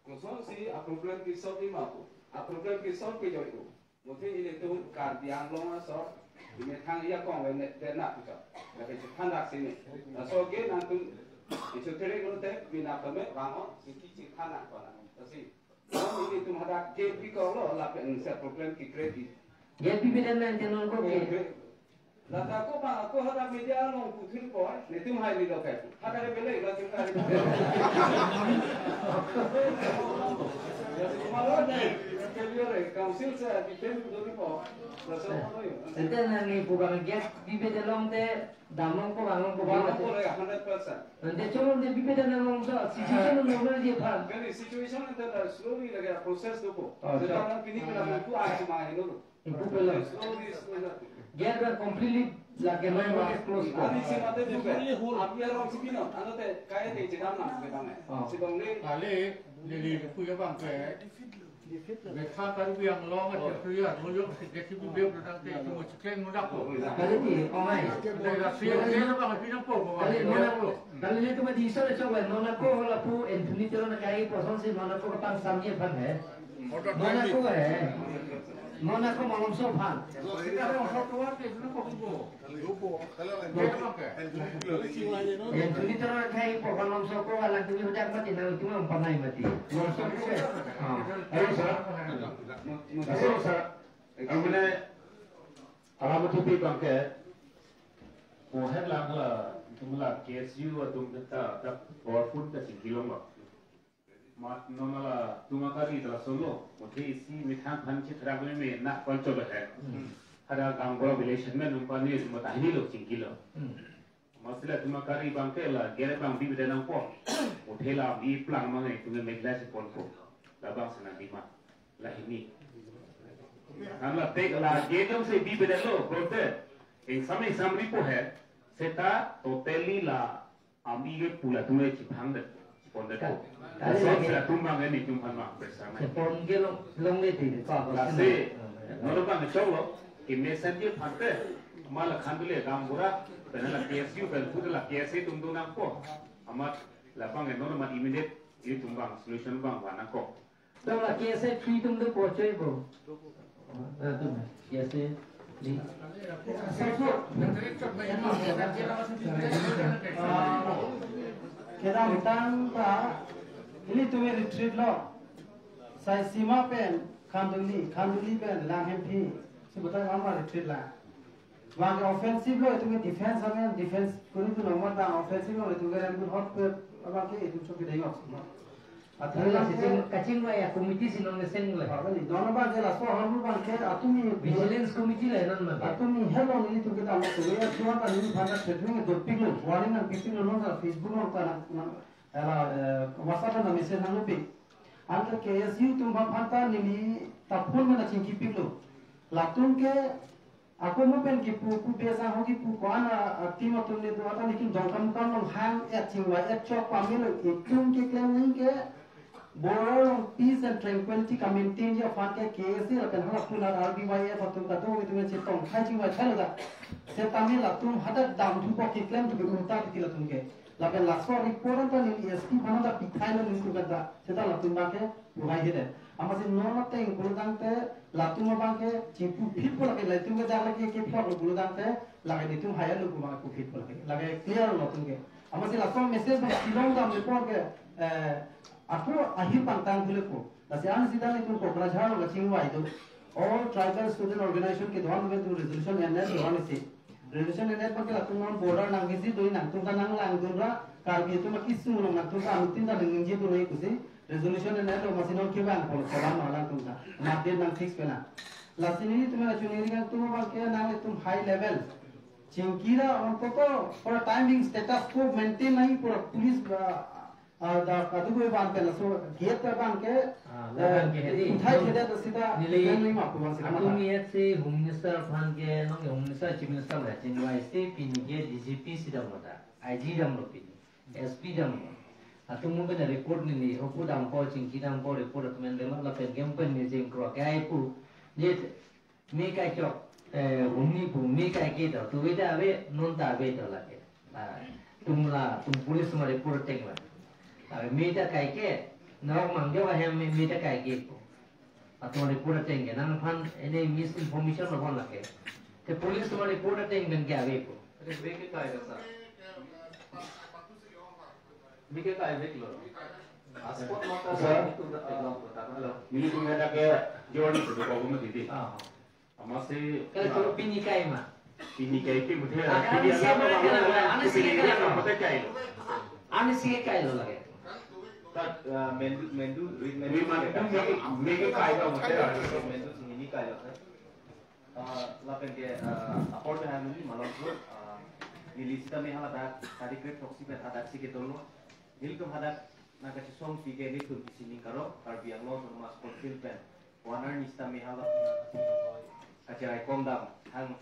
Kosonsi a problem ke solve ma ko. A problem ke solve ke joi ko. Mungkin ilitum Karbi Anglong asor, imethang iya kong wene dena puchot. Tapi chethan dak sini. Laso ke nangtum isu tere kono te mina peme bango siki chethan nak kona. Lasi, non ilitum hadak gate bikok lo lapen se problem ke create. Gate bi biden nang tenon ko ke. Lata ko bang ako hadak media along puthil ko, netum hai ni lo kai. Hadak bele lo tingkari. Council se defend dulu po. Laso ano yun? Ante nangli pu abang gate bi biden long te, damlong ko banglong ko. Banglong ko le hundred percent. Ante cholo de bi biden long so, situation normal ji aphan. Kali situation ante da slowly lagi process do ko. Oh, sedang sir. Nang pini pina mungku aja mah ini lo. Ipu pelo. Gate completely lake noi ma close ko. Ani si mate dupe. Api arong si pino. Ano te kaya te chedam na si bang. Oh. Si bang le. Kali, neli puya bang ke. Betha kari biang long ate puya, mo yok si gate bi beb dang te mo chikeng mo dak ko. Kali ni, oh mai. Kali si ke bang pinang po ko. Kali mo na ko. Kali ni tu ma di so le chok le, non ako lapu Anthony Teron kai poson si non ako kapang samye phan hai. Non ako hai. Non ako Malomso aphan. Anthony Teron akhei pu Malomso ko alang tumi hudak mati nang tumi umpanai mati. Malomso ko. Ah. Ayo sir. Ayo sir. Amune alam tupi bangke. Mohen lang la tumla K S U atum ta ta powerful ta singkilong ba. Mat non alatum akari ta lasonlo. Muthe isi methang aphan chethrak meme na kwan cholo hai. Hmm. Hada gaonbura village chairman nung pani mata hini lo chingkilo. Hmm. Amatsi latum akari abangke la gere abang bibe nangpo. Muthe la bi plang mangai tum mekhla si ponpo. Labang sana bima. La hini. Kan la tek la gere dong si bibe lo, brother. Ingsam ingsam ripo hai. Seta totally la ami ke pu latum ke chiphang det, chipon det. Ka-, ka-, so, ka-, seta latum abang ke netum aphan ma bersama. Chipon ke long, longle ti, pa, pa, lasi, hmm, non abang choklo, ke message aphan te, ma la khandule gaonbura, pen la K S U, pen pura la K S A atum do nangpo, amat labang ke non amat immediate, itum abang solution abang van nangkok. Dong la K S A three atum dopo choi bo. Ah, atum, K S A three. Ah, kedamtang ta, ilitum retreat lo. Saisima pen, Khanduli, Khanduli pen, Langhemphi. Si botang ama retreat la. Abang ke offensive lo, itum ke defense amen, defense kuri tu nomor ta offensive lo, itum ke rem hot pe, abang ke itum chok ke dayok. Athe la kaching, kachingvai a-committee si non nesen le. Abang ni, non abang ke laso ahormu abang ke atum ni vigilance committee le non abang. Atum ni hello ni itum ke dam tu ya, cuma ta ni pada setting dopik lo, warning nangpipik lo, non ta Facebook non ta nang, nang, ala, eh, WhatsApp nang message nangpik. Anke K S U atum aphan ta neli ta phone mena chingkipik lo. Latum ke ako mo pen kipu, pu besa ho kipu ko-an a, a team atum ne do ata nikin Dongkamukam along hang et chingvai et chok pamelo, itum keklem nangji ke border along peace and tranquility ka-maintain ji aphan ke K S A lapen hala punar R B Y F atum kadokave atum chetong thai chingvai thailo ta. Setame latum hadak damthupo, keklem thupo, ulta titi latum ke. Lapen laso report anta neli S P aphan ta pithailo nelitum kanta. Seta latum abang ke puhai hede. Amatsi non ateng pulotangte latum abang ke chipuphitpo lake, latum ke dak lake kephloklo pulotangte lake netum haya lo pu abang ke puphitpo lake. Lake clear lo latum ke. Amatsi laso message abang Shillong damlepo ke, eh, ako ahir pangtang thulepo. Lasi an sita netum Kokrajhar lo kachingvai do. All Tribal Student Organization kedo-an atum resolution enet do-an isi. Resolution enet abang ke latum non border nang visit do, nangtum ta nanglangdun ra, Karbi atum akesung along nangtum ta anuttin ta nangji do nai pusi. Resolution enet lo, amatsi non kevang polo, kevang ma alangtum ta. Mat din nang fix pena. Lasi nelitum la chuniri nangtum abang ke nanglitum high level chingki ra ontoto pura time being status quo maintain nangji, pura police, ah, ah, da kadokave van pen laso gate abang ke, ah, eh, abang ke hedi. Uthai thedet sita neli neli ma pu abang sita atum mata. Yet si Home Minister aphan ke, non ke Home Minister, Chief Minister la chingvai si pini ke D G P si damlo ta, I G damlo pini, S P damlo. Atum mo pen report neli hopu dampo, chingki dampo, report atum en delo lapen ke mo pen neli jengkro ke ai pu. Yet me kai chok, eh, hum ni pu, me kai ke do, tu ve ta ave, non ta ave do lake. Ah, tum la, tum police ma report ateng la. Ah, me ta kai ke, nok mang jo ahem me, me ta kai ke ko. Atum report ateng ke, nangphan ene misinformation lo bon lake. Te police ma report ateng pen ke ave ko. Ave ke kai da sa. Me ke kai vek lo. Aspot mata sir, sa itu da pegawai kota kan lo. Nelitum ke dak ke journey tu ko mo titi. Ah. Amatsi kala choro pini kai ma. Pini kai pi muthe. Ah, pini ani si apa ma apa kena, ani si kena. Muthe kai lo. Ani si kai lo lake. Tat, ah, mendu, mendu, rit mendu. Wi ma ke tum kai. Yang me ke kai lo muthe. Mendu sini ni kai lo, sir. Ah, lapen ke, ah, apor ke hanu ni malom tu, ah, neli sitame haladak, tadi grade throksi pen hadak si kedo lo. Nelitum hadak nangkachesongsi ke nelitum kisining karo, Karbi Anglong Autonomous Council pen. One arni sitame hala kacherai kom dam, hang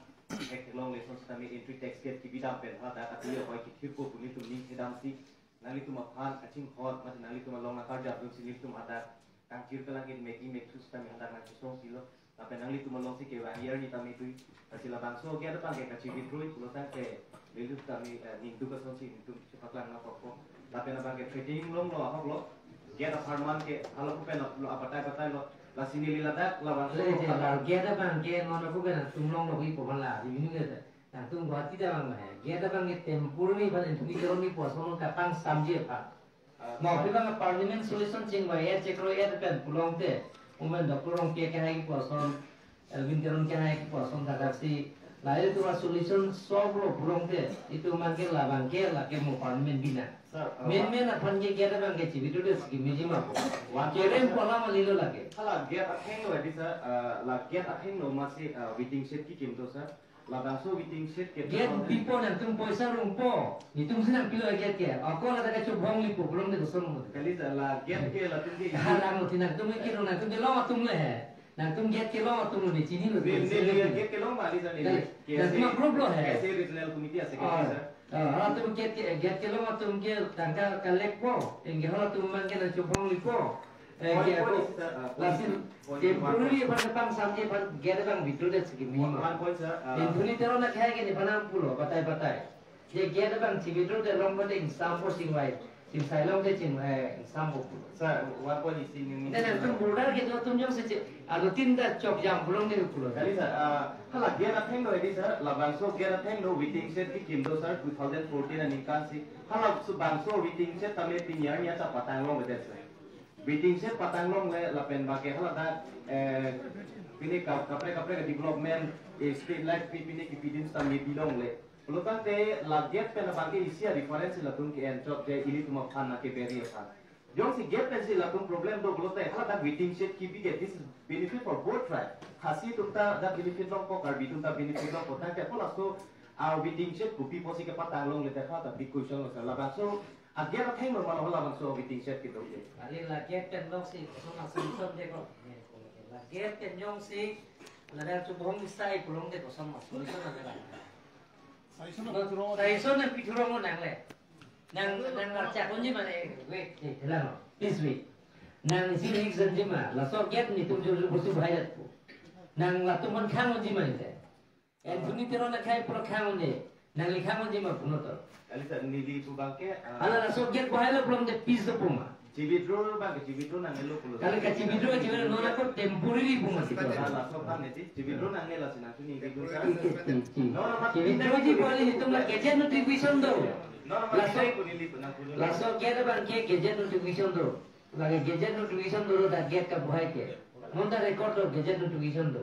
hek long lesson sitame entry tax gate kebi dam pen hadak ati ahoi kethirpo pu nelitum ning thedamsi, nanglitum aphan kachinghon, mate nanglitum along nangkarjap dunsi nelitum hadak kangchir kelang ke meki mekthu sitame hadak nangchesongsi lo. Lapen nanglitum alongsi kevang arni tame tui. Lasi labangso gate abang ke kachibi thrui, pulotangte nelitum tame, eh, ningduk asonsi nelitum chepaklang nangkokpo. Lapen abang ke threatening longlo ahok lo. Gate apharman ke halapu pen lo abatai batai lo. Lasi neli ladak labangso le je la gate abang ke non ako ke nangtum longlo ki po la, revenue gate. Nangtum Guwahati ta abang ma he. Gate abang ke temporary ban entry ni keroni po ason kapangsamji aphan. Mo phi abang Parliament solution chingvai-et chekro-et pen pulote, umen Doctor Rongpi akehai kipu ason, Elwin Teron akehai kipu ason thakthak si, lahai itum a-solution solve lo pulote, itum abang ke labang ke lake mo Parliament bina. Sir, uh, Main main aphan ke gate abang ke chibidude si kimi jima po. One Kerem point, sir. Pola malilo lake. Hala gate athengno edi sir, uh, la gate athengno masi, uh, waiting shed kekim do sir. Labangso waiting shed ke Gate do, pipo nangtum poisa rungpo. Netum si nangpilo gate ke. Ako la ta kachobong lipo pulote koson mo. Kali sir, la gate ke latum ke Halang lo ti nangtum ke nangtum ke long atum le he. Nangtum gate kelong atum lo ne chinilo. Neli, neli gate kelong ma, Lisa, neli. Kali. K S A, nangtum group lo he. K S A regional committee a secretary, sir. Ah, ah, atum gate ke, gate kelong atum ke tangka collect po. Anke halatum abang ke nangchobong lipo. Eh, point, ke point ako, is, sir, uh, point, lasi point, temporary one point. Aphan pangsamji aphan gate abang bidude si kimi. One, one point, sir, uh, Anthony Teron akhai ke nephan nangpulo, batai batai. Je gate abang chibidude long pute ingsampo singvai. Singsai longte ching, eh, ingsampo pulo. Sir, one point isi neli. Nangtum border ke do atum jongsi che. Alo tin ta chok jam pulote pulo. Kali sir, ah, hala gate athengno edi sir, labangso gate athengno waiting shed kekim do sir, two thousand fourteen aningkan si. Halabangso waiting shed tame pini arni ta patang longledet sir. Waiting shed patang longle lapen bake hala dak, eh, pini kap-, kaprek kaprek development, eh, street light pi-, pini kipidun sitame pilongle. Pulotangte la gate pen abang ke isi a-reference latum ke-enchot je ilitum aphan na ke beri aphan. Jongsi gate pensi latum problem do pulote hala dak waiting shed kebi ke, this is benefit for both tribe. Khasi atum ta dak benefit longpo, Karbi atum ta benefit longpo. Tangte ako laso a-waiting shed kopi pusi kepatang longledet hala dak big question lo sir. Labangso a-gate athengno ma lo labangso waiting shed kedo ke. Kali la gate pen longsi koson a-solution de ko. La gate pen jongsi ladak chobong isai pulote koson a-solution avela. Suggestion nangpi thurong nangle. Nang, nang archak unji mane, wait, wait, hala no. Please wait. Nang isi reason ji ma, laso gate netum jor jor pusi bahai dat pu. Nang latum aphan khang unji mane. Anthony Teron akhai pura khang unji. Nangli khang unji ma puno to. Kali sir, neli pu abang ke, ah, hala laso gate bahailo pulote peace do pu ma. Chibidude abang ke chibidude nangnelo pulo. Kali kachibidude, chibidude non ako temporary pu ma sito. Hala laso abang neti, chibidude nangnelo si nangtum ningdun sir. Iti, iti, iti. No, no, mat Chibidude ji pali netum la gazette notification do. No, no, mat Laso, pinai kunili kunang kunili. Laso gate abang ke gazette notification do. Lake gazette notification do dak gate kabuhai ke. Non ta record do gazette notification do.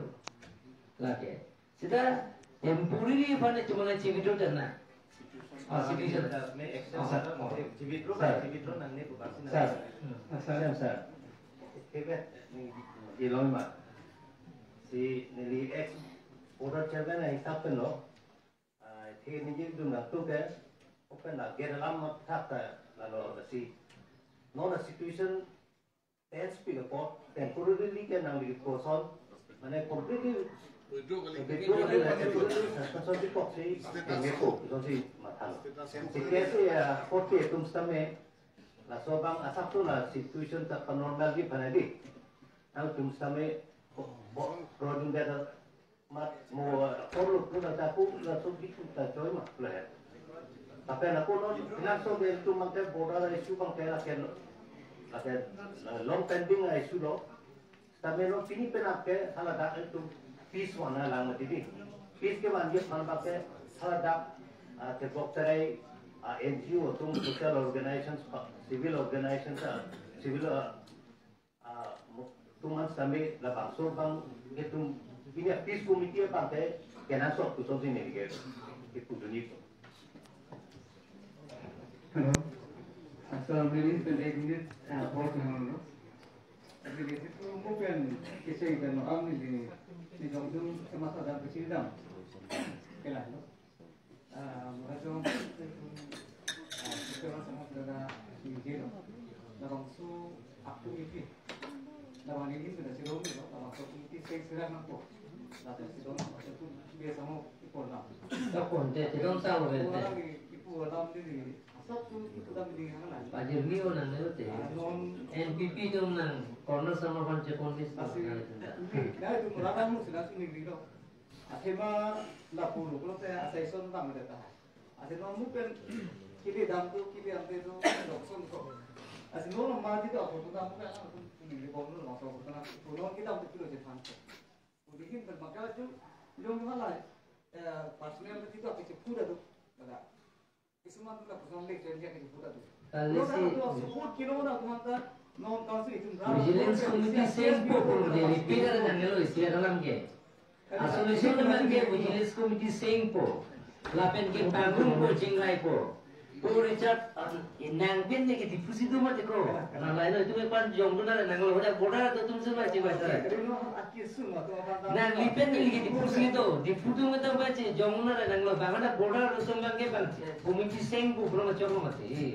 Lake. Sita temporary aphan netum aphan chibidude na. Ah, situation. Situation. May action, ah, sir, ah. Chibidude, sir. Chibidude nangne pu bangsi na. Sir. Ah, sir, sir. Kebe, neli, neli long ma. Si neli ex board chairman ahisap pen lo. Ah, the neli dun na tu ke, open na gate alam ma thak ta lalo si. Non a situation tense pi lo po, temporarily ke nangli koson, mane completely withdraw kali, withdraw kali, suspension di kok si, state nangko, suspension si matha lo. State suspension. Si ke si, ah, court ke atum sitame, laso abang asap tu la situation ta pa-normal di panai di. Nangtum sitame, bo, bo, rodung data, mat mo, ah, court lo pun ta pu, laso di pu ta choi ma, lo he. Tapi na ko non, laso de tu mangke border issue mangke la ken, la ken, la long pending issue lo. Tapi non pini pen ap ke, hala dak tu peace wana lang mati di. Peace kevan ji aphan bak ke, hala dak, ah, te kok terai, ah, N G O atum, social organizations, pa-, civil organizations, ah, civil, ah, ah, mo-, tuman sitame labangso abang netum pini a-peace committee abang te kenangsot pu ason si neli ke, ke pudun-i ko. Hello. Asal neli pen ek minute, ah, pol ke hang lo. Jadi di situ mungkin kisah kita no am ni di, di jong tu semasa dan kecil dam. Kelah lo. Ah, mura jong, ah, kita sama saudara Injil, labangso aktu itu. Labang ini sudah sirong itu, labangso itu saya serang aku. Lalu sirong aku tu biasa mau ipon lah. Ipon te, tidak tahu, eh, te. Ipon lagi, ipon dalam diri. Asap tu ipon dalam diri hang lah. Pajir ni orang ni te. Ah, non N P P tu nang corner sama panca konis. Masih. Nah, itu mura kamu sudah sini gitu. Athema lapu lo, pulote asai son dam de ta. Asin non mu pen kili dam tu, kili ante tu, dok son ko. Asin non ma di to, ko tu dam ka, ko tu ni ko no so ko na, ko no ki dam tu kilo je than ko. Ko di hin pen maka tu, yung hala, eh, personal tu to ke pura tu. Kada. Kisuman tu la personal lecture dia ke pura tu. Kali si. Vigilance Committee sengpo pu de repeater nangnelo isi alam ke. Asolution abang ke Vigilance Committee sengpo. Lapen ke pangrum po, chinglai po. Ko Richard, an, nang pen ne ke Diphu si do mati ko. Na laino itum ke pan jong do na nang lo hoda border atum si lo chibai sa. Nangli pen ne ke Diphu si do, Diphu atum ke tang bache jong na nang lo bang ada border atum bang ke bang. Committee seng bu pro ma chong mati.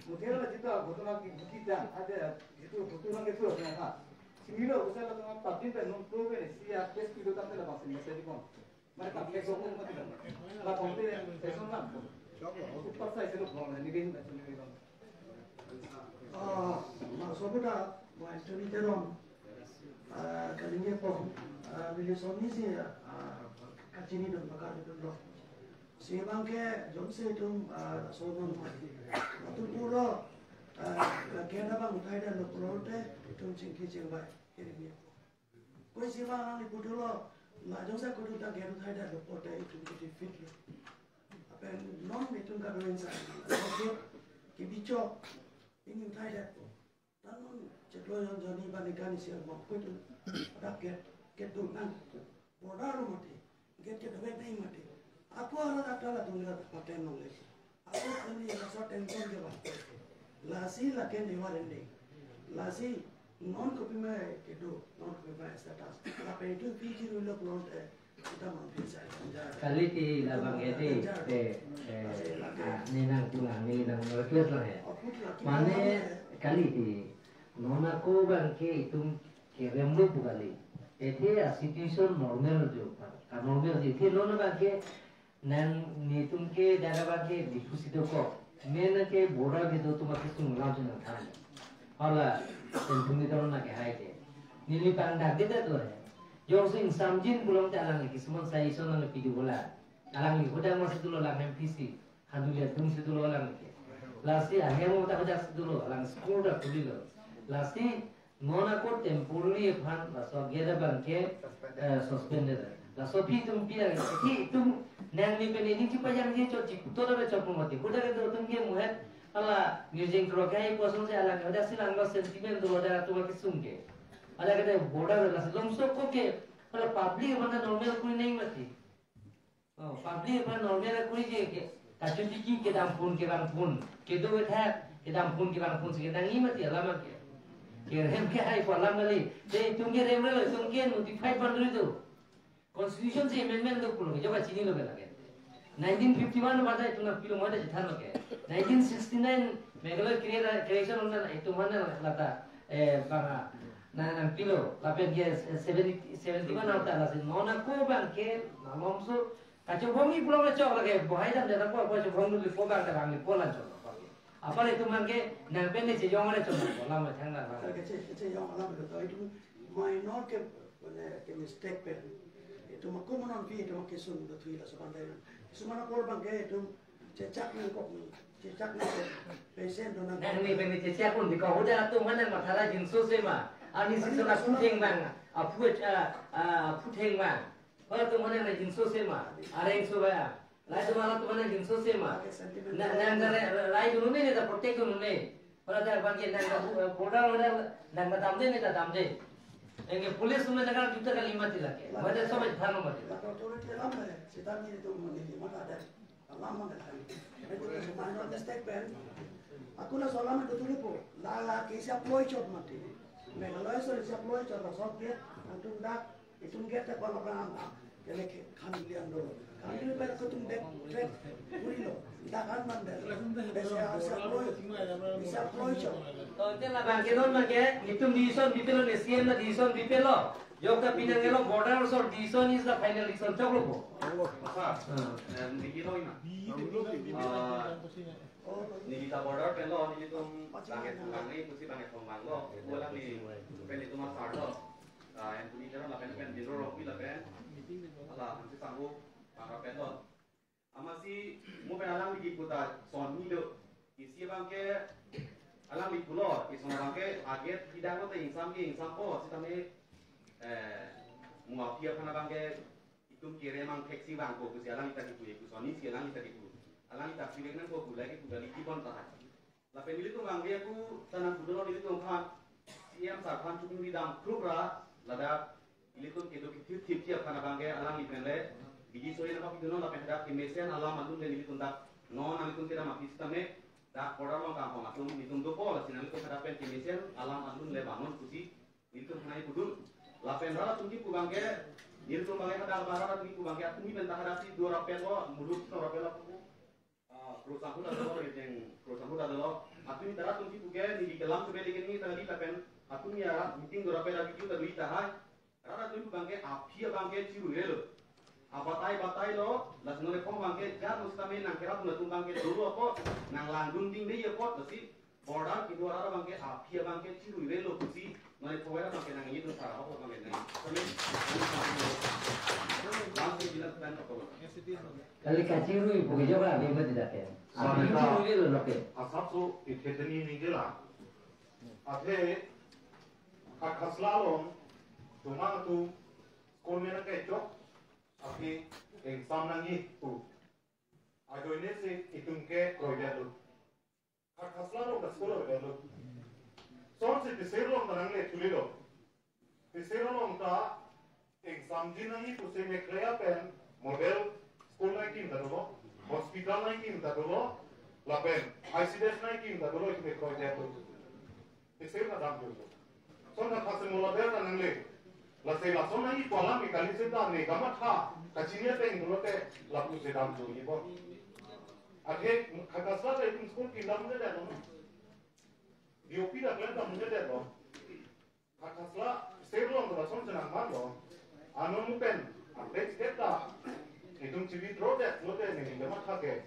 Mutera la jita ghotona ki kita ada itu ghotona ke tu na ha. Similo usai la tong patin pe non pro ke si ya kes ki do tam la bang sin masa di kon. Mari ta ke so ko mati la. La kon te te so na. Super size lo kon ni bin ta ni bin. Ah, ma so ko ta, ma Anthony Teron. Ah, kalingye po. Ah, bili so ni si, ah, kachini dun pakar dun lo. Si bang ke jongsi itum, ah, so non mati. Atum pulo, ah, kena bang uthai dan lo pulote, itum chingki chingbai, kiri bi. Koi si bang nang iputulo, la jongsi kudu ta kena uthai dan lo pulote, itum kuti fit lo. Apen non itum kadoin sa, kibichok, ini uthai dan po. Tanun cheklo yon joni banikan isi ang mangkut. Adak get, get do nang. Border lo mati. Get ke dawek nang mati. Ako ara dakta la tunggal paten nong le. Ako kami rasa tension ke bang. Lasi laken dewa rende. Lasi non kopi mai kedo, non kopi mai status. Lapen itu P G rule of law eh. Kali ti labang ke ti, te, te, ah, ne nang pulang, ne nang request lang he. Mane kali ti, non ako bang ke itum kerem lo pu kali. Te te a situation normal jo, ka normal jo. Te non bang ke nang netum ke jaga bang ke Diphu si do ko. Main ke border kedo atum ke sung lam sung than. Hala, tentu ni taron na ke hai te. Neli pang dak de do he. Jongsi ingsamjin pulote alang kisuman suggestion nang pidi bola. Alangli hodak masi dolo lang M P C. Handuli atum si dolo alang ke. Lasi ahem ta hodak si dolo, alang school ta khulilo. Lasi non ako temporary aphan laso gate abang ke, eh, suspended. Laso aphi itum pi lagi, aphi itum nangli pen ini chipajang je chot chikuto da chot mati. Hodak kedo atum ke muhet hala music rock hai kosong si alang hodak si lang lo sentiment dolo da atum kesung ke. Hala ke border lasi longso ko ke hala public mana normal kuri nang mati. Oh, public aphan normal kuri je ke. Kachutiki kedam phun kevang phun. Kedo kethak kedam phun kevang phun si kedang i mati alam ke. Kerem ke hai ko alam kali. Te itum kerem lo, itum ke notified bandri do. Constitution si amendment do pulo, jo kachinilo ke lake. Nineteen fifty-one bata itum na pilo mada chethan lo ke. Nineteen sixty-nine Meghalaya crea-, creation hona itum mana lata, eh, bang, na, nangpilo, lapen dia seventy, seventy-one na ta lasi, non ako bang ke, na longso, kachobong i pulang chok lake, bohai dam jana ko, ko chobong dun ko bang ta bang ko lan chok. Apar itum bang ke, nang pen ne chejong le chok, bola ma thang na bang. Ke che, che jong alam lo, to itum minor ke, mane ke mistake pen. Itum ako manon pi, itum ke sun do thui laso pandai. Sumana por bang ke, itum chechak nangkok ni, chechak nangkok. Patient do nangkok. Nangli pen chechak pun, because hodak atum mana mathara jinso sema. Ani si sona putheng bang, aphu, ah, ah, putheng bang. Hodak atum mana jinso sema. Areng so ba. Lai atum mana atum mana jinso sema. Na, nang kare, lai dunu ne, ta protect dunu ne. Hodak ta bang ke nang ka, eh, border hodak nang ka damde ne ta damde. Anke police atum nang ka juta kali mati lake. Hodak so mati thano mati. La authority alam hai, seta ni itum mane ni mata ada. Alam mane hai. Itu semua ada mistake pen. Ako laso alam itu tuh po. La la ke siap loi chot mati. Meghalaya so siap loi chot la sok dia. Antum dak Itum gate ta pala pala ama. Kele ke khan lian do. Khan lian ber ko tum bek trek puri lo. Dak an man ber. Besi asa ploi. Bisa ploi cho. To te la bang ke non bang ke, itum decision bipelo ne, C M na decision bipelo. Jok ta pinang ke lo border so decision is the final decision chok lo po. Sir, eh, niki lo ina. Ah, niki ta border pen lo, nelitum bang ke thong bang ni, pusi bang ke thong bang lo. Ko lang ni, pen nelitum asar lo. Ah, Anthony Teron lapen pen Dilo Rongpi lapen. Hala, Hanse Sangho, para pen lo. Amatsi, mo pen alangli kipu ta son ni lo. Isi abang ke, alangli pulo, ison abang ke, aget tidak lo te ingsam ke, ingsam po, sitame, eh, mo aphi aphan abang ke, itum kere mang theksi vangpo pusi alangli ta kipu, ipu son ni si alangli ta kipu. Alangli ta sirek nangpo pu lagi pu kali kibon tahai. Lapen nelitum vangve ako ta nangpu dolo nelitum aphan, C M sir aphan chukuri dam krup ra, ladak nelitum kedo kithip thip thip aphan abang ke alangli pen le, bidi soi nangpapi dolo lapen hadak kemesen alam atum le nelitum dak Non nanglitum kedam aphi sitame, dak border along kanghon atum nelitum dopo, lasi nanglitum hadak pen kemesen alam alun le vannon pusi nelitum hanai pudun. Lapen rat atum kipu abangke, nelitum abangke hadak abang rat atum kipu abangke, atum ni pen ta hadak si do rapet lo, mulut no rapet lo pu. Ah, Kro Sanghu ta dolo, rejeng Kro Sanghu ta dolo. Atum ni ta rat atum kipu ke, neli kelam kebe legen ni tangli lapen atum ni arat meeting do rapet a-video ta do tahai. Rat atum abangke aphi abangke chiruirelo. Abatai batai lo, lasi non epho abangke jar mus kami nangkerap atum abangke dolo apot, nanglangdun ding dei apot, lasi border kedo arat abangke aphi abangke chiruirelo pusi, non epho rat abangke nangji dun sar apot abangke nang. Kami, kami, kami, Kali kachirui pu ke joga abhi mati dake. Aphi chiruirelo loke. Asap so ithetheni ningje la. Athe Khakhasla along tomang atum school mena kechok aphi exam nangji pu. Ajoine si itum ke kroidetlo. Khakhasla along ta school kroidetlo. Sonsi Tesir along ta nangle thulilo. Tesir along ta exam ji nangji pusi Meghalaya pen model school nangkim ta dolo, hospital nangkim ta dolo, lapen I C D S nangkim ta dolo, itum kroidetlo. Tesir ta damjolo. Son ta Khakhasla model ta nangle. Lasi lason nangji pu alam ke kali seta ne kamatha kachini ateng pulote lapusi damjolo. Athe Khakhasla ta itum school kedam le dolo. D O P ta klem dam le dolo. Khakhasla Tesir along ta lason chenang man lo. Ano mu pen update state ta itum chi withdraw det lote ne ne matha ke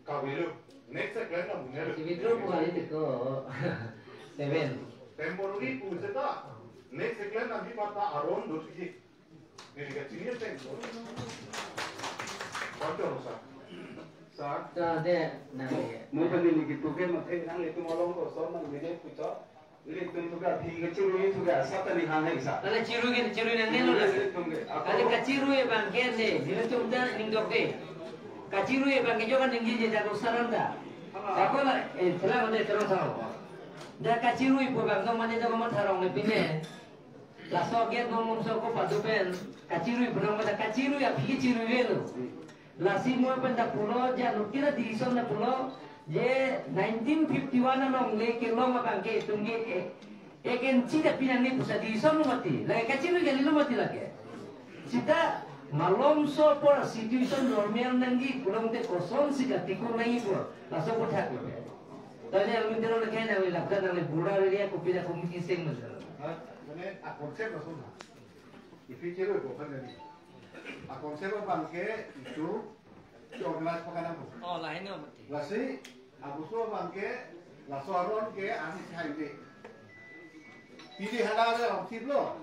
kavelo. Next se klem dam ne. Chi withdraw pu kali tiko seven. Temporary pu seta next se klem dam di mata aron do tiki. Neli kachini ateng. Kwanto sa. Sa. Sa de nang. Mo pa neli kipu ke mathe nanglitum along ko son nang mene pucho. Nelitum thu ke aphi kachirui thu ke asap ta neli hang hai sa. Lale chirui ke chirui nangne lo la. Nelitum ke. Kali kachirui abangke ne, nelitum ta ning dok ke. Kachirui abangke jokan ningjeje ta ko sarang ta. Ako la, eh, telang ande terang sa. Dak kachirui pu abang dong mane dong matha rong le pine. Laso agen dong mom so ko padu pen kachirui pu dong mane kachirui aphi chiruirelo. Lasi mo pen ta pulo ja lukira decision ta pulo je nineteen fifty-one along le kelong abangke itum ke, eh, ek inchi ta pinangne pusi decision lo mati. Lake kachirui kalilo mati lake. Seta malomso apor situation normal nangji pulote kosonsi katiku nangji pu. Laso aphuthak lo. Tadi alun tero lake nang le lapka nang le bura area kopi na komi kiseng mas. Ha? Mane a concept lason ha. Iphi chero ko kan ni. A concept abangke itum ke organize pakanang ko. Oh, lahin no mati. Lasi, abuso abangke, laso aron ke, ani sai de. Pini hala ada om tip lo.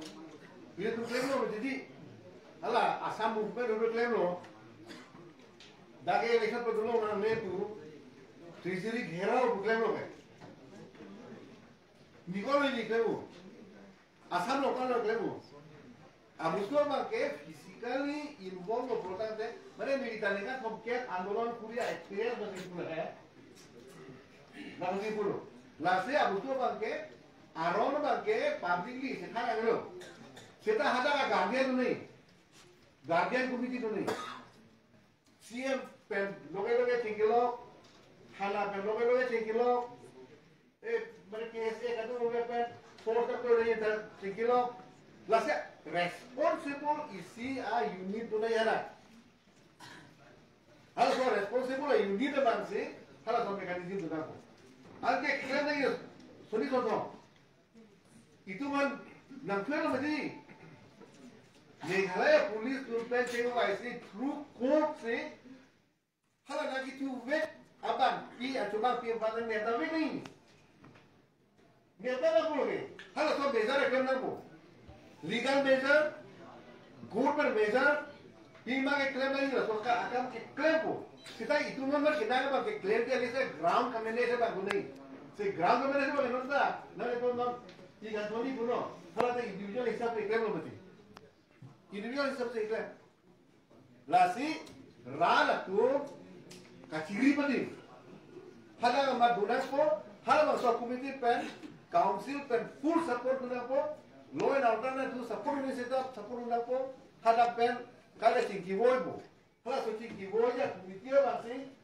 Pini tu klem lo, jadi. Hala, Assam movement tu klem lo. Dak ke election pa dulu nang ne tu. Trisiri gherao tu klem lo ke. Nikolo ni klem lo. Assam lo kan lo klem lo. Abuso abangke physically involve lo pulote, mane neli ta neka thomkep andolon kuri a-experience bagi pura, eh. Bagi pura. Lasi abuso abangke, aron abangke publicly si than lo. Seta hadak a-guardian dun-e. Guardian committee dun-e. C M pen loge loge chingkilo, thana pen loge loge chingkilo, eh, mane K S A kadokave pen force ta kore ta chingkilo, lasi responsible isi a-unit dun-e ya na. Halaso responsible a-unit abangsi, halaso mechanism dun nangpo. Anke klem nangji, soni soto. Itum an nangpher lo mati. Meghalaya police atum pen chengvaisi through court si hala nangkethu vek abang pi achobang pi abang nang neta vek ni. Neta na pulo ke. Halaso measure eklem nangpo. Legal measure, court pen measure, pima keklem nangji laso ka akam keklempo. Seta itum non mar kenang abang keklem ke lisa ground kamenese abang kunai. Si ground kamenese abang non ta, nang itum non ikan toni puno. Hala ta individual hisab keklem lo mati. Individual hisab si keklem. Lasi, rat atum kachiri padi. Hala ma dun nangpo, halabangso committee pen, council pen full support dun nangpo, law and order na tu support ni setup support dun nangpo, hala pen kada chingki voipo. Halaso chingki voi ya committee abangsi,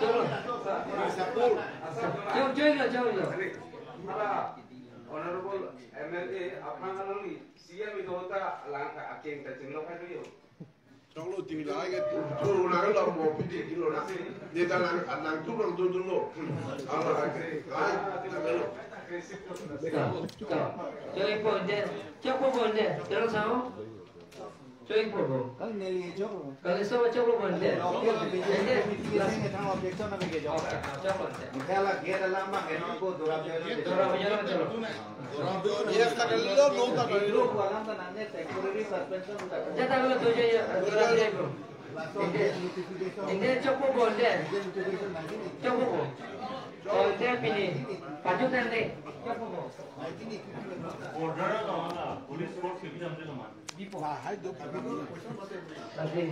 Cholo. Cholo, cholo, cholo. Hala Honorable M L A aphrang alangli C M ido ta lang akeng ta chinglo kha do yo. Choklo timi lahai ke tu, tu nanglo mo piti kilo na. Neta nang, nangtum nangtum lo. Ala hai, hai, nanglo. Chok, chok. Chok po bonde, chok po bonde, chok sao. Chok po bo. Kal neli chok. Kal so chok po bonde. Ende, last. Chok po bonde. Kala gate alam bang, eno ko dura. Dura, chok. Yes, ta kalilo, no ta kalilo. Jata lo to je, ya, jata lo to. Inde, inde chok po bonde. Chok po. Oh, inde pini. Paju tande. Chok po. Border lo na, police force ke bidam de man. Lasi,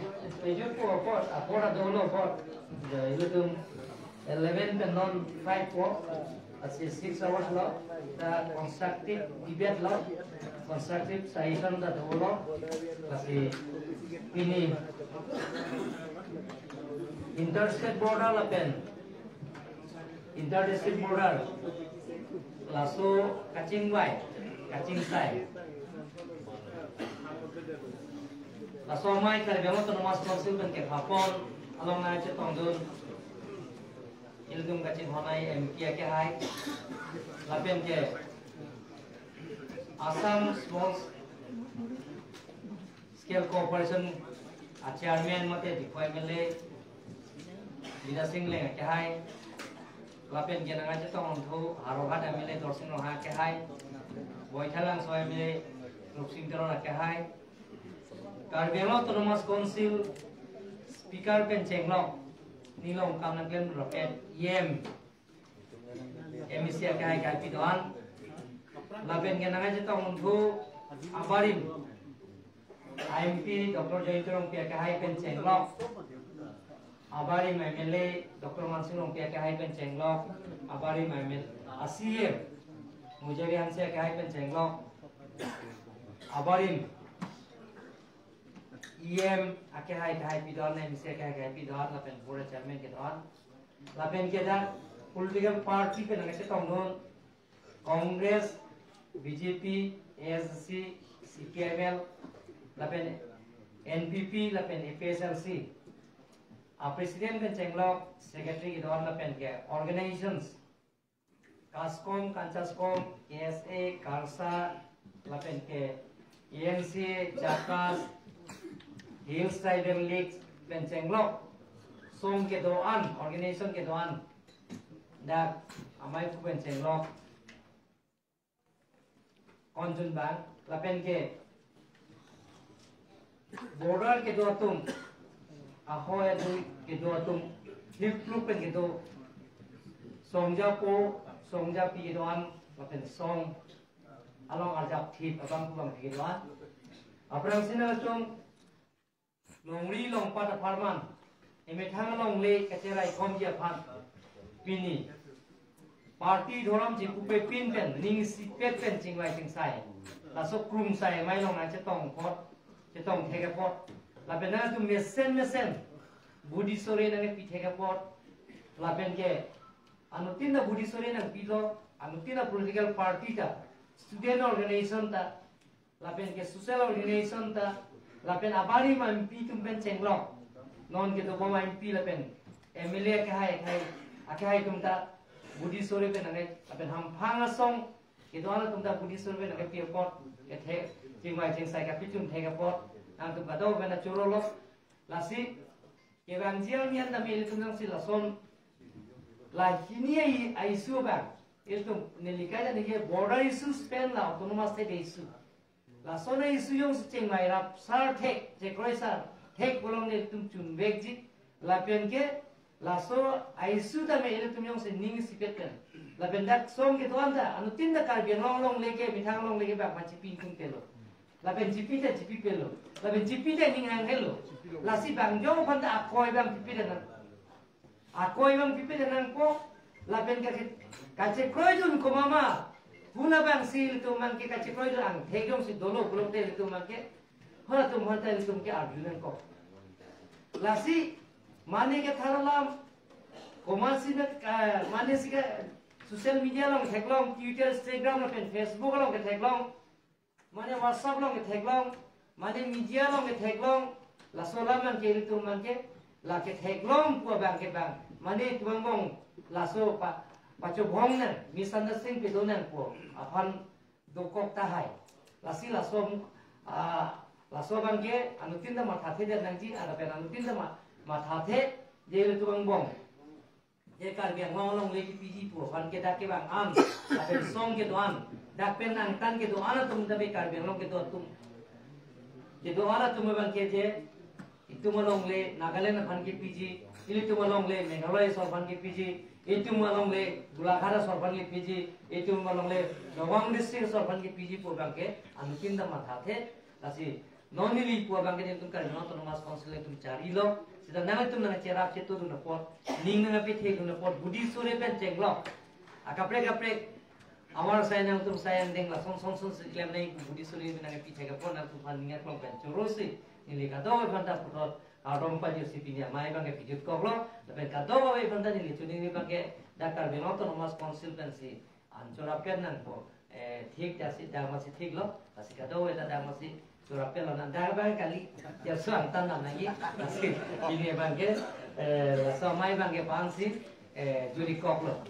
ejut po apot, apot adolo apot. Ya, ilitum eleven pen non five po, lasi six hours lo, ta constructive debate lo, constructive suggestion ta dolo, lasi pini interstate border lapen inter-district border, laso kachingvai, kachingsai. Laso amei Karbi Anglong Autonomous Council pen kephapon along nangchetongdun ilitum kachinghon ai M P akehai, lapen ke Assam Small Scale Corporation a chairman mate Diphu M L A Bidya Sing Engleng akehai, lapen ke nangchetongthu Howraghat M L A Dorsing Ronghang akehai, Baithalangso M L A Rupsing Teron akehai, Karbi Anglong Autonomous Council Speaker pen chenglok, nilong kam nangklem rapet E M, M A C akehai kahai pi do-an, lapen ke nangchetongthu abarim M P Doctor Jayanta Rongpi akehai pen chenglok, abarim M L A Doctor Mansing Rongpi akehai pen chenglok, abarim M L A C E M Mujari Hanse akehai pen chenglok, abarim E M akehai kahai pi do-an, M C akehai kahai pi do-an, lapen board chairman ke do-an, lapen ke dak political party pen nangchetongdun Congress, B J P, A S D C, C P I M L, lapen N P P, lapen A P H L C a president pen chenglok, secretary ke do-an, lapen ke organizations, KASCOM, KANCHASCOM, K S A, KALSA, lapen ke A N C A, JACAS, Hills Tribal League pen chenglok, song ke do-an, organization ke do-an, dak amei pu pen chenglok, konjun bang, lapen ke border kedo atum, ahoi adui kedo atum, hipluk pen kedo, song japo, song japi kedo-an, lapen song along arjap thip abang kubang kedo-an. Aphrangsi nangtum longri longpat apharman, emethang alongle kacheraikhomji aphan pini party dhorom chekupe pin pen ning isipet pen chingvai chingsai, laso krungsai amei along nangchetong apot, chetong thek apot, lapen nangtum mesen mesen budi sore nangpi thek apot, lapen ke anuttin ta budi sore nangpilo, anuttin ta political party ta, student organization ta, lapen ke social organization ta, lapen abarim M P atum pen chenglok, non kedobom M P lapen M L A akehai akehai akehai atum ta budi sore pen nangke, lapen hamphang asong kedo-an atum ta budi sore pen nangkepi apot, kethe chingvai chingsai kapichun thek apot, nangtum kadokave pen chorolo. Lasi kevangji arni an tame ilitum jongsi lason, la hini a-issue abang, ilitum neli kaja neli border issues pen la autonomous state issue, lason a-issue jongsi chingvai rap sar thek, chekroi sar thek pu along nelitum chunvekji, lapen ke laso a-issue tame ilitum jongsi ning isipet pen, lapen dak song kedo-an ta anuttin ta Karbi Anglong alongle ke, methang alongle ke bang pachipi ingtung telo, lapen chipi ta chipipelo, lapen chipi ta ning hanghello. Lasi bang jong aphan ta akoi bang pipedet nang, akoi bang pipedet nangpo, lapen ka kachekroidun komat ma, pu abangsi ilitum abangke kachekroidun angthek jongsi dolo pulote ilitum abangke, halatum aphan ta ilitum ke arju nangkok. Lasi mane kethan alam, komatsi na, ah, mane si ke social media along theklong, Twitter, Instagram lapen Facebook along ketheklong, mane WhatsApp along ketheklong, mane media along ketheklong, laso alam abangke ilitum abangke, la ketheklong pu abangke bang, mane itum angbong laso pa, pachobhong nang, misunderstanding pedo nang pu aphan dokok tahai. Lasi laso, ah, laso abangke anuttin ta mathathedet nangji, lapen anuttin ta ma, mathathe, je ilitum angbong je Karbi Anglong alongle kepiji pu aphan ke dak kevang an, lapen song kedo-an, dak pen angtan kedo-an atum, tapi Karbi Anglong kedo atum, kedo-an atum abangke je, itum alongle Nagaland aphan kepiji, ilitum alongle Meghalaya aso aphan kepiji, itum alongle Golaghat aso aphan kepiji, itum alongle Nagaon district aso aphan kepiji pu abangke anuttin ta mathathe. Lasi non neli pu abangke nelitum Karbi Anglong Autonomous Council nelitum charilo. Seta nanglitum nangcherap chetongdun apot, ning nangpethedun apot, budi sore pen chenglok, akaprek kaprek amar sai nangtum sai angdeng lason son son si klem nang, budi sore pen nangpi thek apot, nangtum aphan ning aklong pen chorosi neli kadokave aphanta puthot kardom pajirsi pini amei abangke pijutkoklo. Lapen kadokave aphanta neli choningri abangke dak Karbi Anglong Autonomous Council pensi anchot apen nangpo, eh, thik jasi dak masi thiklo, lasi kadokave ta dak masi Rapel lo na, dak abang kali, ya suang tan nam lagi. Lasi pini abang ke, eh, laso amei abang ke pensi, eh, juri kok lo.